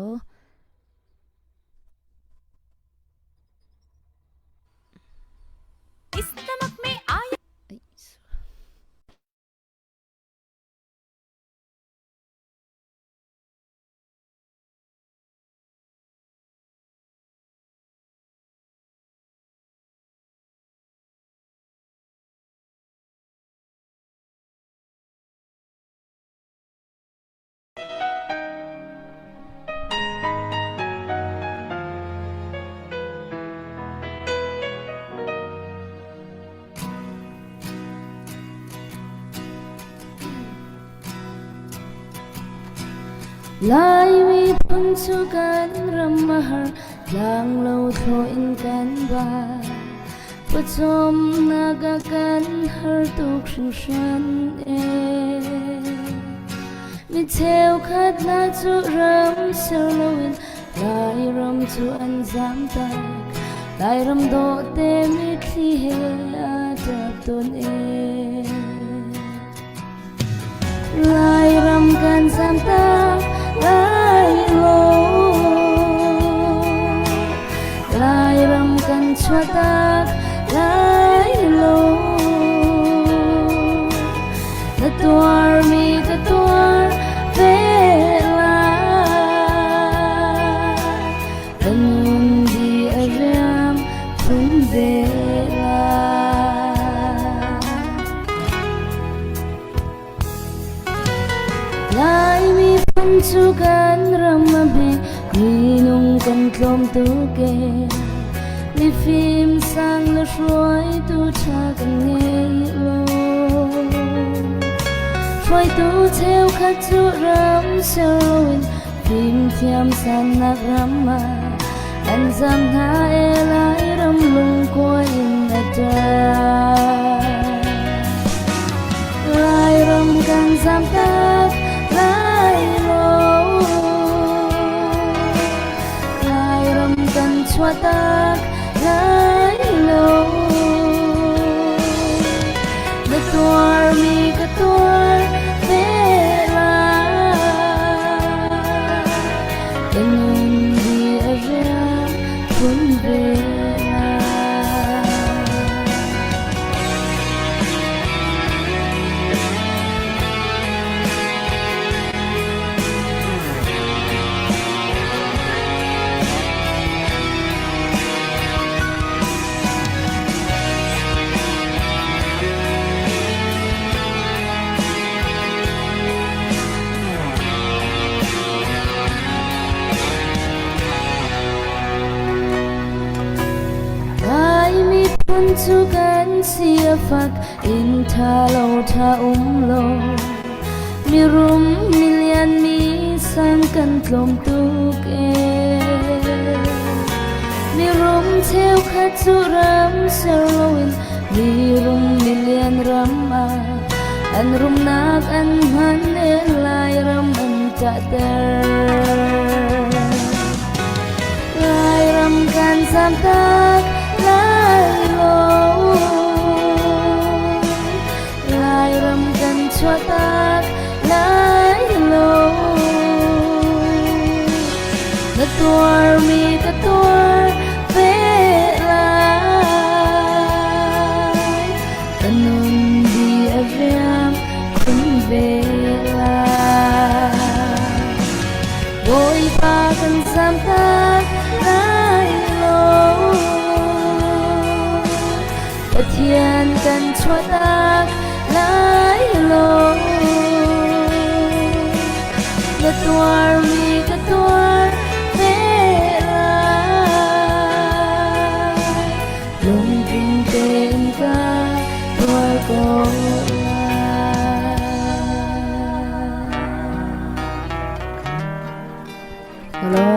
Lai miphun cu kan ram a har, tlanglo thlawh in kan ba. Pawcawmnak a kan har tuk hringhran e. Mi cheukhat hna cu ram ser loin Lairam cu an zamtak. Lairam dawhte mitthli he a ṭap tawn e. Lairam kan zamtak lai lo. Lairam kan chuahtak lai lo. Na tuarmi ka tuar. miphun cu kan ram a hme minung kan tlawm tuk e mifim sang le hruaitu ṭha kan ngei lo hruaitu cheukhat cu ram ser loin fimthiam sannak ram ah an zam hna e Lairam lungkuai in a ṭap Lairam kan zam tak lai lo Lairam kan chuah tak lai lo Na tuarmi ka tuar ve lai Ka nun di a riam phun ve lai. Lai miphun cu kan si a fak inn ṭha lo ṭha um lo mirum milian mi sang kan tlawm tuk ee mirum cheukhat cu ram ser loin mirum milian ram ah an rumnak an hman e Lairam an ṭahter Lairam kan zamtak lai lo Lairam kan chuahtak lai lo Na tuarmi ka tuar ve lai Ka nun di a riam khun ve lai Bawipa kan zamtak lai lo Pathian kan chuahtak lai lo Na tuarmi ka tuar ve lai Lungtling tein ka tuar ko lai Hello.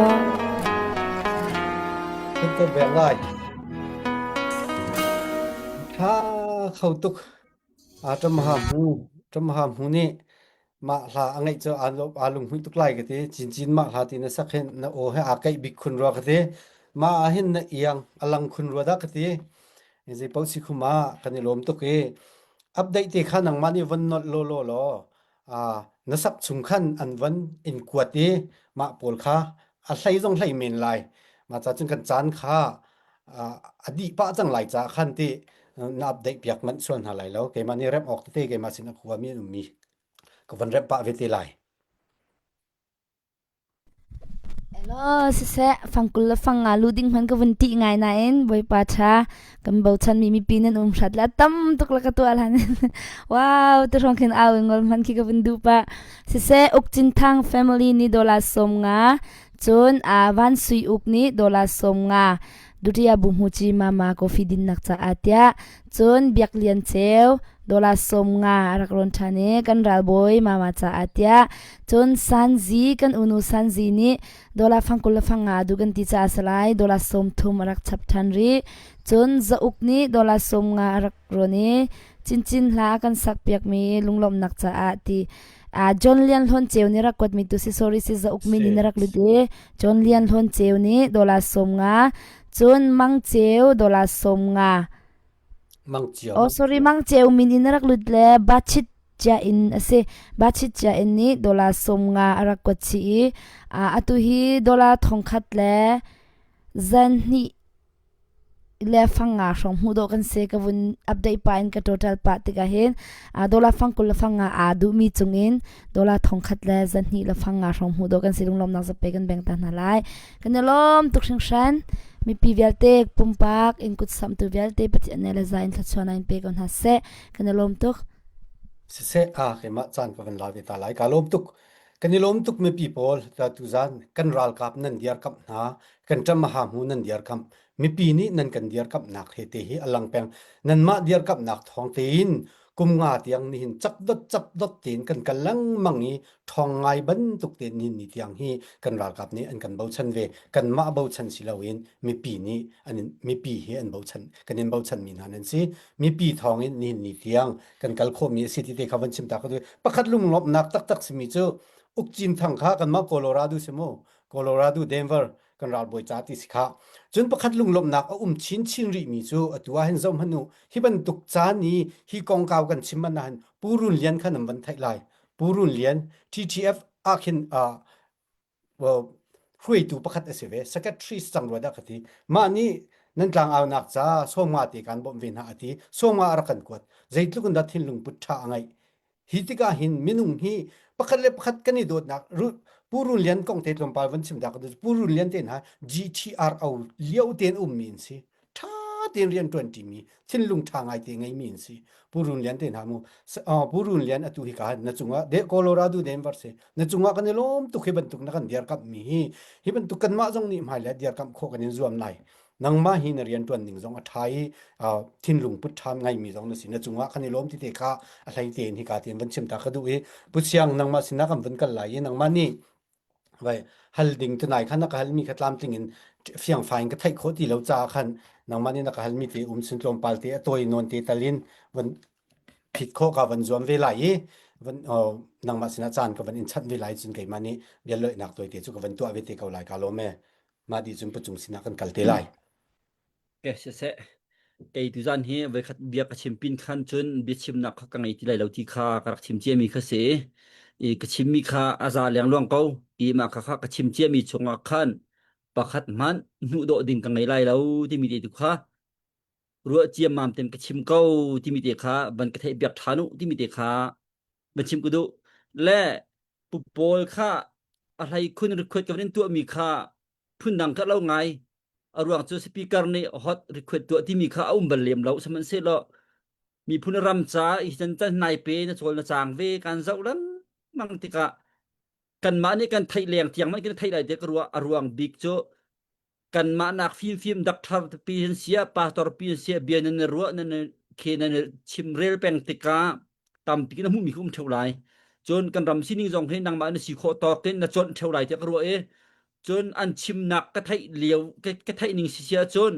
Kan ko bek lai. Tha kho tuk. A ṭam ha hmu, ṭam ha hmu nih mah hla a ngaih cu aa lawm aa lunghmuih tuk lai ka ti. Cincin mah hla ti na sak hin na aw he aa keih bik khun rua ka ti. Mah ah hin na iang a lang khun rua dah ka ti. Zei paoh si khum ah kan i lawm tuk i update te kha nangmah nih von nolh law law law ah na sak chung khan an von in kuat i mah pawl kha a hlei zong hlei men lai. Mah ca cun kan caan kha a dih pah cang lai caah khan ti na update piak manh sual hna lai lo. Keimah nih remh awk tete keimah sin a khuami an ummi ka von remh pah ve te lai. Elaw siseh fangkul le fang nga lu ding hman ka vun tih ngai nain Bawipa tha kan bochan mi mipi nan um hrat la tam tuk la ka tuah lan wow tu hrawng khin au ngol hman khi ka vun duh pa siseh uk cin thang family ni dollar som nga cun a van sui uk nih dollar som nga dutiya bu hmu chi mama coffee din nak caah tiah cun biak lian cheu dollar som nga a rak rawn ṭhan i kan ralbawi mama caah tiah cun sanzi kan unu sanzi nih dollar fang 20 le fang nga du kan ti caah salai dollar 30 a rak chap ṭhan rih cun zauk nih dollar 50 a rak rawn i cincin hla kan sak piakmi lunglawmhnak caah ti Uh, John Lian Hlawn Ceu nih rak kuatmi tu si sorry si zauk min in rak lut i John Lian Hlawn Ceu nih dollar 50 cun Mang Ceu dollar 50 Mang Cio. Oh sorry Mang Ceu min in rak lut le Bachit cia in a si. Bachit cia in nih dollar 50 a rak kuat chih i atu hi dollar 1000 le zan hnih le fang nga hrawng hmuh dawh kan si ka vun update pa in ka total pa tikah hin dollar fang 20 le fang nga aa duhmi cungin dollar 1000 le zan hnih le fang nga hrawng hmuh dawh kan si lunglawmnak zape kan beng ta hna lai kan i lawm tuk hringhran mipi vialte pumpak in kut samtu vialte Pathian ne le za in thluachuah in pe ko hna seh kan i lawm tuk Siseh a keimah caan ka van la ve ta lai ka lawm tuk. Kan i lawm tuk mipi pawl tuzan kan ralkap nan diarkamh hna, kan ṭamaha hmu nan diarkamh. Mipi nih nan kan diarkamhnak he te hi a lang peng. Nanmah diarkamhnak thawng tein kum nga tiang nihin cakdot cakdot tein kan kal lengmang i ṭhawng ngai bantuk tein nihin ni tiang hi kan ralkap nih an kan bochan ve. Kanmah bochan si loin mipi nih an in, mipi hi an bochan kan in bochanmi hna nan si. Mipi thawng in nihin ni tiang kan kal khawhmi a si ti te kha van chim ta ka duh. Pakhat lunglawmhnak taktak simi cu Ukcin Thang kha kanmah Colorado si mu Colorado Denver kan ralbawi ca ti si kha. Cun pakhat lunglawmhnak a um chinchin rihmi cu atu ah hin zoh hmanh u hi bantuk caan i hi kongkau kan chim man ah hin Pu Run Lian kha nan van theih lai. Pu Run Lian TTF ah khin uh, hruaitu pakhat a si ve secretary cang rua dah ka ti mah nih nan tlangaunak ca sawmnga te kan bawmh ve hna a ti sawmnga a rak kan kuat zeitluk in dah thinlung put ṭha a ngeih hi tikah hin minung hi pakhat le pakhat kan i dawtnak Pu Run Lian kong te tlawmpal van chim dah ka Pu Run Lian te hna GTRO lio tein ummi an si ṭha tein rian ṭuan ṭimi thinlung ṭha ngai te ngeimi an si Pu Run Lian te hna mu Pu Run Lian atu hi ka na cungah de Colorado Denver si na cungah kan i lawm tuk hi bantuk na kan diarkamh mi hi hi bantuk kanmah zong nih hmai le diarkamh khawh kan in zuam lai nangmah hi na rian ṭuan ning zong a ṭha i thinlung put ṭha ngaimi zong na si na cungah kan i lawm ti te kha a hlei tein hi ka tein van chim ta ka duh i Pu Siang nangmah sinah kan vun kal lai i nangmah nih vai hal ding tunai khan na ka halmi kha tlamtling in fiangfai in ka theih khawh ti lo caah khan nangmah nih na ka halmi te um sin tlawmpal te a tawi nawn te tal in van phit khawh ka van zuam ve lai i van nangmah sinah caan ka van in chanh ve lai cun keimah nih bia loihnak tawi te cu ka van tuah ve te ko lai ka lawm e mah dih cun pucung sinah kan kal te lai. Ke siseh, kei tuzan hi voikhat bia ka chim pin khan cun biachimnak kha ka ngei ti lai lo ti kha ka rak chim ciami kha si. I ka chimmi kha a za lengluang ko. I mah kha kha ka chim ciami chungah khan pakhat hmanh hnuhdawh ding ka ngei lai lo timi te tu kha ruah ciammam ten ka chim ko timi te kha van ka theih piak ṭhan u timi te kha van chim ka duh. Le pu pawl kha a hlei khun request ka van in tuahmi kha phundang ka lo ngai. A ruang cu speaker nih hot request tuah timi kha a um bal lem lo sihmanhsehlaw miphun ram ca i can can nai pe na cawl na caang ve kan zoh lengmang tikah kanmah nih kan theih leng tiang man kan theih lai te ka ruah a ruang bik cu kanmah nak fimfim doctor pi hin sia pastor pi hin sia bia nan ruah nan khe nan chimrel peng tikah tampi na hmuhmi kha um theu lai cun kan ram sining zong hi nangmah na si khawh tawk in na chawnh theu lai tiah ka ruah i cun an chimnak ka theih lio ka theih ning si sia cun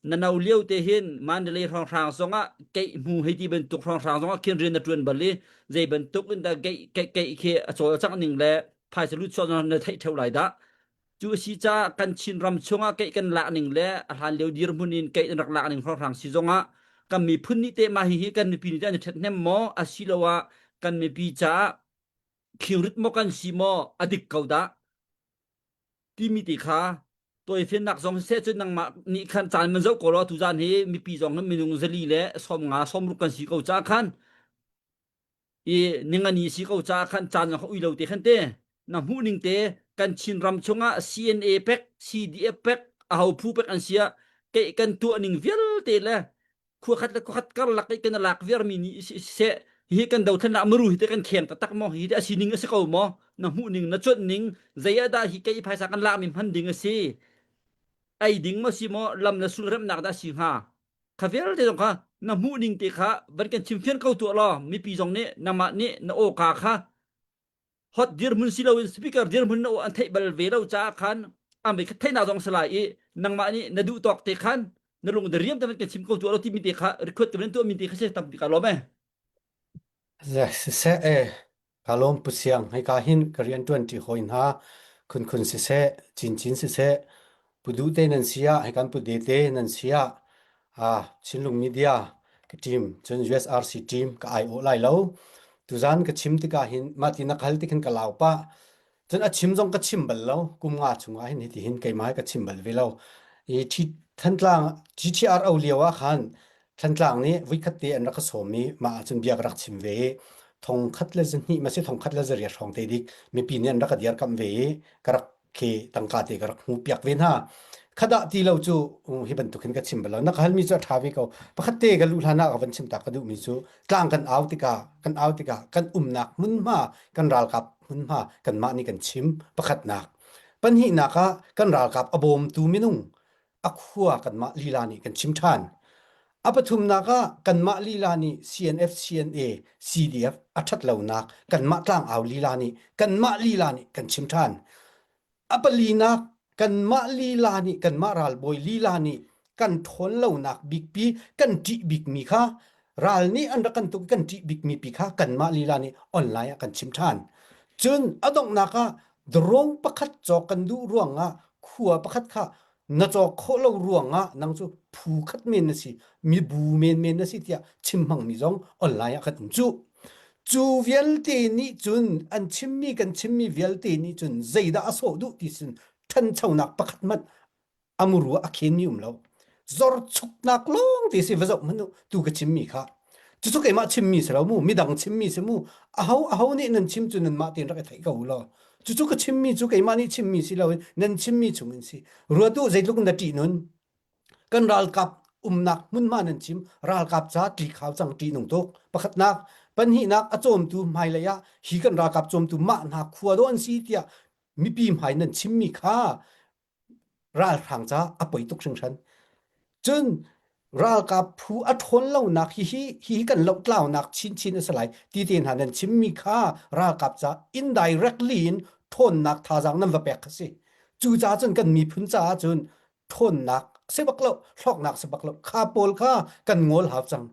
na no lio te hin Mandalay hrawnghrang zongah keih hmu hei ti bantuk hrawnghrang zongah khin rian na tuan bal i zei bantuk in dah keih keih keih khi a cawl cang ning le phaisa lut chuak na theih theu lai dah Cu a si caah kan Chinram chungah keih kan lak ning le a hlan lio dirhmun in keih an rak lak ning hrawnghrang si zongah kan miphun nih teh mah hihi kan mipi nih teh an i ṭhathnem maw asiloah kan mipi caah khingrit maw kan si maw a dik ko dah timi ti kha tawifiannak zong siseh cun nangmah nih khan caan man zoh ko law tuzaan hi mipi zong hi minung zali le 50 60 kan si ko caah khan i ningani si ko caah khan caan zong kha ui lo te khan te na hmuh ning te kan Chin ram chungah CNA pek CDF pek aho phu pek an sia ke kan tuah ning vialte le khua khat le khua khat karlak i kan lak viar mi ni se hi kan dothlennak maru hi te kan kheng taktak maw hi te a sining a si ko maw na hmuh ning na cuanh ning zei ah dah hi kei phaisa kan lak mi hman ding a si ei ding maw si maw lam le sul remnak dah si hnga Kha vialte zong kha na hmuh ning te kha van kan chimfian ko tuah law mipi zong nih nangmah nih na awka kha hot dirhmun si loin speaker dirhmun na aw an theih bal ve lo caah khan an vei khat theihnak zong si lai i nangmah nih na duh tawk te khan na lung na riam te van kan chim ko tuah law timi te kha request ka van tuah mi te kha si tampi ka lawm e. Siseh e, ka lawm Pu Siang, hika hin ka rianṭuanṭi hawi hna khunkhun siseh, cincin siseh, Pu Duh te nan si ah, hikan Pu Dete nan si ah, ah Chinlung Media ka team, cun USRC team ka aiawh lai lo. Tuzan ka chim tikah hin mah ti na ka hal tik hin ka lau pah. Cun a chim zong ka chim bal lo. Kum nga chungah hin hiti hin keimah hi ka chim bal ve lo. I Thantlang GTRO lio ah khan Thantlang nih voikhat te an rak ka sawm i mah ahcun bia ka rak chim ve i thong khat le zahnih ma si thong khat le zariat hrawng te dik mipi nih an rak ka dirkamh ve i ka rak khi tangka te ka rak hmuh piak ve hna. Khadah ti lo cu hi bantuk hin ka chim bal lo. Na ka halmi cu a ṭha ve ko. Pakhat te ka luh hlan ah ka van chim ta ka duhmi cu tlang kan au tikah kan au tikah kan umnak hmunhma kan ralkap hmunhma kanmah nih kan chim pakhatnak. Pahnihnak ah kan ralkap a bawmtu minung a khua kanmah lila nih kan chim ṭhan. A pathumnak ah kanmah lila nih CNF, CNA, CDF a ṭhat lonak kanmah tlangau lila nih kanmah lila nih kan chim ṭhan. A palinak kanmah lila nih kanmah ralbawi lila nih kan ṭhawn lonak bikpi kan ṭih bikmi kha ral nih an rak kan tuk kan ṭih bikmi pi kha kanmah lila nih online ah kan chim ṭhan. Cun a donghnak ah drone pakhat cawk kan duh ruangah khua pakhat kha na cawk khawh lo ruangah nang cu phu khat men na si mibu menmen na si tiah chim hmangmi zong online ah kan um cu. Cu vialte nih cun an chimmi kan chimmi vialte nih cun zeidah a sawh duh ti sin ṭhanchonak pakhat hmanh a muru a khenmi um lo. Zorchuknak lawng te si va zoh hmanh u tu ka chimmi kha. Cucu keimah chimmi si lo mu, midang chimmi si mu. Aho aho nih nan chim cu nanmah tein rak i theih ko u law. Cucu ka chimmi cu keimah nih chimmi si loin nan chimmi chung in si. Ruat u zeitluk na ṭih nun. Kan ralkap umnak hmunhma nan chim ralkap ca tlik hau cang ṭihnung tuk. Pakhatnak, pahnihnak a cawmtu hmailei ah hi kan ralkap cawmtu mah hna khua dawh an si tiah mipi hmai nan chimmi kha ralhrang ca a poi tuk hringhran. Cun ralkap phu a ṭhawn lonak hihi hihi kan lohtlaunak chinchin a si lai ti te hna nan chimmi kha ralkap ca indirectly in ṭhawnnak thazaang nan va pek kha si. Cucaah cun kan miphun caah cun ṭhawnnak si bak lo hlawknak si bak lo kha pawl kha kan ngol hau cang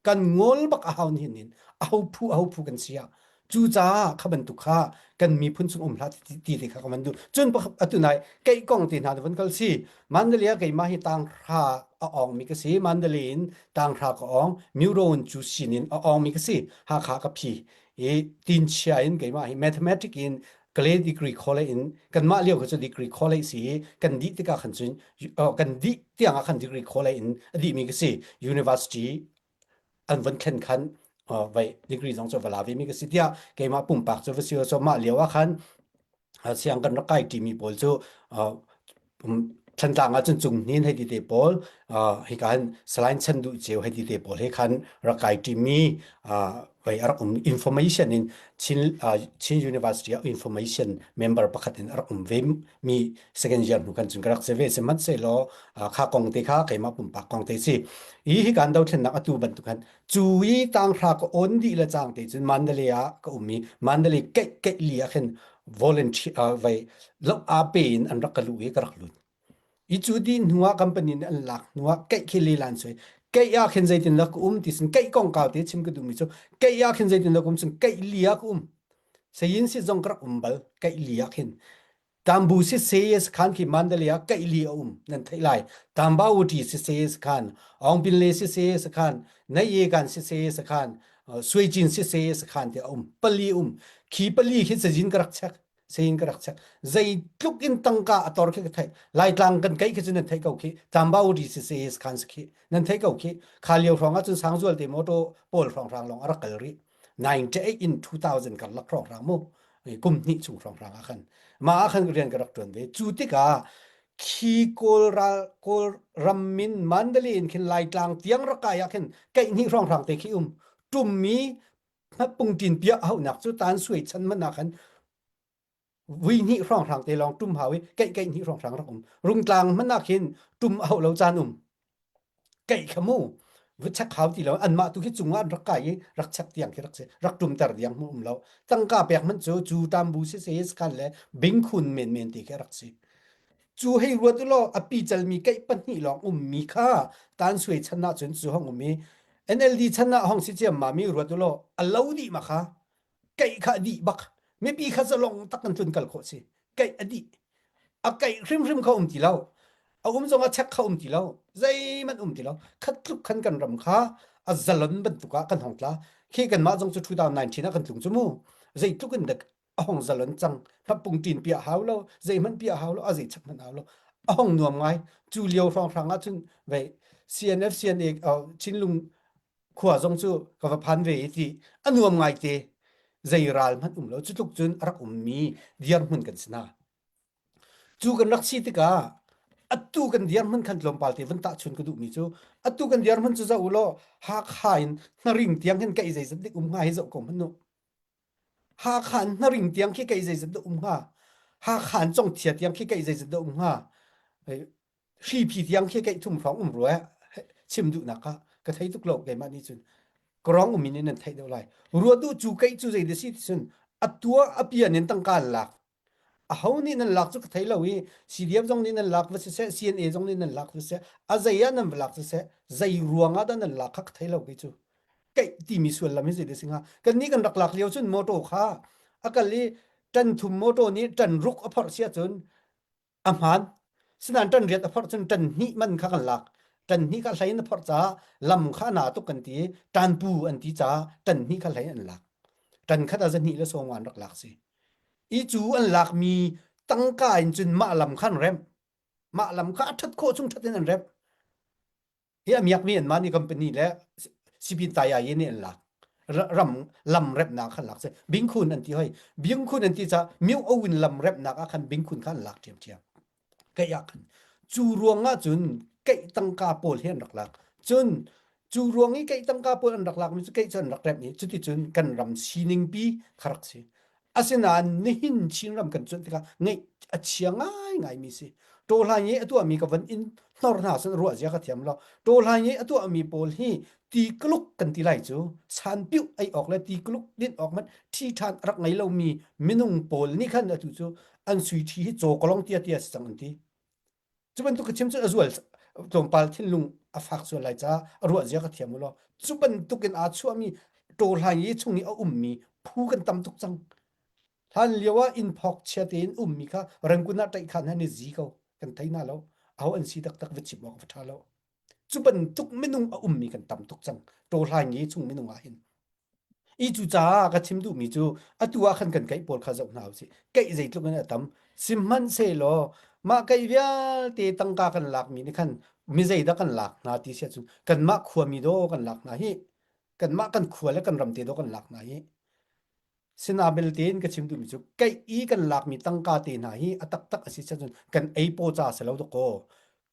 kan ngol bak a hau hin in aho phu aho phu kan si ah cucaah kha bantuk kha kan miphun chung um hlah ti te kha ka van duh cun atu nai keih kong te hna van kal si Mandalay ah keimah hi tang hra a ong mi ka si Mandalay in tang hra ka ong Myuron cu sin in a ong mi ka si Hakha ka phi i tin chia in keimah hi mathematics in Kalay degree college in kanmah lio kha cu degree college si i kan dih tikah khan cun kan dih tiang ah khan degree college in a dihmi ka si university an von thlen khan vai degree zong cu va la ve mi ka si tiah keimah pumpak cu va si so mah lio ah khan siang kan rak kai ṭimi pawl cu Thantlang ah cun Cung Hnin hei ti te pawl hika hin Salai Chan Duh Ceu hei ti te pawl he khan rak kai ṭimi vai a rak um information in Chin Chin University ah information member pakhat in a rak um ve mi second year hnu khan cun ka rak si ve sihmanhsehlaw kha kong te kha keimah pumpak kong te si hi hi kan dothlennak atu bantuk khan cu i tanghra ka on dih le cang te cun Mandalay ah ka um i Mandalay keih keih li ah khin volunteer vai lo a pe in an rak ka luh i ka rak lut i cu di hnu ah company nih an lak hnu ah keih khi le lan soi keih ah khin zeitin la ka um ti sin keih kong kau te chim ka duhmi cu keih ah khin zeitin la ka um cun keih li ah ka um sayin si zong ka rak um bal keih li ah khin Tambu si se khan khi Mandalay ah keih li a um nan theih lai Tamba Wuti si se khan Aung Le si se khan Nai kan si se khan Suicin si se khan te a um pali um khi pali khi cazin ka rak check sein ka rak check zeitluk in tangka a tor khi ka theih Laitlang kan keih khi cu nan theih ko khi Tamba Wuti si se khan si khi nan theih ko khi kha lio hrawng ah cun sangzual te motor pawl hrawng hrang long a rak kal rih 98 in 2000 karlak hrawnghrang mu kum hnih chung hrawnghrang ah khan mah ah khan rian ka rak ṭuan ve cu tikah khi kawl ral kawl ram min Mandalay in khin Laitlang tiang rak kai ah khin keih hnih hrawnghrang te khi um ṭummi pungṭin piah hauhnak cu tan suai chan man ah khan vui hnih hrawnghrang te lawng ṭum hau i keih keih hnih hrawnghrang rak um rungtlang hmanh ah khin ṭum a hauh lo caan um keih kha mu va chek hau ti lo anmah tu khi cungah an rak kai i rak chek tiang khi rak si rak ṭumter diang mu um lo tangka pek hmanh cu cu tambu si se skan le bingkhun men men ti khi rak si cu hei ruat u law a pi calmi keih pahnih lawng ummi kha tan suai chan ah cun cu hong um i NLD chan ah hong si ciam ma mi ruat u law a lo dih ma kha keih kha a dih bak mipi kha zalong tak kan tlun kal khawh si keih a dih a keih hrimhrim kha um ti lo a um zong a chek kha um ti lo zeihmanh um ti lo khat tluk khan kan ram kha a zalon bantuk ah kan hong tla khi kanmah zong cu 2019 ah kan tlung cu mu zeitluk in dek a hong zalon cang hmapung tin pia hau lo zeihmanh pia hau lo a zei chak hmanh hau lo a hong nuam ngai cu lio hrawng hrang ah cun vei CNF CNA Chinlung khua zong cu ka va phan ve i ti a nuam ngaite zei ral hmanh um lo cu tluk cun a rak ummi dirhmun kan si hna cu kan rak si tikah Atu kan dirhmun khan tlawmpal te van tahchun ka duhmi cu atu kan dirhmun cu zoh u law Hakha in Hnaring tiang hin keih zeizat dik um hnga hi zoh ko hmanh u. Hakha in Hnaring tiang khi keih zeizat dah um hnga? Hakha in Congthia tiang khi keih zeizat dah um hnga? Hriphi tiang khi keih thum hrawng um rua chim duhnak ah ka thei tuk lo keimah nih cun ka rong um in nan theih deuh lai. Ruat u cu keih cu zei da si ti cun a tua a pian in tangka an lak aho nih nan lak cu ka thei lo i CDF zong nih nan lak va siseh CNA zong nih nan lak va siseh a zei ah nan va lak siseh zei ruang ah dah nan lak kha ka thei lo kei cu keih timi sullam hi zei dah si hnga kan nih kan rak lak lio cun motor kha a kal i ṭan thum motor nih ṭan ruk a phorh sia cun a hmaan sinain ṭan riat a phorh cun ṭan hnih man kha kan lak ṭan hnih kha hlei in a phorh caah lam kha a na tuk kan ti i ṭanpu an ti caah ṭan hnih kha hlei in an lak ṭan khat ah zahnih le sawm an rak lak si i cu an lakmi tangka in cun mah lam kha an remh mah lam kha a ṭhat khawh chung ṭhat in an remh hi a miakmi an mah nih company le sipin taya ye nih an lak ram lam remnak khan lak si bingkhun an ti hoi bingkhun an ti ca miu owin lam remnak ah khan bingkhun kha an lak ṭhiamṭhiam keih ah khan cu ruang ah cun keih tangka pawl hi an rak lak cun cu ruang i keih tangka pawl an rak lak mi cu keih cu an rak remh i cuticun kan ram sining pi kha rak si Asinain nihin Chinram kan cuanh tikah ngeih a chia ngaingaimi si. Tawhlai i a tuahmi ka van in hnor hna cun ruah zia ka thiam lo. Tawhlai i a tuahmi pawl hi ti kaluk kan ti lai cu sanpiuh ei awk le ti kaluk din awk hmanh ṭhi ṭhan a rak ngei lomi minung pawl nih khan atu cu an sui ṭhi hi caw kalong tia tia si cang an ti. Cu bantuk ka chim cu a zual tlawmpal thinlung a fak sual lai caah a ruah zia ka thiam u law cu bantuk in aa chuahmi tawhlai i chung i a ummi phu kan tam tuk cang. Hlan lio ah inn phok chia tein ummi kha Rangoon ah ṭaih khan han i zi ko kan thei hna lo. Aho an si taktak va chim awk va ṭha lo. Cu bantuk minung a ummi kan tam tuk cang. Tawhlai ngi chung minung ah hin. I cucaah ka chim duhmi cu atu ah khan kan keih pawl kha zoh hna usih. Keih zeitluk in a tam. Sihmanhsehlaw mah keih vialte tangka kan lakmi nih khan mi zeidah kan lak hna ti si ahcun kanmah khuami daw kan lak hna hi. Kanmah kan khua le kan ram te daw kan lak hna hi. Sina belte in ka chim duhmi cu keih i kan lakmi tangka te hna hi a taktak a si cun kan ei paw ca si lo dakaw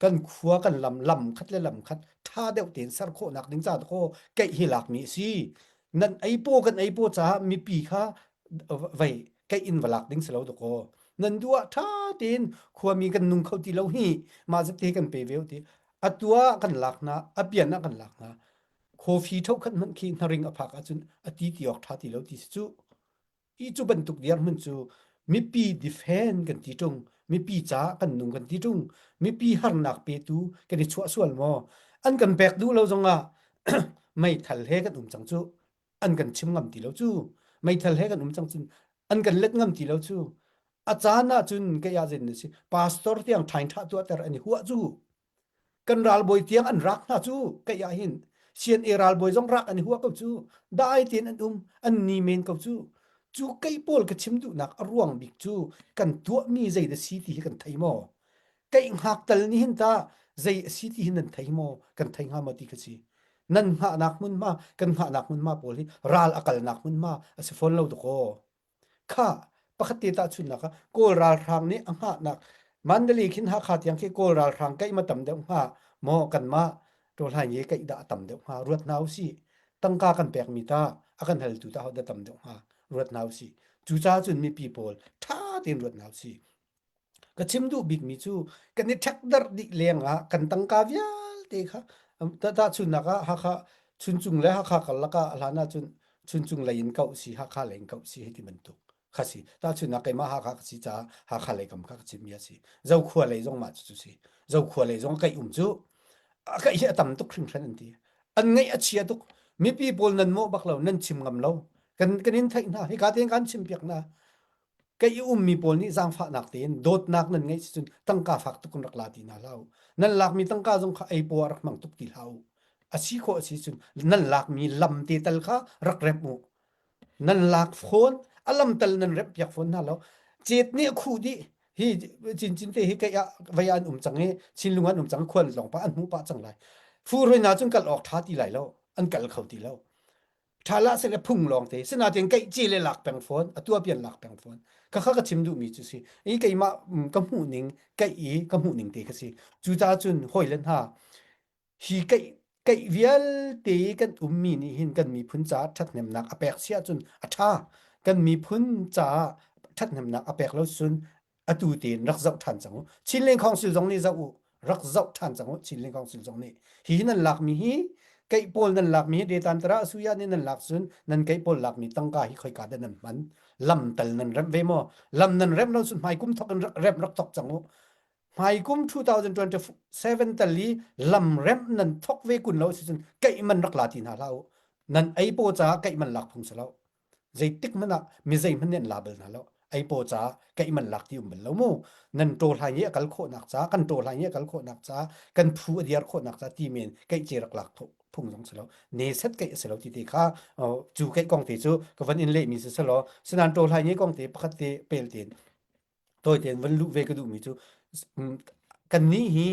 kan khua kan lam lam khat le lam khat ṭha deuh tein ser khawhnak ding ca dakaw keih hi lakmi a si. Nan ei paw kan ei paw caah mipi kha vei keih in va lak ding si lo dakaw nan duh ah ṭha tein khuami kan nung kho ti lo hi mah zat te kan pe ve ti atu ah kan lak hna a pian ah kan lak hna Coffee thokhat hmanh khi hnaring a phak ahcun a ti ti awk ṭha ti lo ti si cu. Hi cu bantuk dirhmun cu mipi defend kan ti ṭung, mipi caah kan nung kan ti ṭung, mipi harnak petu kan i chuah sual maw? An kan pek duh lo zongah meithal he kan um cang cu. An kan chim ngam ti lo cu. Meithal he kan um cang cun an kan let ngam ti lo cu. A caan ahcun kei ah zein si pastor tiang ṭhain ṭha tuahter an i huah cu. Kan ralbawi tiang an rak hna cu keih ah hin CNA ralbawi zong rak an i huah ko cu dai tein an um an ni men ko cu cu keih pawl ka chim duhnak a ruang bik cu kan tuahmi zei dah si ti hi kan thei maw keih hngak tal nih hin ta zei a si ti hi nan thei maw kan thei hnga maw ti kha si nan hngahnak hmunhma kan hngahnak hmunhma pawl hi ral a kalnak hmunhma a si fawn lo dakaw Kha pakhat te tahchunhnak ah Kawl ralhrang nih a hngahnak Mandalay khin Hakha tiang khi Kawl ralhrang keih ma tam deuh hnga maw kanmah Tawhlai nge keih dah a tam deuh hnga ruat hna usih. Tangka kan pekmi ta a kan haltu ta hodah tam deuh hnga ruat hna usih. Cucaah cun mipi pawl ṭha tein ruat hna usih. Ka chim duh bikmi cu kan i ṭhekdarh dih lengah kan tangka vialte kha tahchunhnak ah Hakha Chuncung le Hakha karlak ah a hlan ahcun Chuncung lei in kauh si Hakha lei in kauh si hei ti bantuk kha si. Tahchunhnak keimah Hakha ka si caah Hakha lei kam kha ka chimmi a si. Zokhua lei zong mah cucu si. Zokhua lei zong kaih um cu a kaih hi a tam tuk hringhran an ti. An ngaih a chia tuk. Mipi pawl nan mawh bak lo, nan chim ngam lo. Kan kan in theih hna. Hika tein kan chim piak hna. Kei i ummi pawl nih zaangfahnak tein dawtnak nan ngeih sicun tangka fak tuk in rak la ti hna hlah u. Nan lakmi tangka zong kha ei paw ah rak hmang tuk ti hlah u. A si khawh a si cun nan lakmi lam te tal kha rak remh u. Nan lak fawn, a lam tal nan remh piak fawn hna lo. Cet nih a khuh dih. Hi cincin te hi kei ah vei an um cang i Chinlung an um cang khual lawng pa an hmuh pah cang lai. Fur hoi na cun kal awk ṭha ti lai lo. An kal kho ti lo. Ṭha lah sile phung lawng te. Sinain keih ci le lak peng fawn, a tua pian lak peng fawn. Khakha ka chim duhmi cu si. I keimah ka hmuh ning, keih i ka hmuh ning te kha si. Cucaah cun hawile hna, hi keih keih vialte kan ummi nih hin kan miphun caah ṭhathnemnak a pek si ahcun a ṭha. Kan miphun caah ṭhathnemnak a pek lo cun atu tein rak zoh ṭhan cang u. Chinland Council zong nih zoh u. Rak zoh ṭhan cang u. Chinland Council zong nih. Hi nan lakmi hi keih pawl nan lakmi hi Detantara Asuya nih nan lak cun nan keih pawl lakmi tangka hi khoika dah nan hman? Lam tal nan remh ve maw? Lam nan remh lo cun hmai kum thok in remh rak thok cang u. Hmai kum 2027 tal i lam remh nan thok ve kun lo si cun keih man rak la ti hna hlah u. Nan ei paw caah keih man lak phung si lo. Zeitik hmanh ah mi zei hmanh nih an la bal hna lo. Ei paw caah keih man lak ti um bal lo mu. Nan taw hlai i a kal khawhnak caah kan taw hlai i a kal khawhnak caah kan phu a diar khawhnak caah ti men keih ce rak lak phung zong si lo. Ne set keih a si lo ti te kha cu keih kong te cu ka van in lehmi si selaw sinan taw hlai ni kong te pakhat te pel tein tawi tein van luh ve ka duhmi cu kannih hi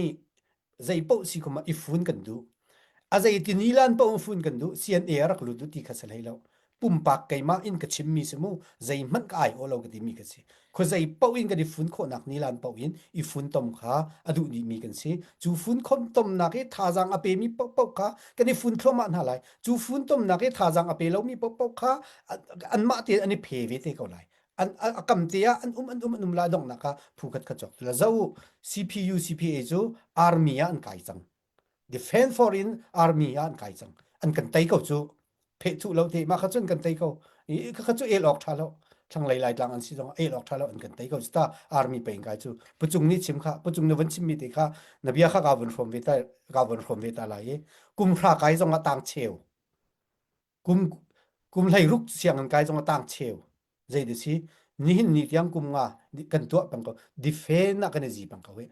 zei paoh si khom ah i fun kan duh. A zei ti nilan paoh in fun kan duh. CNA a rak lut duh ti kha si hlei lo. Pumpak keimah in ka chimmi si mu. Zeihmanh ka ai aw lo ka timi ka si. Khua zei paoh in kan i fun khawhnak nilan paoh in i fun tom kha a duh dihmi kan si. Cu fun khom tomnak i thazaang a pemi paohpaoh kha kan i fun thluahmah hna lai. Cu fun tomnak i thazaang a pe lomi paohpaoh kha anmah tein an i phe ve te ko lai. An a kam te ah an um an um an um la donghnak ah phu khat kha cawk la zo CPU CPA cu army ah an kai cang. Defend for in army ah an kai cang. An kan tei ko cu. Pheh thuh lo te ma kha cun kan tei ko. I kha cu el awk tha lo. Thlanglei Laitlang an si zong el awk tha lo an kan tei ko ta army pe in kai cu. Pucung nih chim kha pucung na van chim mi te kha na bia kha ka vun hrawm ve ta ka vun hrawm ve ta lai i kum hra kai zong ah tang cheu kum kum hlei ruk sianginn kai zong a tang cheu zei de si nihin ni tiang kum nga kan tuah peng ko defend ah kan i zi peng ko hi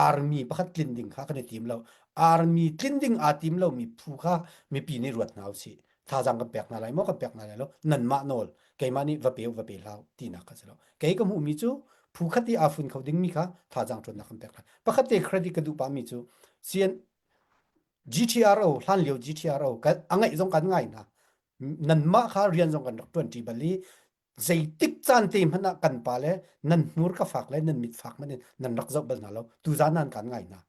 army pakhat tlin ding kha kan i tim lo army tlin ding aa tim lo mi phu kha mipi nih ruat hna usih thazaang kan pek hna lai maw kan pek hna lai lo nanmah nawl keimah nih va pe va pe hlau tinak kha si lo kei ka hmuh mi cu phu khat i aa fun kho ding mi kha thazaang ṭuannak kan pek hna pakhat te credit ka duh pa mi cu CN GTRO hlan lio GTRO kan a ngaih zong kan ngai hna nanmah kha rian zong kan rak ṭuanṭi bal i zeitik caan te hmanh ah kan pa le nan hmur ka fak le nan mit fak hmanh in nan rak zoh bal hna lo tuzaan nan kan ngai hna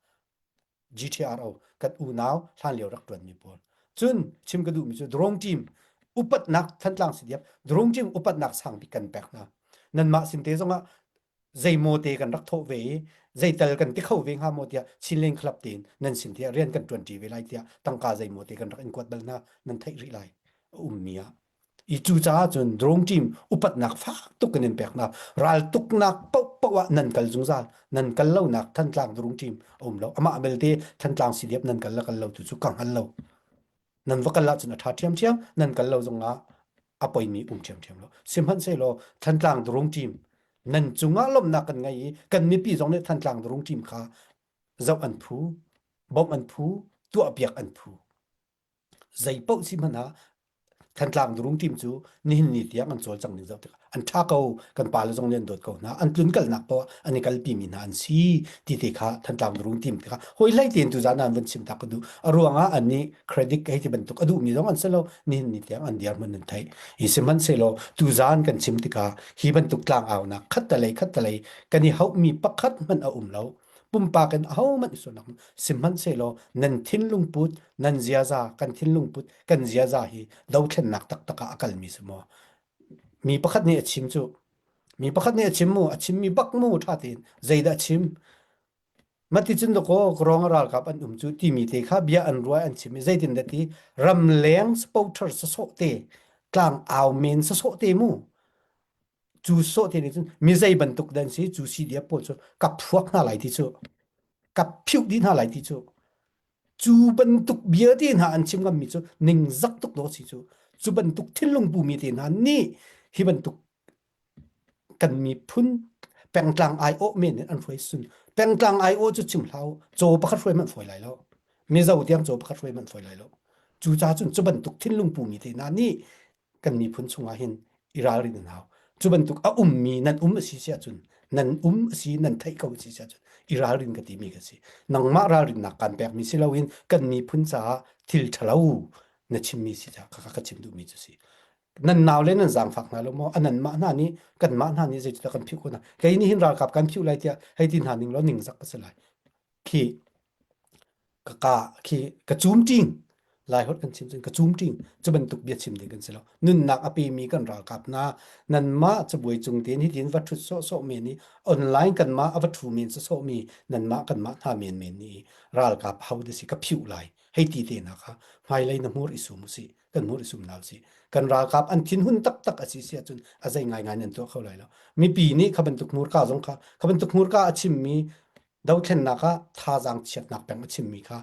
GTRO kan unau hlan lio rak ṭuanmi pawl cun chim ka duhmi cu drone team upatnak Thantlang CDF drone team upatnak sang bik kan pek hna nanmah sin te zongah zeimaw te kan rak thawh ve i zeital kan ti kho ve hnga maw tiah Chinland Club tein nan sin tiah rian kan ṭuanṭi ve lai tiah tangka zeimaw te kan rak in kuat bal hna nan theih rih lai a ummi ah i cu caah cun drone team upatnak fak tuk in in pek hna raltuknak paohpaoh ah nan kal zungzal nan kal lonak Thantlang drone team a um lo amah belte Thantlang CDF nan kal la kal lo tu cu ka hngal lo Nan va kal ahcun a ṭha ṭhiamṭhiam, nan kal lo zongah a poimi um ṭhiamṭhiam lo. Sihmanhsehlaw Thantlang Durung team nan cungah lawmhnak kan ngei i kan mipi zong nih Thantlang Durung team kha zoh an phu, bawmh an phu, tuahpiak an phu. Zei paoh si hmanh ah Thantlang Durung team cu nihin ni tiang an cawlcang ning zoh tikah an ṭha ko kan pale zong nih an dawt ko hna an tlun kalnak poah an i kalpi mi hna an si ti te kha Thantlang Durung team te kha hawi hlei tein tuzaan an van chim tak ka duh a ruangah an nih credit hei ti bantuk a duhmi zong an si lo nihin ni tiang an dirhmun an theih hi sihmanhsehlaw tuzaan kan chim tikah hi bantuk tlangaunak khattalei khattalei kan i hauhmi pakhat hmanh a um lo pumpak in ahohmanh i sualnak sihmanhsehlaw nan thinlung put nan ziaza kan thinlung put kan ziaza hi dothlennak taktak ah a kalmi si maw Mi pakhat nih a chim cu. Mi pakhat nih a chim mu, a chimmi bak mu ṭha tein zeidah a chim. Mati cun dakaw Krawng ralkap an um cu timi te kha bia an ruah an chim i zeitin dah ti ramleng supporter sasawh te tlang au men sasawh te mu cu sawh te nih cun mi zei bantuk dan si cu CDF pawl cu ka phuak hna lai ti cu ka phiuh dih hna lai ti cu Cu bantuk bia te hna an chim ngammi cu ningzak tuk dawh si cu. Cu bantuk thinlung pumi te hna nih hi bantuk kan miphun pengtlang aiawh men in an hruai sun. Pengtlang aiawh cu chim hlah u, caw pakhat hruai hmanh fawi lai lo. Mizo tiang caw pakhat hruai hmanh fawi lai lo. Cucaah cun cu bantuk thinlung pumi te hna nih kan miphun chungah hin i ralrin an hau. Cu bantuk a ummi nan um a si si ahcun nan um a si nan theih ko a si si ahcun i ralrin ka timi ka si. Nangmah ralrinnak kan pekmi si loin kan miphun caah thil ṭhalo Na chimmi si ca kha ka chim duhmi cu si. Nan nau le nan zaangfak hna lo maw? Anan mah hna nih kanmah hna nih zeitindah kan phih khawh hna? Kei nih hin ralkap kan phiuh lai tiah hei ti hna ning law ningzak ka si lai. Khi ka ka khi ka cum ṭing lai holh kan chim cun ka cum ṭing cu bantuk bia chim ding kan si lo nunnak a pemi kan ralkap hna nanmah cabuai cung tein hitin va ṭhut sawhsawh men i online kanmah a va ṭhu men sawhsawh mi nanmah kanmah hna menmen nih ralkap ho da si ka phiuh lai hei ti te na kha hmailei na hmur i sum usih kan hmur i sum na usih kan ralkap an thinhun taktak a si si ahcun a zei ngaingai nan tuah kho lai lo mipi nih kha bantuk hmurka zong kha kha bantuk hmurka a chimmi Dothlennak ah thazaang chiatnak peng a chimmi kha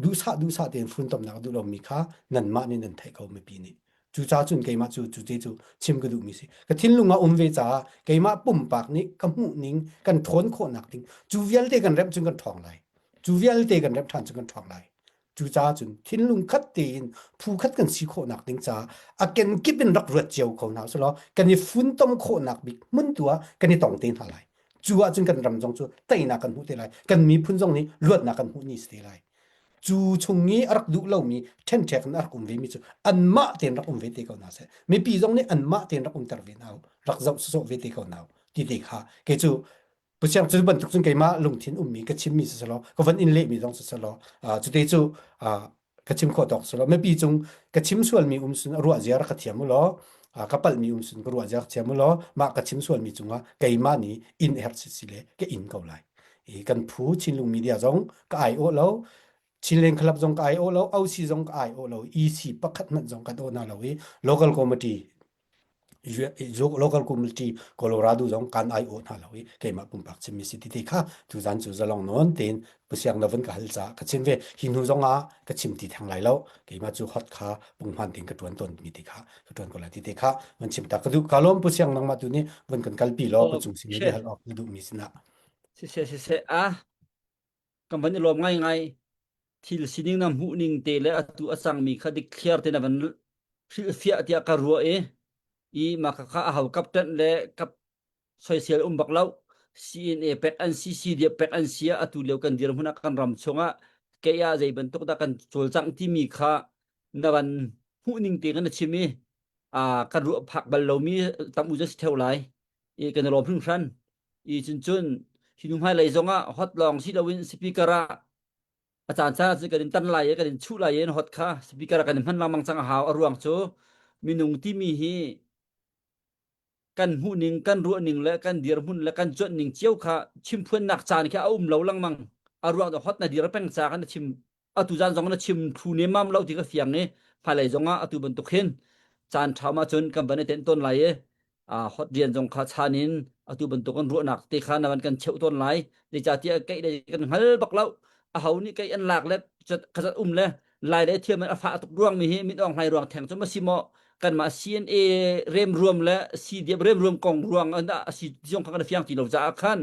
duhsah duhsah tein funtomnak a duh lomi kha nanmah nih nan theih ko mipi nih. Cucaah cun keimah cu cu te cu chim ka duhmi si. Ka thinlung ah um ve caah keimah pumpak nih ka hmuh ning kan ṭhawn khawhnak ding cu vialte kan remh cun kan ṭhawng lai. Cu vialte kan remh ṭhan cun kan ṭhawng lai. Cucaah cun thinlung khat tein phu khat kan si khawhnak ding caah a kenkip in rak ruat cio ko hna usih kan i funtom khawhnak bik hmun tu ah kan i tong te hna lai. Cu ahcun kan ram zong cu teinak kan hmuh te lai. Kan miphun zong nih luatnak kan hmuh ni si te lai. Cu chung i a rak duh lomi ṭhenṭhek in a rak um vemi cu anmah tein rak um ve te ko hna seh. Mipi zong nih anmah tein rak umter ve hna u, rak zoh sawsawh ve te ko hna u ti te kha kei cu Pusiang cu bantuk cun keimah lungthin ummi ka chimmi si selaw ka van in lehmi zong si selaw cute cu ka chim khawh tawk selaw mipi cung ka chim sualmi um sun ruah zia rak ka thiam u law ka palhmi um sun ka ruah zia thiam u law mah ka chim sualmi cungah keimah nih in herh si si le ka in ko lai i kan phu Chinlung media zong ka ai awh lo Chinland Club zong ka ai awh lo OC zong ka ai awh lo EC pakhat hmanh zong kan awh na lo i local committee local community Colorado zong kan ai awh hna lo i keimah pumpak chimmi si ti te kha tuzan cu zalong nawn tein pusiang na vun ka hal caah ka chim ve hi hnu zong ah ka chim ti theng lai lo keimah cu hot kha punghman tein ka tuan tawn mi ti kha ka tuan ko lai ti te kha van chim ta ka duh ka lawm pusiang nangmah tu nih vun kan kalpi law pucung sin ni hal awk na duh mi sinah Siseh siseh ah kan van i lawm ngaingai thil sining na hmuh ning te le atu a cangmi kha dikthliar te na van hrilhfiah tiah ka ruah i i mah kha a hau kap ṭanh le kap soisel um bak lo CNA pek an si CDF pek an si atu lio kan dirhmun ah kan ram chungah kei ah zei bantuk dah kan cawlcangh timi kha na van hmuh ning te kan na chim i a kan ruah phak bal lomi tam u si theo lai i kan i lawm hringhran i cun cun hi nu hmailei zongah hot lawng si loin speaker ah a caan caan ah kan in tan lai i kan in chuh lai i hot kha speaker ah kan in hman lengmang cang a hau a ruang cu minung timi hi kan hmuh ning kan ruah ning le kan dirhmun le kan cuanh ning cio kha chimphuannak caan khi a um lo lengmang a ruang hot na dir peng ca kan chim atu zan zong na chim thlu nemmam lo ti ka fiang i hmailei zong ah atu bantuk hin caan ṭha ma cun kan van i tenh tawn lai i hot rian zong kha chan in atu bantuk an ruahnak te kha na van kan cheuh tawn lai zeicahtiah keih le kan hngal bak lo a ho nih keih an lak le khazat um le lai le thiam a fah tuk ruang mi hi min ong hlai ruang theng cu ma si maw kanmah CNA rem ruam le CDF rem ruam kong ruang an a si zong kha kan fiang ti lo caah khan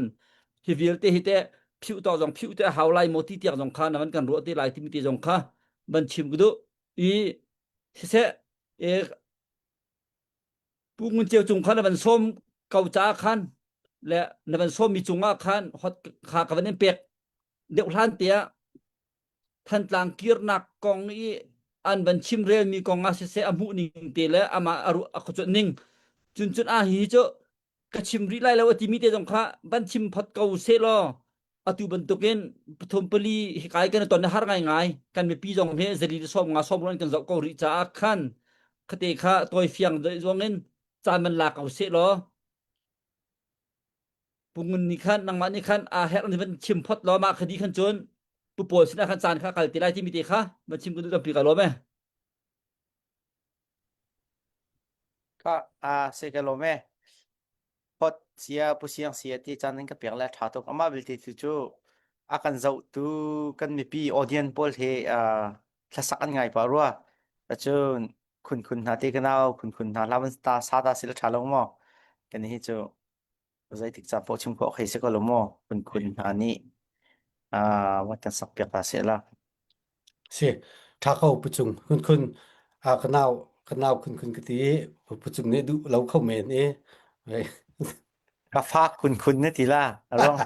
hi vialte hi te phiuh to zong phiuh te hau lai maw ti tiang zong kha na van kan ruah te lai timi te zong kha van chim ka duh i siseh e Pu Ngun Ceu cung kha na van sawm ko caah khan le na van sawm mi cungah khan hot kha ka van in pek deuh hlan tiah Thantlang kirnak kong i an van chimrel mi kong ah siseh a hmuh ning te le amah a ruah a khuacuanh ning cun cun a hi cu ka chim rih lai lo a timi te zong kha van chim phot ko seh law atu bantukin pathum pali hikai kan ton har ngai ngai kan mipi zong he zali le som nga som ron kan zoh ko rih caah khan khate kha tawi fiang zong in caan man la ko seh law pungun nih khan nangmah nih khan a herh ni van chim phot law mah khadi khan cun pu pawl sinah khan caan kha kal ti lai timi te kha van chim ka duh tampi ka lawm e Ka a se ka lawm e. Hot sia pu siang sia ti caan in ka pek le tha tuk. Amah belte tu cu a kan zohtu kan mipi audience pawl he thlasak an ngai pa rua. Cun khun khun hna te ka nau khun khun hna hla van ta sa ta si le tha lo maw? Kan hi cu zeitik ca paoh chim khawh khi si ko lo maw? Khun khun hna nih van kan sak piak ta seh la. Si, ṭha ko pucung khun khun a ka nau ka nau khun khun ka ti i pucung nih duh lo kho men i Ka fak khun khun na ti la. A ruang.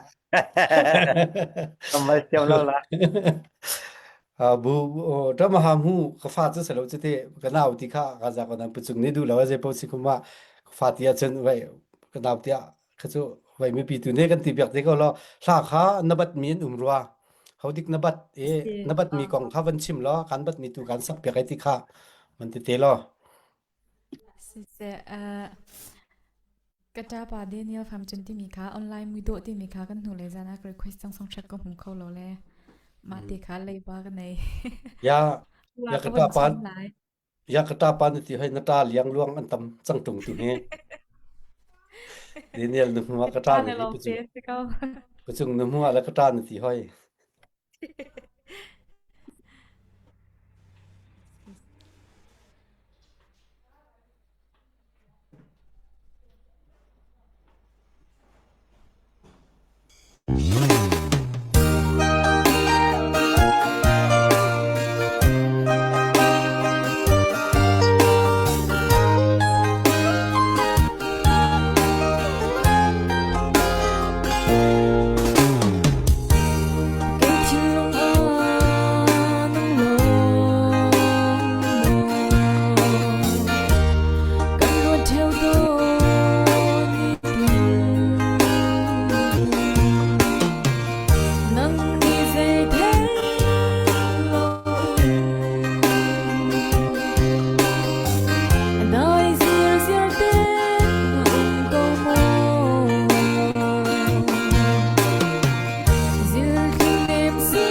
Ka mal thiam lo la. Bu ṭama ha mu ka fa cu selo cu te ka nau ti kha ka za ko nan pucung nih duh lo a zei paoh si kum ah ka fa ti ahcun vai ka nau tiah kha cu vai mipi tu ne kan ti biak te ko lo hla kha na bat mi an um rua hodik na bat e na bat mi kong kha van chim lo kan bat mi tu kan sak piak ai ti kha man ti te lo. Siseh, ka ṭapa Daniel Pham Cun timi kha online muidawh timi kha kan hnulei zan ah ka request cang song hret ka hmu kho lo le mah te kha leiba ka nei. Ya Wa ya ka ka von ta pan cham lai. Ya ka ta pan ti hoi na ta liang luang an tam cang tung tu he Daniel nu hmuah Ka ka ṭa ta na na ti lawng te pucung si ko. pucung nu hmuah la ka ta na ti hoi. Kei thinlung ah nang lawng kan ruat ṭheo tawn i Nang nih zei thei loin a dai zirziar te na um ko maw? Zilthling nem si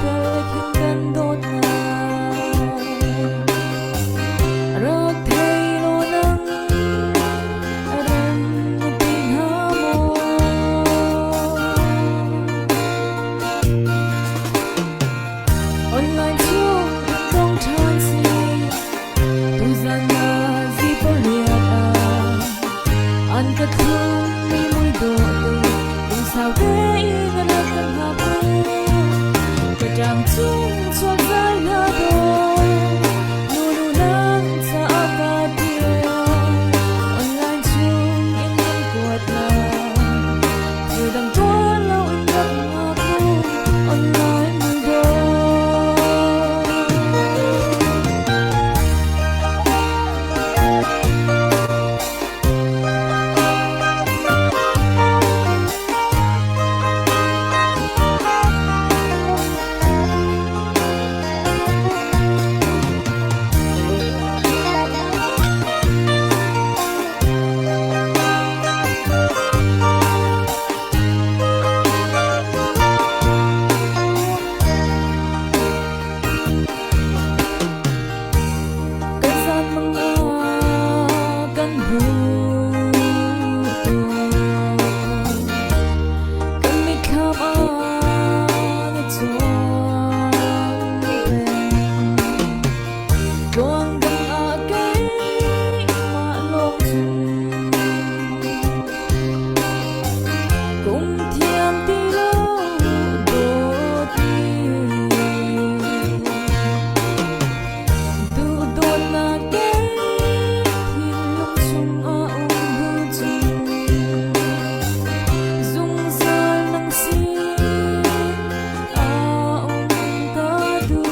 tel khin kan dawtnak rak thei law nang a rem ti hnga maw? Online chung tong ṭhan si tuzan ah zipariat ah an ka thlum mi mui dawh te lungsau tein rak kan hngak u. Ka ṭang chung chuak zai hna dawh nu nu nang caah ka ṭial online chung in kan kuat lai thil dang tuah loin rak ngak u online mui dawh. Kan zan mang ah kan hu tawn. Kan mitthlam ah na cuang peng. Tuang dang ah keimah lawng cu kum thiam ti lo dawt Duhdawtnak te thinlung chungah um bu cun zungzal nang sin ah um ka duh.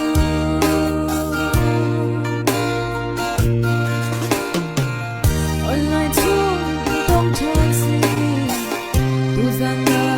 Online chung tong ṭhan si tuzan.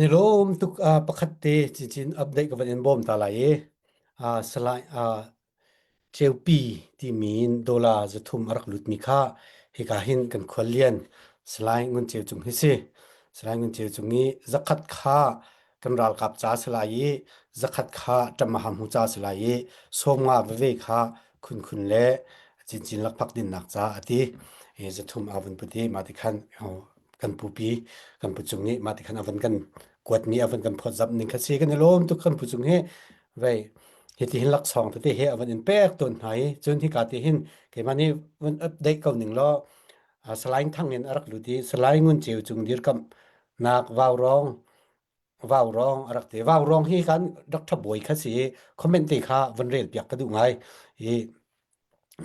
Kan i lawm tuk uh, pakhat te cincin update ka van in bawm ta lai i uh, salai uh, Ceupi timi in dollar 300 a rak lutmi kha hika hin kan khuallian Salai Ngun Ceu Cung hi si. Salai Ngun Ceu Cung i zakhat kha kan ralkap ca si lai i zakhat kha ṭamaha ca si lai i 50 veve kha khunkhun le cincin lakphak dinnak ca a ti. I 300 a vun put i mah ti khan kan pupi kan pu cung nih mah ti khan a van kan kuatmi a van kan phawtzamh ning kha si kan i lawm tuk kan pu cung hi vei hiti hin laksawng tete he a van in pek tawn hna i cun hika ti hin keimah nih van update ko ning law Salai Thang in a rak lut i Salai Ngun Ceu cung dirkamh nak vaurawng vaurawng a rak ti vaurawng hi kan rak thabawi kha si comment te kha van rel piak ka duh ngai i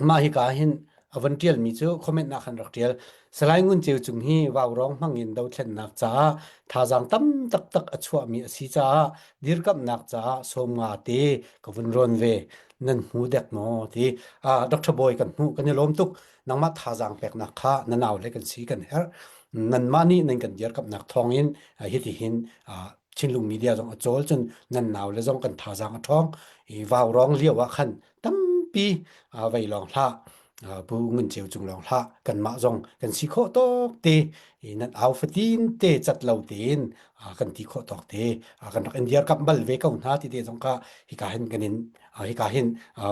Mah hika hin a von ṭialmi cu comment ah khan rak ṭial. Salai Ngun Ceu Cung hi vaurawng hmangin dothlennak caah thazaang tam taktak a chuahmi a si caah dirkamhnak caah 50 te ka vun rawn ve. Nan hmu dek maw ti. Ah, Dr. Bawi kan hmuh kan i lawm tuk. Nangmah thazaang peknak kha na nau le kan si kan herh. Nanmah nih nan kan dirkamhnak thawngin hitihin Chinlung media zong a cawl cun nan nau le zong kan thazaang a ṭhawng. I vaurawng lio ah khan tampi vei lawng hlah pu ngun ceu cung lawng hlah kanmah zong kan si khawh tawk te nan au fatin te cat lo tein kan ti khawh tawk te kan rak in dirkamh bal ve ko hna ti te zong kha hika hin kan in hika hin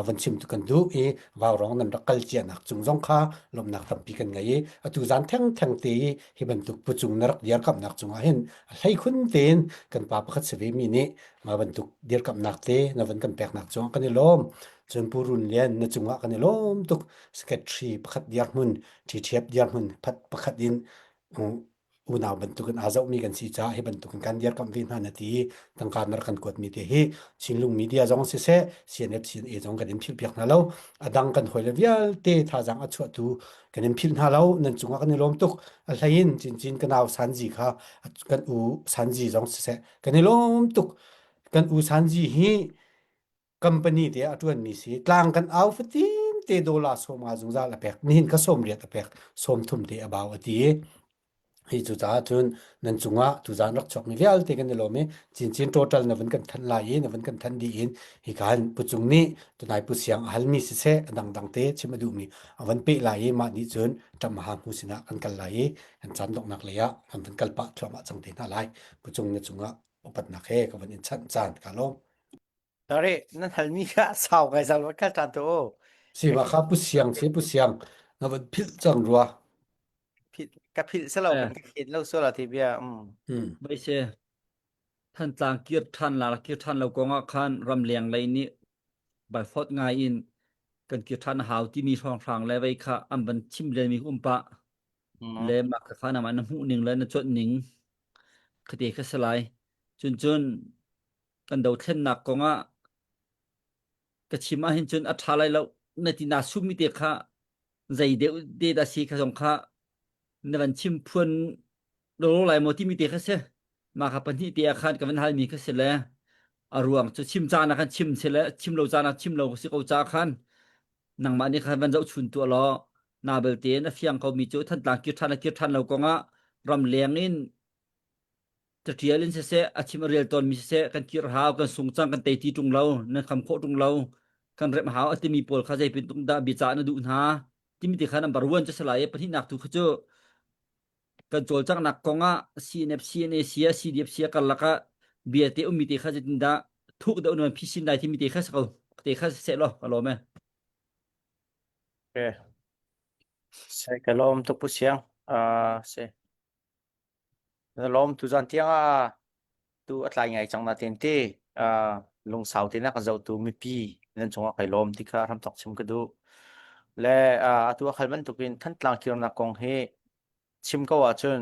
van chim tu kan duh i vaurawng nan rak kal cia nak cung zong kha lawmnak tampi kan ngei i atu zan theng theng te i hi bantuk pu cung na rak dirkamh nak cungah hin a hlei khun tein kan pa pakhat si ve mi nih mah bantuk dirkamhnak te na van kan peknak cungah kan i lawm. Cun Pu Run Lian na cungah kan i lawm tuk. Secretary pakhat dirhmun, ṭhiṭhiap dirhmun pakhat in unau bantukin aa zohmi kan si caah hi bantukin kan dirkamh ve hna na ti i tangka na rak kan kuatmi te hi Chinlung media zong siseh CNF CNA zong kan in philh piak hna lo. A dang kan hawile vialte thazaang a chuahtu kan in philh hna lo. Nan cungah kan i lawm tuk. A hleiin cincin ka nau Sanji kha kan u Sanji zong siseh Kan i lawm tuk. Kan u Sanji hi company te a ṭuanmi si. Tlang kan au fatin te dollar 50 zungzal a pek. Nihin ka 80 a pek. 30 te a bau a ti. Hi cu caah cun nan cungah tuzaan rak chuakmi vialte kan i lawm i cincin total na van kan thanh lai i na van kan thanh dih in hi khan pucung nih tunai pu siang a halmi siseh a dangdang te chim a duhmi a van peh lai i mah nih cun ṭamaha hmu sinah kan kal lai i kan caan donghnak lei ah kan van kal pah thluahmah cang te hna lai. Pucung na cungah upatnak he ka van in chanh caan ka lawm. Tare nan halmi kha sau ngai zal va kal ṭan tu. Siva kha pu siang si pu siang na van philh cang rua. Ka philh selo kan ka khen lo sual ti bia. Um. Hmm. Bai se Thantlang kir ṭhan la kir ṭhan lo kong ah khan ramleng lei nih baifawt ngai in kan kir ṭhan a hau timi hrawnghrang le vei kha an van chim lenmi um pah le mah kha na na hmuh ning le na cuanh ning khate kha si lai. Cun cun kan dothlennak kong ah ka chim ahhin cun a ṭha lai lo na ti naa summi te kha zei deuh te dah si kha zong kha na van chim phuan lo lai maw timi te kha si. Mah kha pahnih te ah khan ka van halmi kha si le a ruang cu chim caan ah khan chim si le chim lo caan ah chim lo si ko ca khan nangmah nih khan van zohchun tuah law na belte na fiang komi cu Thantlang kir ṭhan le kir ṭhan lo kongah ramleng in caṭial in siseh a chim a rel tawnmi siseh kan kir hau kan sung cang kan tei ti ṭung lo nan kham khawh ṭung lo kan remh hau a timi pawl kha zei pintung dah biacah na duh hna timi ti kha number one cu si lai i pahnihnak tu kha cu kan cawlcanghnak kongah CNF CNA sia CDF sia karlak ah bia te ummi te kha zeitindah thuk deuh nan phisin lai timi te kha si ko te kha seh law ka lawm e Okay. Se ka lawm tuk pu siang. Ah se. Na lawm tu zan tiang ah tu a tlai ngai cang na ten te ah lungsau te na ka zoh tu mipi nan chungah kai lawm ti kha ram thok chim ka duh. Le ah atu a khal bantukin Thantlang kirnak kong hi chim ko ahcun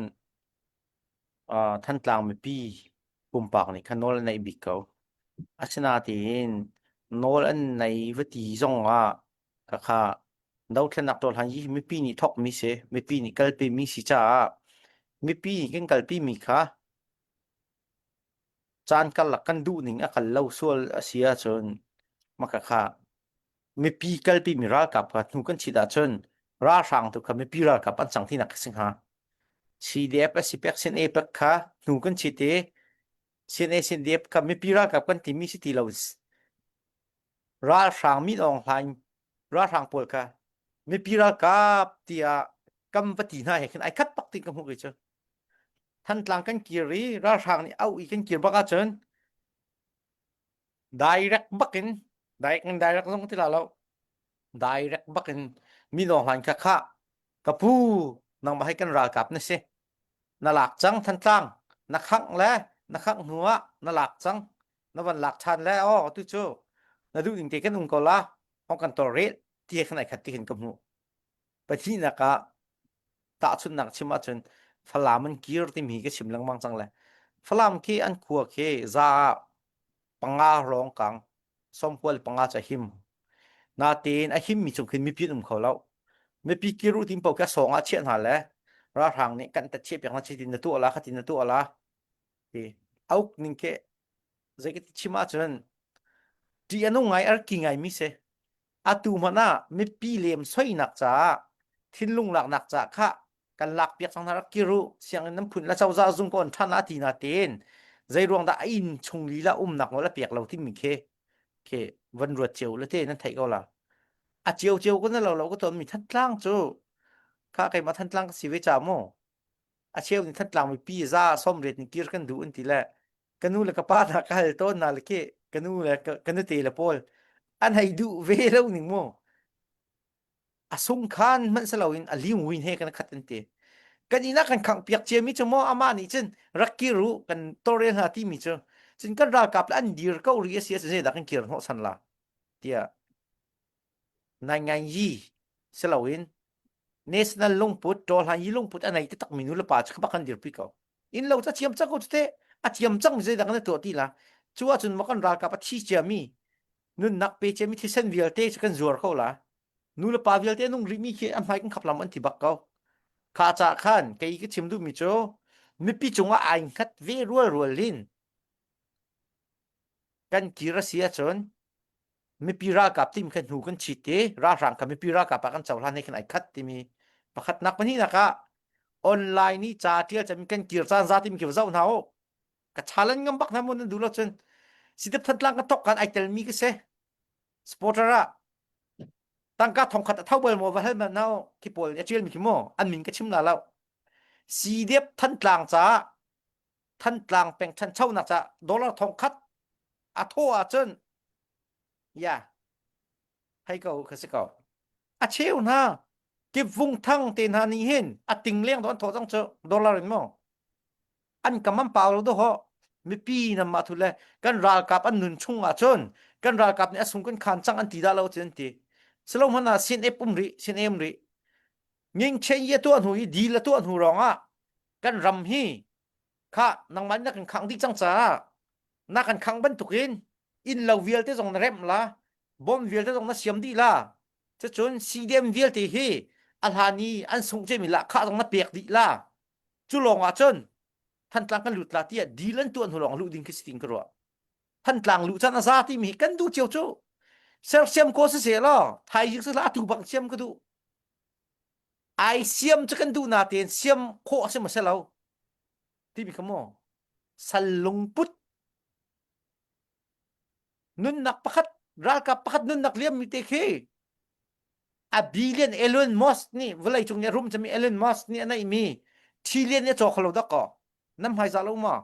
uh, Thantlang mipi pumpak nih khan nawl an neih bik ko. Asinain nawl an nei va ti zong ah khakha dothlennak tuah hi mipi nih thawkmi si, mipi nih kalpi mi si caah mipi nih kan kalpi mi kha caan karlak kan duh ning a kal lo sual a si ahcun maka kha mipi kalpi mi ralkap kha hnu kan chit ahcun ralhrang tu kha mipi ralkap an cang tinak si hnga. CDF a si pek sin A pek kha hnu kan chit i. CNA CNDF kha mipi ralkap kan timi si ti lo. Ralhrang Min Aung Hlaing ralhrang pawl kha mipi ralkap tiah kam va ti hna he khin ai khat bak ti ka hmuh kei cu. Thantlang kan kir i ralhrang nih auh i kan kir bak ahcun direct bakin direct in direct zong ti la lo direct bakin Min Aung Hlaing kha kha ka pu nangmah hi kan ralkap na si na lak cang Thantlang na khangh le na khangh hnu ah na lak cang na van lak ṭhan le aw tu cu na duh ning te kan um ko la hong kan tawlrel ti he khan ai khat ti khin ka hmuh pahnihnak ah tahchunhnak chim ahcun Falam an kir timi hi ka chim lengmang cang le Falam khi an khua khi za panga lawng kang sawmkual panga cu a him natein a himmi chung khin mipi an um kho lo mipi kir u tim paoh khi a sawng ah chiah hna le ralhrang nih kan tat chiah piak hna chitin na tuah la khatin na tuah la ti auk ning ke zei ka ti chim ahcun ṭih a nung ngai arki ngai mi si atu hmanh ah mipi lem soinak caah thinlung laknak caah kha kan lak piak cang hna rak kir u sianginn nan phun la cozah zung ko an ṭhan a ti na tein zei ruang dah a inn chung lila umnak nawl a pek lo timi khi khi van ruat cio le te nan theih ko la a cio cio ko na lo lo ko ton mi Thantlang cu kha keimah Thantlang ka si ve cha mu a cheu nih Thantlang mipi za 80 ni kir kan duh an ti le ka nu le ka pa hna ka hal tawn hna le khi ka nu le ka nute le pawl an hei duh ve lo ning mu a sungkhan hmanh si loin a liung win he kan khat an ti kan inn ah kan khangh piak ciami cu maw amah nih cun rak kir u kan tawlrel hna timi cu cun kan ralkap le an dir ko ri a si ahcun zeidah kan kir hnawh san la tiah nai ngai yi si loin national lungput tawhlan yi lungput a nei takmi nu le pa cu bak kan dirpi ko inn lo ca thiam cang ko te a thiam cang mi zeidah kan tuah ti la cu ahcun maw kan ralkap a thi ciami nunnak pe ciami thisen vialte cu kan zuar ko la nu le pa vialte nung rihmi khi an hmai kan khap lam an ti bak ko kha ca khan kei ka chim duhmi cu mipi cungah ai hngat ve rual rual in kan kir a si ahcun mipi ralkap tim kha hnu kan chit i ralhrang kha mipi ralkap ah kan cohlan he khin ai khat timi pakhatnak pahnihnak ah online i ca tial cami kan kir caan za timi khi va zoh hna u ka challenge ngam bak hna mu nan duh lo cun sidep thantlang ka tok kan ai telmi ka si supporter ah tangka thongkhat a tho bal maw va hal ma nau khi pawl a tial mi khi mu an min ka chim la lo sidep thantlang ca Thantlang peng ṭhanchonak ca dollar 1000 a thaw ahcun ya hei ko kha si ko a cheu hna kipvung thang te hna nih hin a ting leng do an thaw cang cu dollar in maw an kam an pau lo do ho mipi nam ma thu le kan ralkap an nun chung ah cun kan ralkap nih a sung kan khan cang an ti dah lo cun an ti silo hmana sin ep um ri sin em ri nging chen ye tuah hnu i dil a tuah hnu rong ah kan ram hi kha nangmah na kan khangh dih cang caah na kan khangh bantukin inn lo vialte zong na remh la bom vialte zong na siam dih la cucun CDM vialte hi a hlan i an sungh cemi lahkhah zong na pek dih la cu lawng ah cun Thantlang kan lut la tiah deal an tuah hnu lawng luh ding khi si ting ka ruah Thantlang luh caan a za timi hi kan duh cio cu sersiam ko si se law thaizing si la atu bang siam ka duh ai siam cu kan duh natein siam khawh a si maw si lo timi kha maw sal lungput nunnak pakhat ralkap pakhat nunnak liam mi te khi a billion Elon Musk nih vawlei cung nih a rum cami Elon Musk nih a neih mi trillion nih a caw kho lo dak kaw nan hmaizah lo ma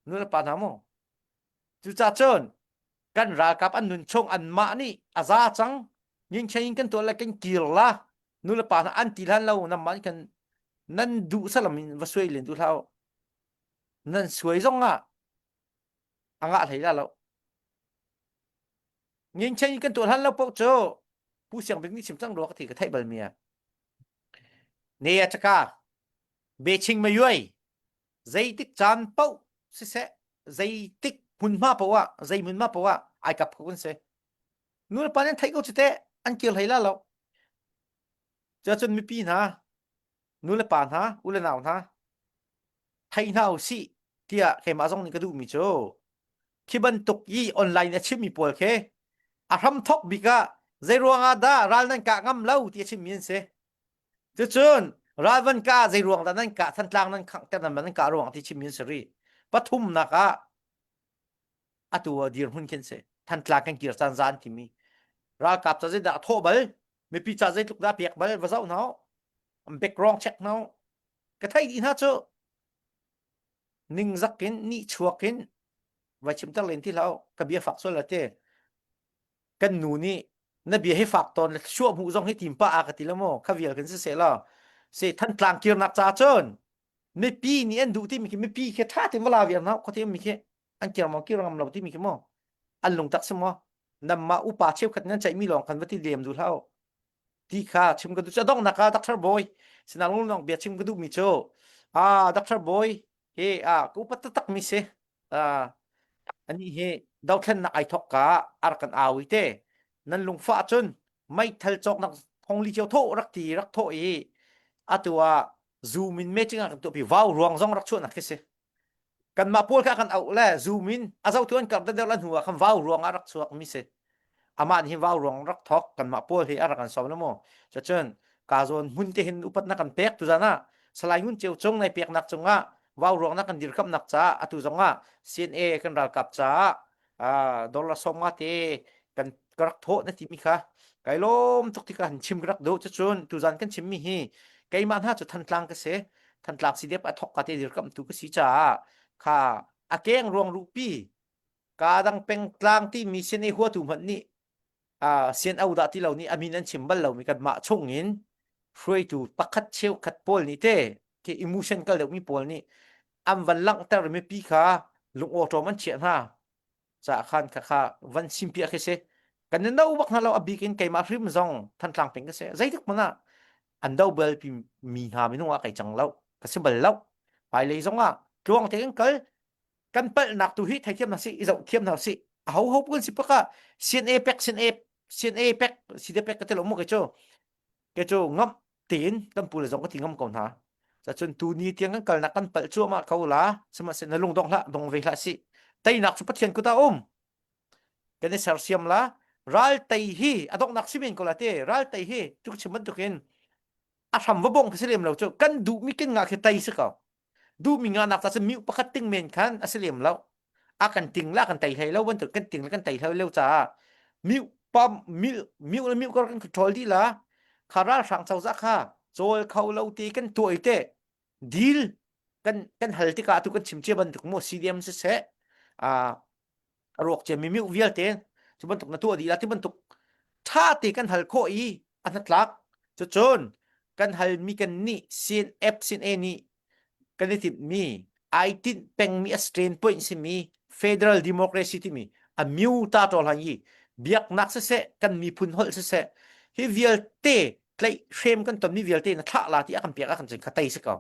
nu le pa hna mu Cucaah cun kan ralkap an nun chung anmah nih a za cang ngingchen in kan tuah le kan kir la nu le pa hna an ti hlan lo namah nih khan nan duh salam in va suai len duh hlah u nan suai zong ah a ngah hlei la lo ngingchen in kan tuah hlan lo paoh cu Pu Siang Bik nih chim cang rua ka ti ka theih bal mi a ne a chaka Beching mayuai zeitik caan paoh siseh zeitik hmunhma paoh ah zei hmunhma paoh ah ai kap kho kan si nu le pa nih an theih ko cu teh an kir hlei la lo cuacun mipi hna nu le pa hna u le nau hna thei hna u sih tiah keimah zong nih ka duhmi cu khi bantuk i online a chimmi pawl khi a hramthok bik ah zei ruangah dah ral nan kah ngam lo ti a chimmi an si Cucun ral van kah zei ruang dah nan kah Thantlang nan khangh ter nan nan kah ruang ti chim in si rih. Pathumnak ah. Atu ah dirhmun khin si. Thantlang kan kir caan zan timi. Ralkap ca zeidah a thawh bal, mipi ca zeitluk dah pek bal va zoh hna u. Background check hna u. Ka theih dih hna cu ningzak in nihchuak in vai chimter len ti hlah u. Ka bia fak sual la te. Kan nu nih na bia hi fak tawn le suah hmuh zong hi tim pa a ka ti la maw kha vial kan si se la se Thantlang kirnak ca cun mipi nih an duh timi khi mipi khi ṭha tein va la viar hna khuate mi khi an kir maw kir ngam lo timi khi maw an lungtak si maw namah upa cheukhat nan ceihmi lawng khan va ti lem duh hlah ti kha chim ka duh cu donghnak ah Dr. Boy sinang lunglong bia chim ka duh mi cu ah Dr. Boy hi ah ka upat taktak mi si ah ani hi dothlennak ai thok ka ar kan au i te nan lungfah cun meithal cawknak thongli cio tho rak ti rak tho i atu ah zoom in meeting ah kan tuahpi vau ruang zong rak chuahnak khi si kanmah pawl kha kan auh le zoom in a zohtu an karh deuh la hnu ah khan vau ruang ah rak chuak mi si amah nih hin vau ruang rak thok kanmah pawl hi a rak kan sawm le mu cun ka zawn hmun te hin upatnak kan pek tu zan ah Salai Ngun Ceu Cung nai peknak cungah vau ruang na kan dirkamnak caah atu zong ah CNA kan ralkap caah dollar 50 te kan ka rak thawh na timi kha kai lawm tuk tikah han chim ka rak duh cucun tuzan kan chimmi hi keimah hna cu Thantlang ka si Thantlang CDF a thok ka te dirkamh tu ka si caah kha a keng ruang ruhpi ka dang pengtlang timi sin i huatu hmanh nih sian au dah ti lo nih amin an chim bal lomi kanmah chung in hruaitu pakhat cheukhat pawl nih te khi emotion kal deuhmi pawl nih an van langhter mipi kha lungawṭawm an chiah hna ca khan kha kha van simpiah khi si kan i no bak hna lo a bik in keimah hrim zong Thantlang peng ka si zeitik hmanh ah an do bal pi mi hna minung ah kai cang lo ka si bal lo hmailei zong ah tluang te kan kal kan palhnak tu hi theithiam hna si i zoh thiam hna si a ho ho pun si paka CNA pek CNA CNA pek CDF pek ka ti lo mu ke cu ke cu ngam tein kan pu le zong ka ti ngam ko hna cun tu ni tiang kan kalnak kan palh cuahmah ko la sihmanhsehlaw na lung dong hlah dong ve hlah si teinak cu Pathian kut ah um kan i sersiam la ral tei hi a donghnak si men ko la te ral tei hi tu chim bantukin a hram va bong khi si lem lo cu kan duhmi kan ngah khi tei si ko duhmi ngahnak ca cun miu pakhat ting men khan a si lem lo a kan ting la kan tei hlei lo bantuk kan ting la kan tei hlei lo caah miu pam miu miu le miu kar kan control dih la kha ralhrang cozah kha cawl kho lo ti kan tuah te deal kan kan hal tikah tu kan chim cia bantuk mu CDM siseh a a ruak cia mi miu vialte cu bantuk na tuah dih la ti bantuk tha te kan hal khawh i a hnatlak cucun kan hal mi kan nih CNF CNA nih kan i timh mi ai tinh pengmi a strain point simi federal democracy timi a miu ta ṭol han i biaknak siseh kan miphun holh siseh hi vialte tlaih hrem kan ton mi vialte na thlah la ti a kan piak a kan cun kha tei si ko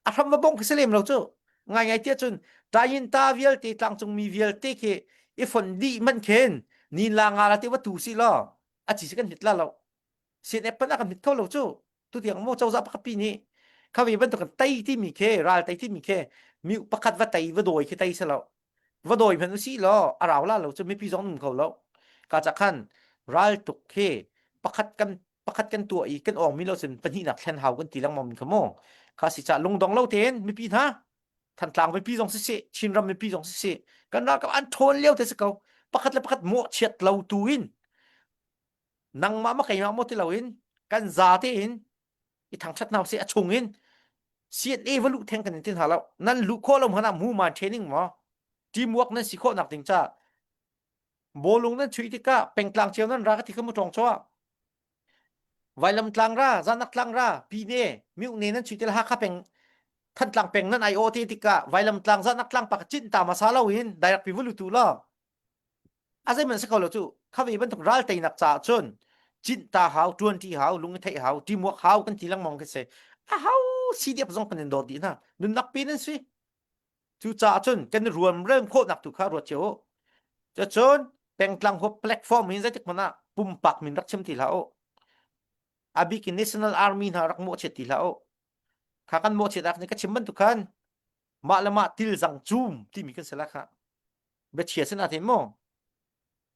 a hram va bong khi si lem lo cu ngai ngai tiah cun tayin ta vialte tlangcung mi vialte khi i fon dih man khin nin la nga la ti va tu si lo a chi si kan hit la lo CNF pan a kan hit kho lo cu tu tiang mo cozah pakhat pi nih kha ve bantuk kan tei ti mi khi ral tei ti mi khi mi pakhat va tei va dawi khi tei si lo va dawi hmanh usih law a rau la lo cu mipi zong um kho lo ka ca khan ral tuk khi pakhat kan pakhat kan tuah i kan awng mi lo cun pahnihnak thlen hau kan ti lengmang mi kha mu kha si ca lungdong lo tein mipi hna Thantlang mipi zong siseh Chinram mipi zong siseh kan ralkap an ṭhawn lio te si ko pakhat le pakhat mawhchiat lo tu in nangmah ma keimah maw ti loin kan za tein i thangṭhat hna usih a chung in CNA va luh theng kan in ti hna lo nan luh khawh lo hmanh ah movement training maw teamwork nan si khawh nak ding ca bawlung nan chuih tikah pengtlang cio nan ra ka ti kha mu ṭawng chaw vailam tlang ra zanak tlang ra pine miu ne nan chuih til Hakha peng Thantlang peng nan ai o te tikah vailam tlang zanak tlang pa chin ta ma sa lo in direct pi vulu tu lo a zeihmanh si kho lo cu kha ve bantuk ral teinak caah cun cinh ta hau ṭuan ṭi hau lung i theih hau teamwork hau kan ti lengmang khi si a hau CDF zong kan in dawt dih hna nunnak pi nan si cu caah cun kan i ruamrem khawhnak tu kha ruat cio u cucun pengtlang huap platform in zeitik hmanh ah pumpak min rak chim ti hlah u a bik in national army hna rak mawhchiat ti hlah u kha kan mawhchiat ak nih ka chim bantuk khan mah le mah til zang cum timi kan si la kha biachia sin ah mu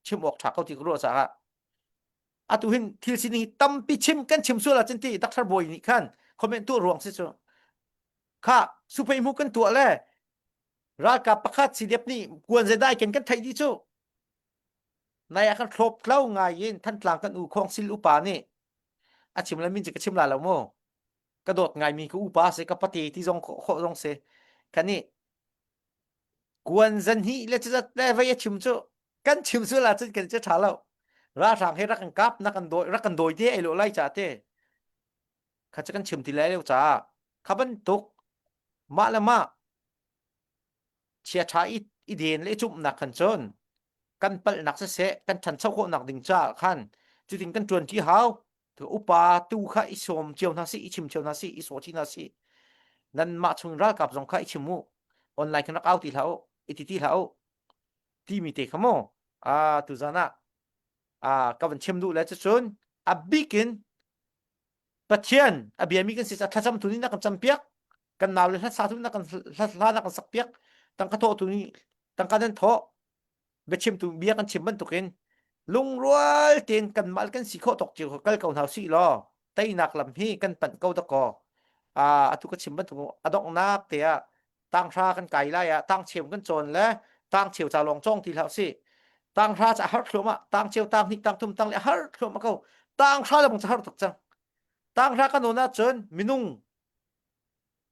chim awk ṭha ko ti ka ruah caah atu hin thil sining hi tampi chim kan chim sual ahcun ti Dr. Bawi nih khan comment tuah ruang si cu kha suphei hmu kan tuah le Ralkap pakhat CDF nih kuan zedai ken kan theih dih cu. Nai ah kan thlop tlo ngai in Thantlang kan u Khawngsil upa nih a chim le min cu ka chim la lo mu. Ka dawt ngai mi ka upa si ka pate ti zong khawh zong si. Kan nih kuan zan hi le cuzat le vei a chim cu kan chim sul ahcun kan che ṭha lo. Ralhrang he rak kan kap na kan dawi rak kan dawi te ai lo lai ca te. Kha cu kan chim ti lai lo caah kha bantuk mah le mah chiaṭha i, i den le i cumhnak khan cun kan palhnak siseh kan ṭhancho khawhnak ding caah khan cutin kan ṭuanṭi hau upa tu kha i sawm cio hna sih i chim cio hna sih i sawh hna sih nanmah chung ralkap zong kha i chim u online khan rak au ti hlah u i ti ti hlah u timi te kha mu a tuzan ah a ka van chim duh le cucun a bik in Pathian a biami kan si caah thlacam tu nih na kan campiak kan nau le hlasa tu na kan hla na kan sakpiak tangka thawh tu nih tangka nan thawh biachim tu bia kan chim bantukin lungrual tein kanmah kan si khawh tawk cio kal ko hna usih law teinak lam hi kan panh ko dakaw a atu ka chim bantuk a donghnak te ah tanghra kan kai lai ah tangcheu kan cawn le tangcheu ca lawng cawng ti hlah usih tanghra ca har thluahmah tangcheu tanghnih tangthum tangle har thluahmah ko tanghra le bang ca har tuk cang tanghra kan awn ahcun minung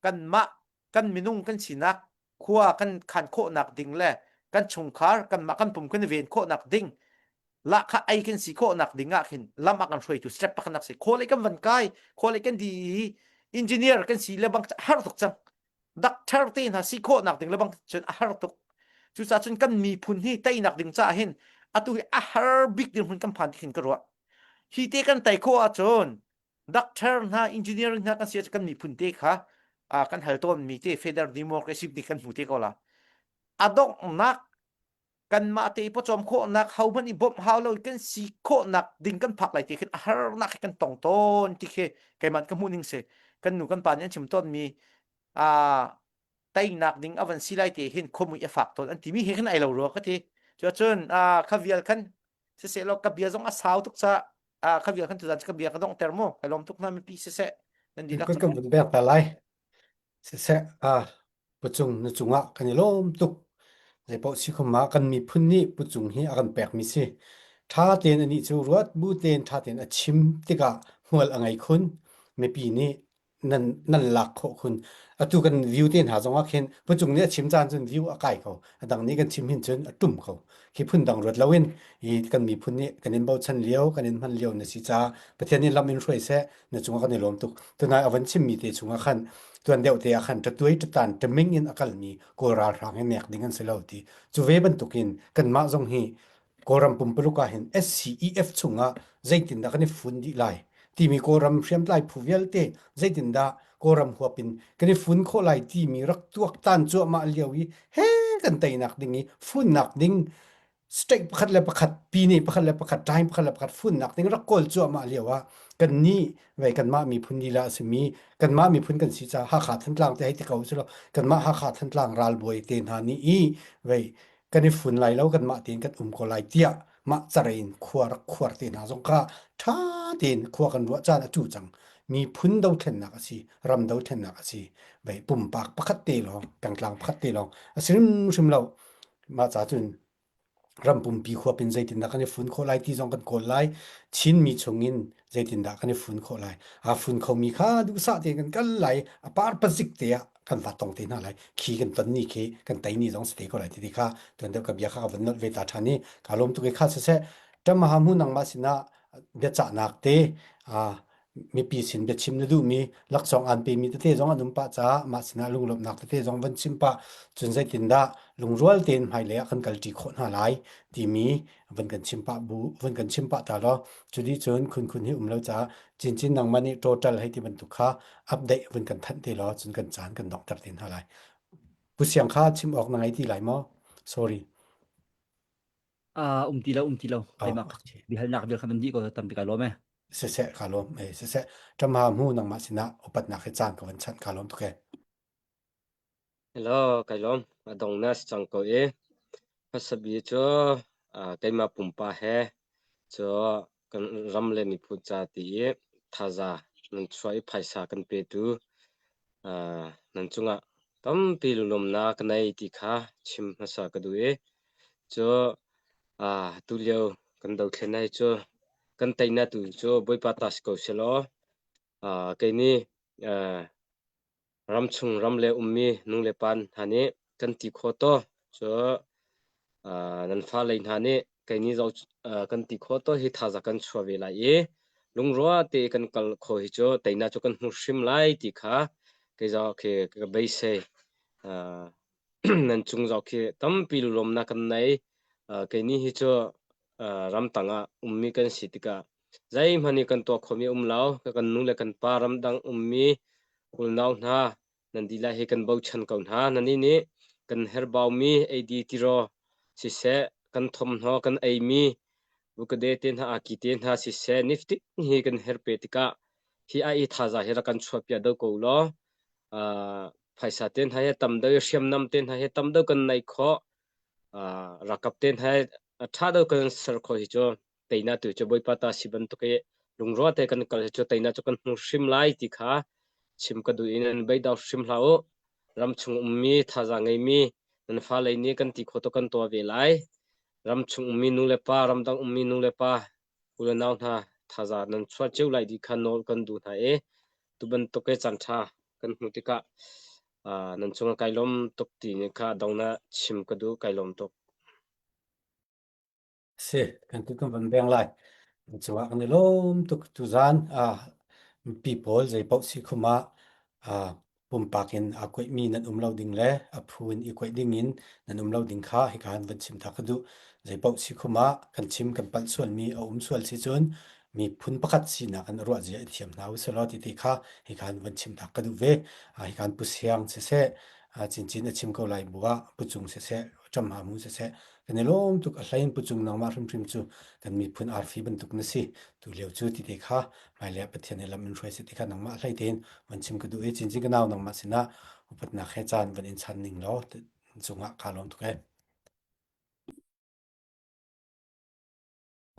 kanmah kan minung kan sinak khua kan khan khawhnak ding le kan chungkhar kanmah kan pum kan ven khawhnak ding lahkhah ei kan si khawhnak ding ah khin lam ah kan hruaitu step pakhat nak si khawlei kan van kai khawlei kan di engineer kan si le bang har tuk cang doctor te hna si khawhnak ding le bang cun a har tuk cucaah cun kan miphun hi teinak ding caah hin atu hi a har bik dirhmun kan phan ti khin ka ruah hi te kan tei khawh ahcun doctor hna engineering hna kan si ahcun kan miphun te kha kan hal tawn mi te federal democracy ti kan hmu te ko la a donghnak kanmah te i pawcawm khawhnak hohmanh i bawmh hau lo kan si khawhnak ding kan phak lai ti khin a harnak hi kan tong tawn ti khi keimah ka hmuh ning si kan nu kan pa nih an chim tawn mi a teinak ding a van si lai te hin khomui a fak tawn an timi he khin ai lo rua ka ti cuacun a kha vial khan siseh law ka bia zong a sau tuk ca a kha vial khan tuzan ka bia ka dong ter mu kai lawm tuk na mipi siseh nan dihlak Kan kan vun bek ta lai. Siseh, ah, Pucung na cungah kan i lawm tuk. Zeipaoh si khom ah kan miphun nih pucung hi a kan pekmi si. Ṭha tein anih cu ruat bu tein ṭha tein a chim tikah hmual a ngei khun. Mipi nih nan nan lak khawh khun. Atu kan view te hna zongah khin pucung nih a chim caan cun view a kai ko. A dang nih kan chim hin cun a ṭum ko. Khi phun dang ruat loin hi kan miphun nih kan in bochan lio, kan in hman lio na si caah Pathian nih lam in hruai seh. Na cungah kan i lawm tuk. Tunai a van chimmi te chungah khan tuan deuh te ah khan ṭatuai ṭatan ṭaming in a kalmi Kawl ralhrang hi nek ding an si lo ti. Cu ve bantukin kanmah zong hi Kawlram pumpuluk ah hin SCEF chungah zeitindah kan i fun dih lai timi Kawlram hriamtlai phu vialte zeitindah Kawlram huap in kan i fun khawh lai timi rak tuaktan cuahmah lio i he kan teinak ding i funnak ding state pakhat le pakhat pine pakhat le pakhat time pakhat le pakhat funnak ding rak kawl cuahmah lio ah kan nih vei kanmah miphun lila a simi kanmah miphun kan si caah Hakha Thantlang te hei ti ko silo kanmah Hakha Thantlang ralbawi te hna nih i vei kan i fun lai lo kanmah tein kan um ko lai tiah mah carein khua rak khuar te hna zong kha ṭha tein khua kan ruah caan a cu cang miphun dothlennak a si ram dothlennak a si vei pumpak pakhat te lawng pengtlang pakhat te lawng a si hrimhrim lo Mah ca cun ram pumpi huap in zeitindah kan i fun khawh lai ti zong kan kawl lai. Chinmi chungin zeitindah kan i fun khawh lai. Aa fun khomi kha duhsah tein kan kal lai. A par pazik te ah kan va tong te hna lai. Khi kan ton ni khi kan tei ni zong si te ko lai ti ti kha tuan deuh ka bia kha ka van nolh ve ta ṭhan i kaa lawm tuk i kha siseh ṭamaha hmu nangmah sinah biacahnak te aa mipi sin biachim na duhmi laksawng aan pemi tete zong an um pah caah mah sinah lunglawmhnak tete zong van chim pah cun zeitindah lungrual tein hmailei ah kan kalṭi khawh hna lai timi van kan chim pah bu van kan chim pah ta law cudi cun khun khun hi um lo caah cincin nangmah nih total hei ti bantuk kha update van kan thanh te law cun kan caan kan donghter te hna lai Pu Siang kha chim awk na ngei ti lai maw sorry Ah, um ti lo, um ti lo. Oh, Keimah okay. bihalnak vial kha van dih ko tampi kai lawm e. Siseh ka lawm e siseh ṭamha mu nangmah sinah upatnak he caan ka van chanh ka lawm tuk e. Hello, kai lawm. A dong na si cang ko i. Hmasabi cu ah, keimah pumpa he cu kan ram le miphun ca ti i thaza nan chuah i phaisa kan petu ah, nan cungah. Tampi lunglawmhnak ka nei ti kha chim hmasa ka duh i cu tulio kan dothlen hi cu kan teinak tu cu Bawipa ta si ko sehlaw kei nih ramchung ram le ummi nu le pa hna nih kan ti khawh taw cu nan fale hna nih kei nih kan ti khawh taw hi thazaang kan chuah ve lai i lungrua te kan kal khawh hi cu teinak cu kan hmu hrim lai ti kha kei zong khi ka beisei. Nan cung zong khi tampi lunglawmnak kan nei. Kei nih hi cu ramtang ah ummi kan si tikah zeihmanh hi kan tuah khomi um lo. Kan nu le kan pa ramdang ummi unau hna nan dihlak hi kan bochan ko hna. Nannih nih kan herhbaumi eidi tiraw siseh, kan thawmhnaw kan eimi bukade te hna aki te hna siseh nifatin hi kan herh pe tikah hi ai thazaang hi rak kan chuahpiak deuh ko law phaisa te hna hi tam deuh i hriamnam te hna hi tam deuh kan neih khawh ralkap te hna hi ṭha deuh kan ser khawh hi cu teinak tu cu Bawipa ta si bantuk i lungrua te kan kal hi cu teinak cu kan hmu hrim lai ti kha chim ka duh i nan beidau hrim hlah u. Ramchung ummi thazaang ngeimi nan fale nih kan ti khawh tuk kan tuah ve lai. Ramchung ummi nu le pa, ramdang ummi nu le pa, u le nau hna thazaang nan chuah cio lai ti kha nawl kan duh hna i tu bantuk i caan ṭha kan hmuh tikah nan cungah kai lawm tuk ti nih kha dong na chim ka duh kai lawm tuk. Si, kan tu kan van beng lai. Cungah kan i lawm tuk tuzan mipi pawl zei paoh si khum ah pumpak in aa kuaihmi nan um lo ding le a phu in i kuaih ding in nan um lo ding kha hika han van chim ta ka duh. Zei paoh si khum ah kan chim kan palh sualmi a um sual si cun miphun pakhat sinak in ruah zia i thiam hna usih law ti ti kha hika han van chim ta ka duh ve. Hika han Pu Siang siseh, Cincin a chim ko lai bu ah Pu Cung siseh, Ṭam Ha Mu siseh, kan i lawm tuk a hlein Pu Cung nangmah hrimhrim cu kan miphun arfi bantuk na si. Tu lio cu ti te kha hmailei ah Pathian nih lam in hruai seh ti kha nangmah hlei tein van chim ka duh i cincin ka nau nangmah sinah upatnak he caan van in chan ning law cungah kaa lawm tuk ee.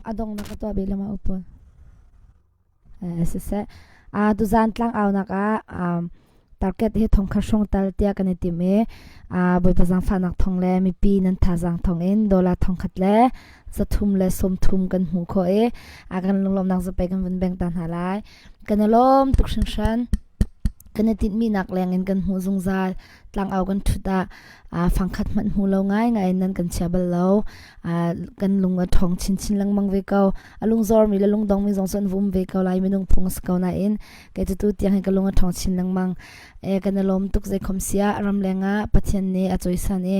A donghnak ka tuah bik lama upon. Siseh tuzaan tlangaunak ah target hi thongkhat hrawng tal tiah kan i tim i Bawipa zaangfahnak thawng le mipi nan thazaang thawng in dollar thongkhat le 330 kan hmuh khawh i kan lunglawmhnak zapei kan vun beng ta hna lai. Kan i lawm tuk hringhran. Kan i tinhmi nak leng in kan hmuh zungzal. Tlangau kan ṭhut ah fangkhat hmanh hmu lo ngaingai in nan kan chia bal lo. Kan lung a ṭhawng chinchin lengmang ve ko. A lungzormi le lungdongmi zong cu an vum ve ko lai minung phung a si ko nain kei cu tu tiang hi ka lung a ṭhawng chin lengmang. E, kan i lawm tuk zeikhom siah ramleng ah Pathian nih a cawisan i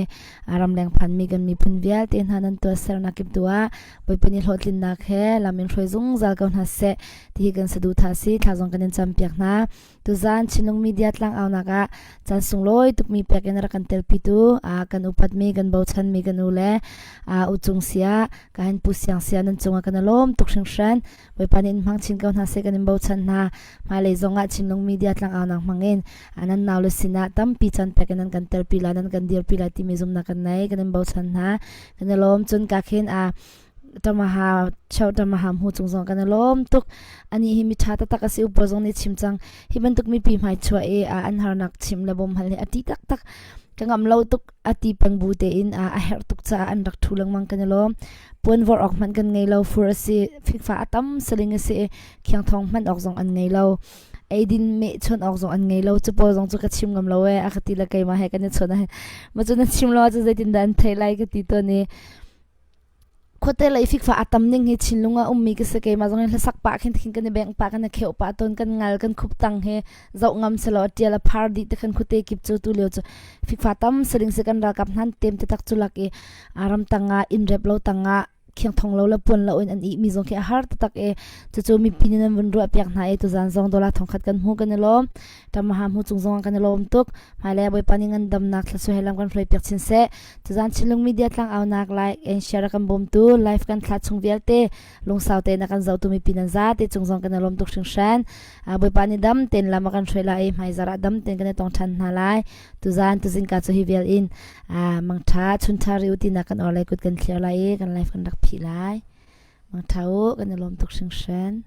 ramleng phanmi kan miphun vialte hna nan tuahsernak kip tu ah Bawipa nih hlawhtlinnak he lam in hruai zungzal ko hna seh ti hi kan saduhthah si thla zong kan in campiak hna. Tuzaan Chinlung Media tlangaunak ah caan sunglawi tukmi pek in rak kan telpitu kan upatmi kan bochanmi kan u le u Cung Sia ka hin Pu Siang Sia nan cungah kan i lawm tuk hringhran. Bawipa nih in hmang chin ko hna seh kan in bochan hna. Hmailei zongah Chinlung Media tlangaunak hmang in nan nau le sinah tampi caan pek in nan kan telpi lai nan kan dirpi lai timi zumhnak kan nei kan in bochan hna. Kan i lawm cun ka khin a Tamaha cheu tamaha hmu cung zong kan i lawm tuk ani hi mi tha taktak a si upa zong nih chim cang hi bantuk mipi hmai chuah i an harnak chim le bawm hal hi a ti taktak ka ngam lo tuk a ti peng bu tein a herh tuk caah an rak thu lengmang kan i lawm puan vor awk hmanh kan ngei lo fur a si fikfa a tam saling a si khiang thong hman awk zong an ngei lo eidin meh chon awk zong an ngei lo cu pawl zong cu ka chim ngam lo e a ka ti le keimah he kan i chon a ma cu na chim lo cu zeitin dah an thei lai ka ti tawn i Khuate lei fikfa a tam ning hi Chinlung ah ummi ka si keimah zong hi hlasak pah khin khin kan i bengh pah kan i kheuh pah tawn kan ngal kan khup tang hi zoh ngam selaw a tial a phar dih te khan khuate kip cu tu lio cu fikfa tam saling si kan ralkap hnan tem te tak cu lak i ram tangah inn rep lo tangah khiang thong lo le puan lo in an ih mi zong khi a har taktak e cucu mipi nih nan vun ruah piak hna i tuzan zong dollar thongkhat kan hmu kan i lawm tamaha hmu cung zong kan i lawm tuk hmailei Bawipa nih ngandamnak thluachuah he lam kan hruai piak chin seh Tuzan Chinlung Media tlangaunak like and share kan bawmtu live kan thlah chung vialte lungsau te na kan zohtu mipi nan za te cung zong kan i lawm tuk hringhran. Bawipa nih dam ten lam a kan hruai lai i hmaizarh ah dam ten kan i tong ṭhan hna lai. Tuzan tuzingka cu hi vial in mangṭha chunṭha ri u tinak kan or lai kut kan thliar lai i kan live kan rak phih lai. Mangṭha u kan i lawm tuk hringhran.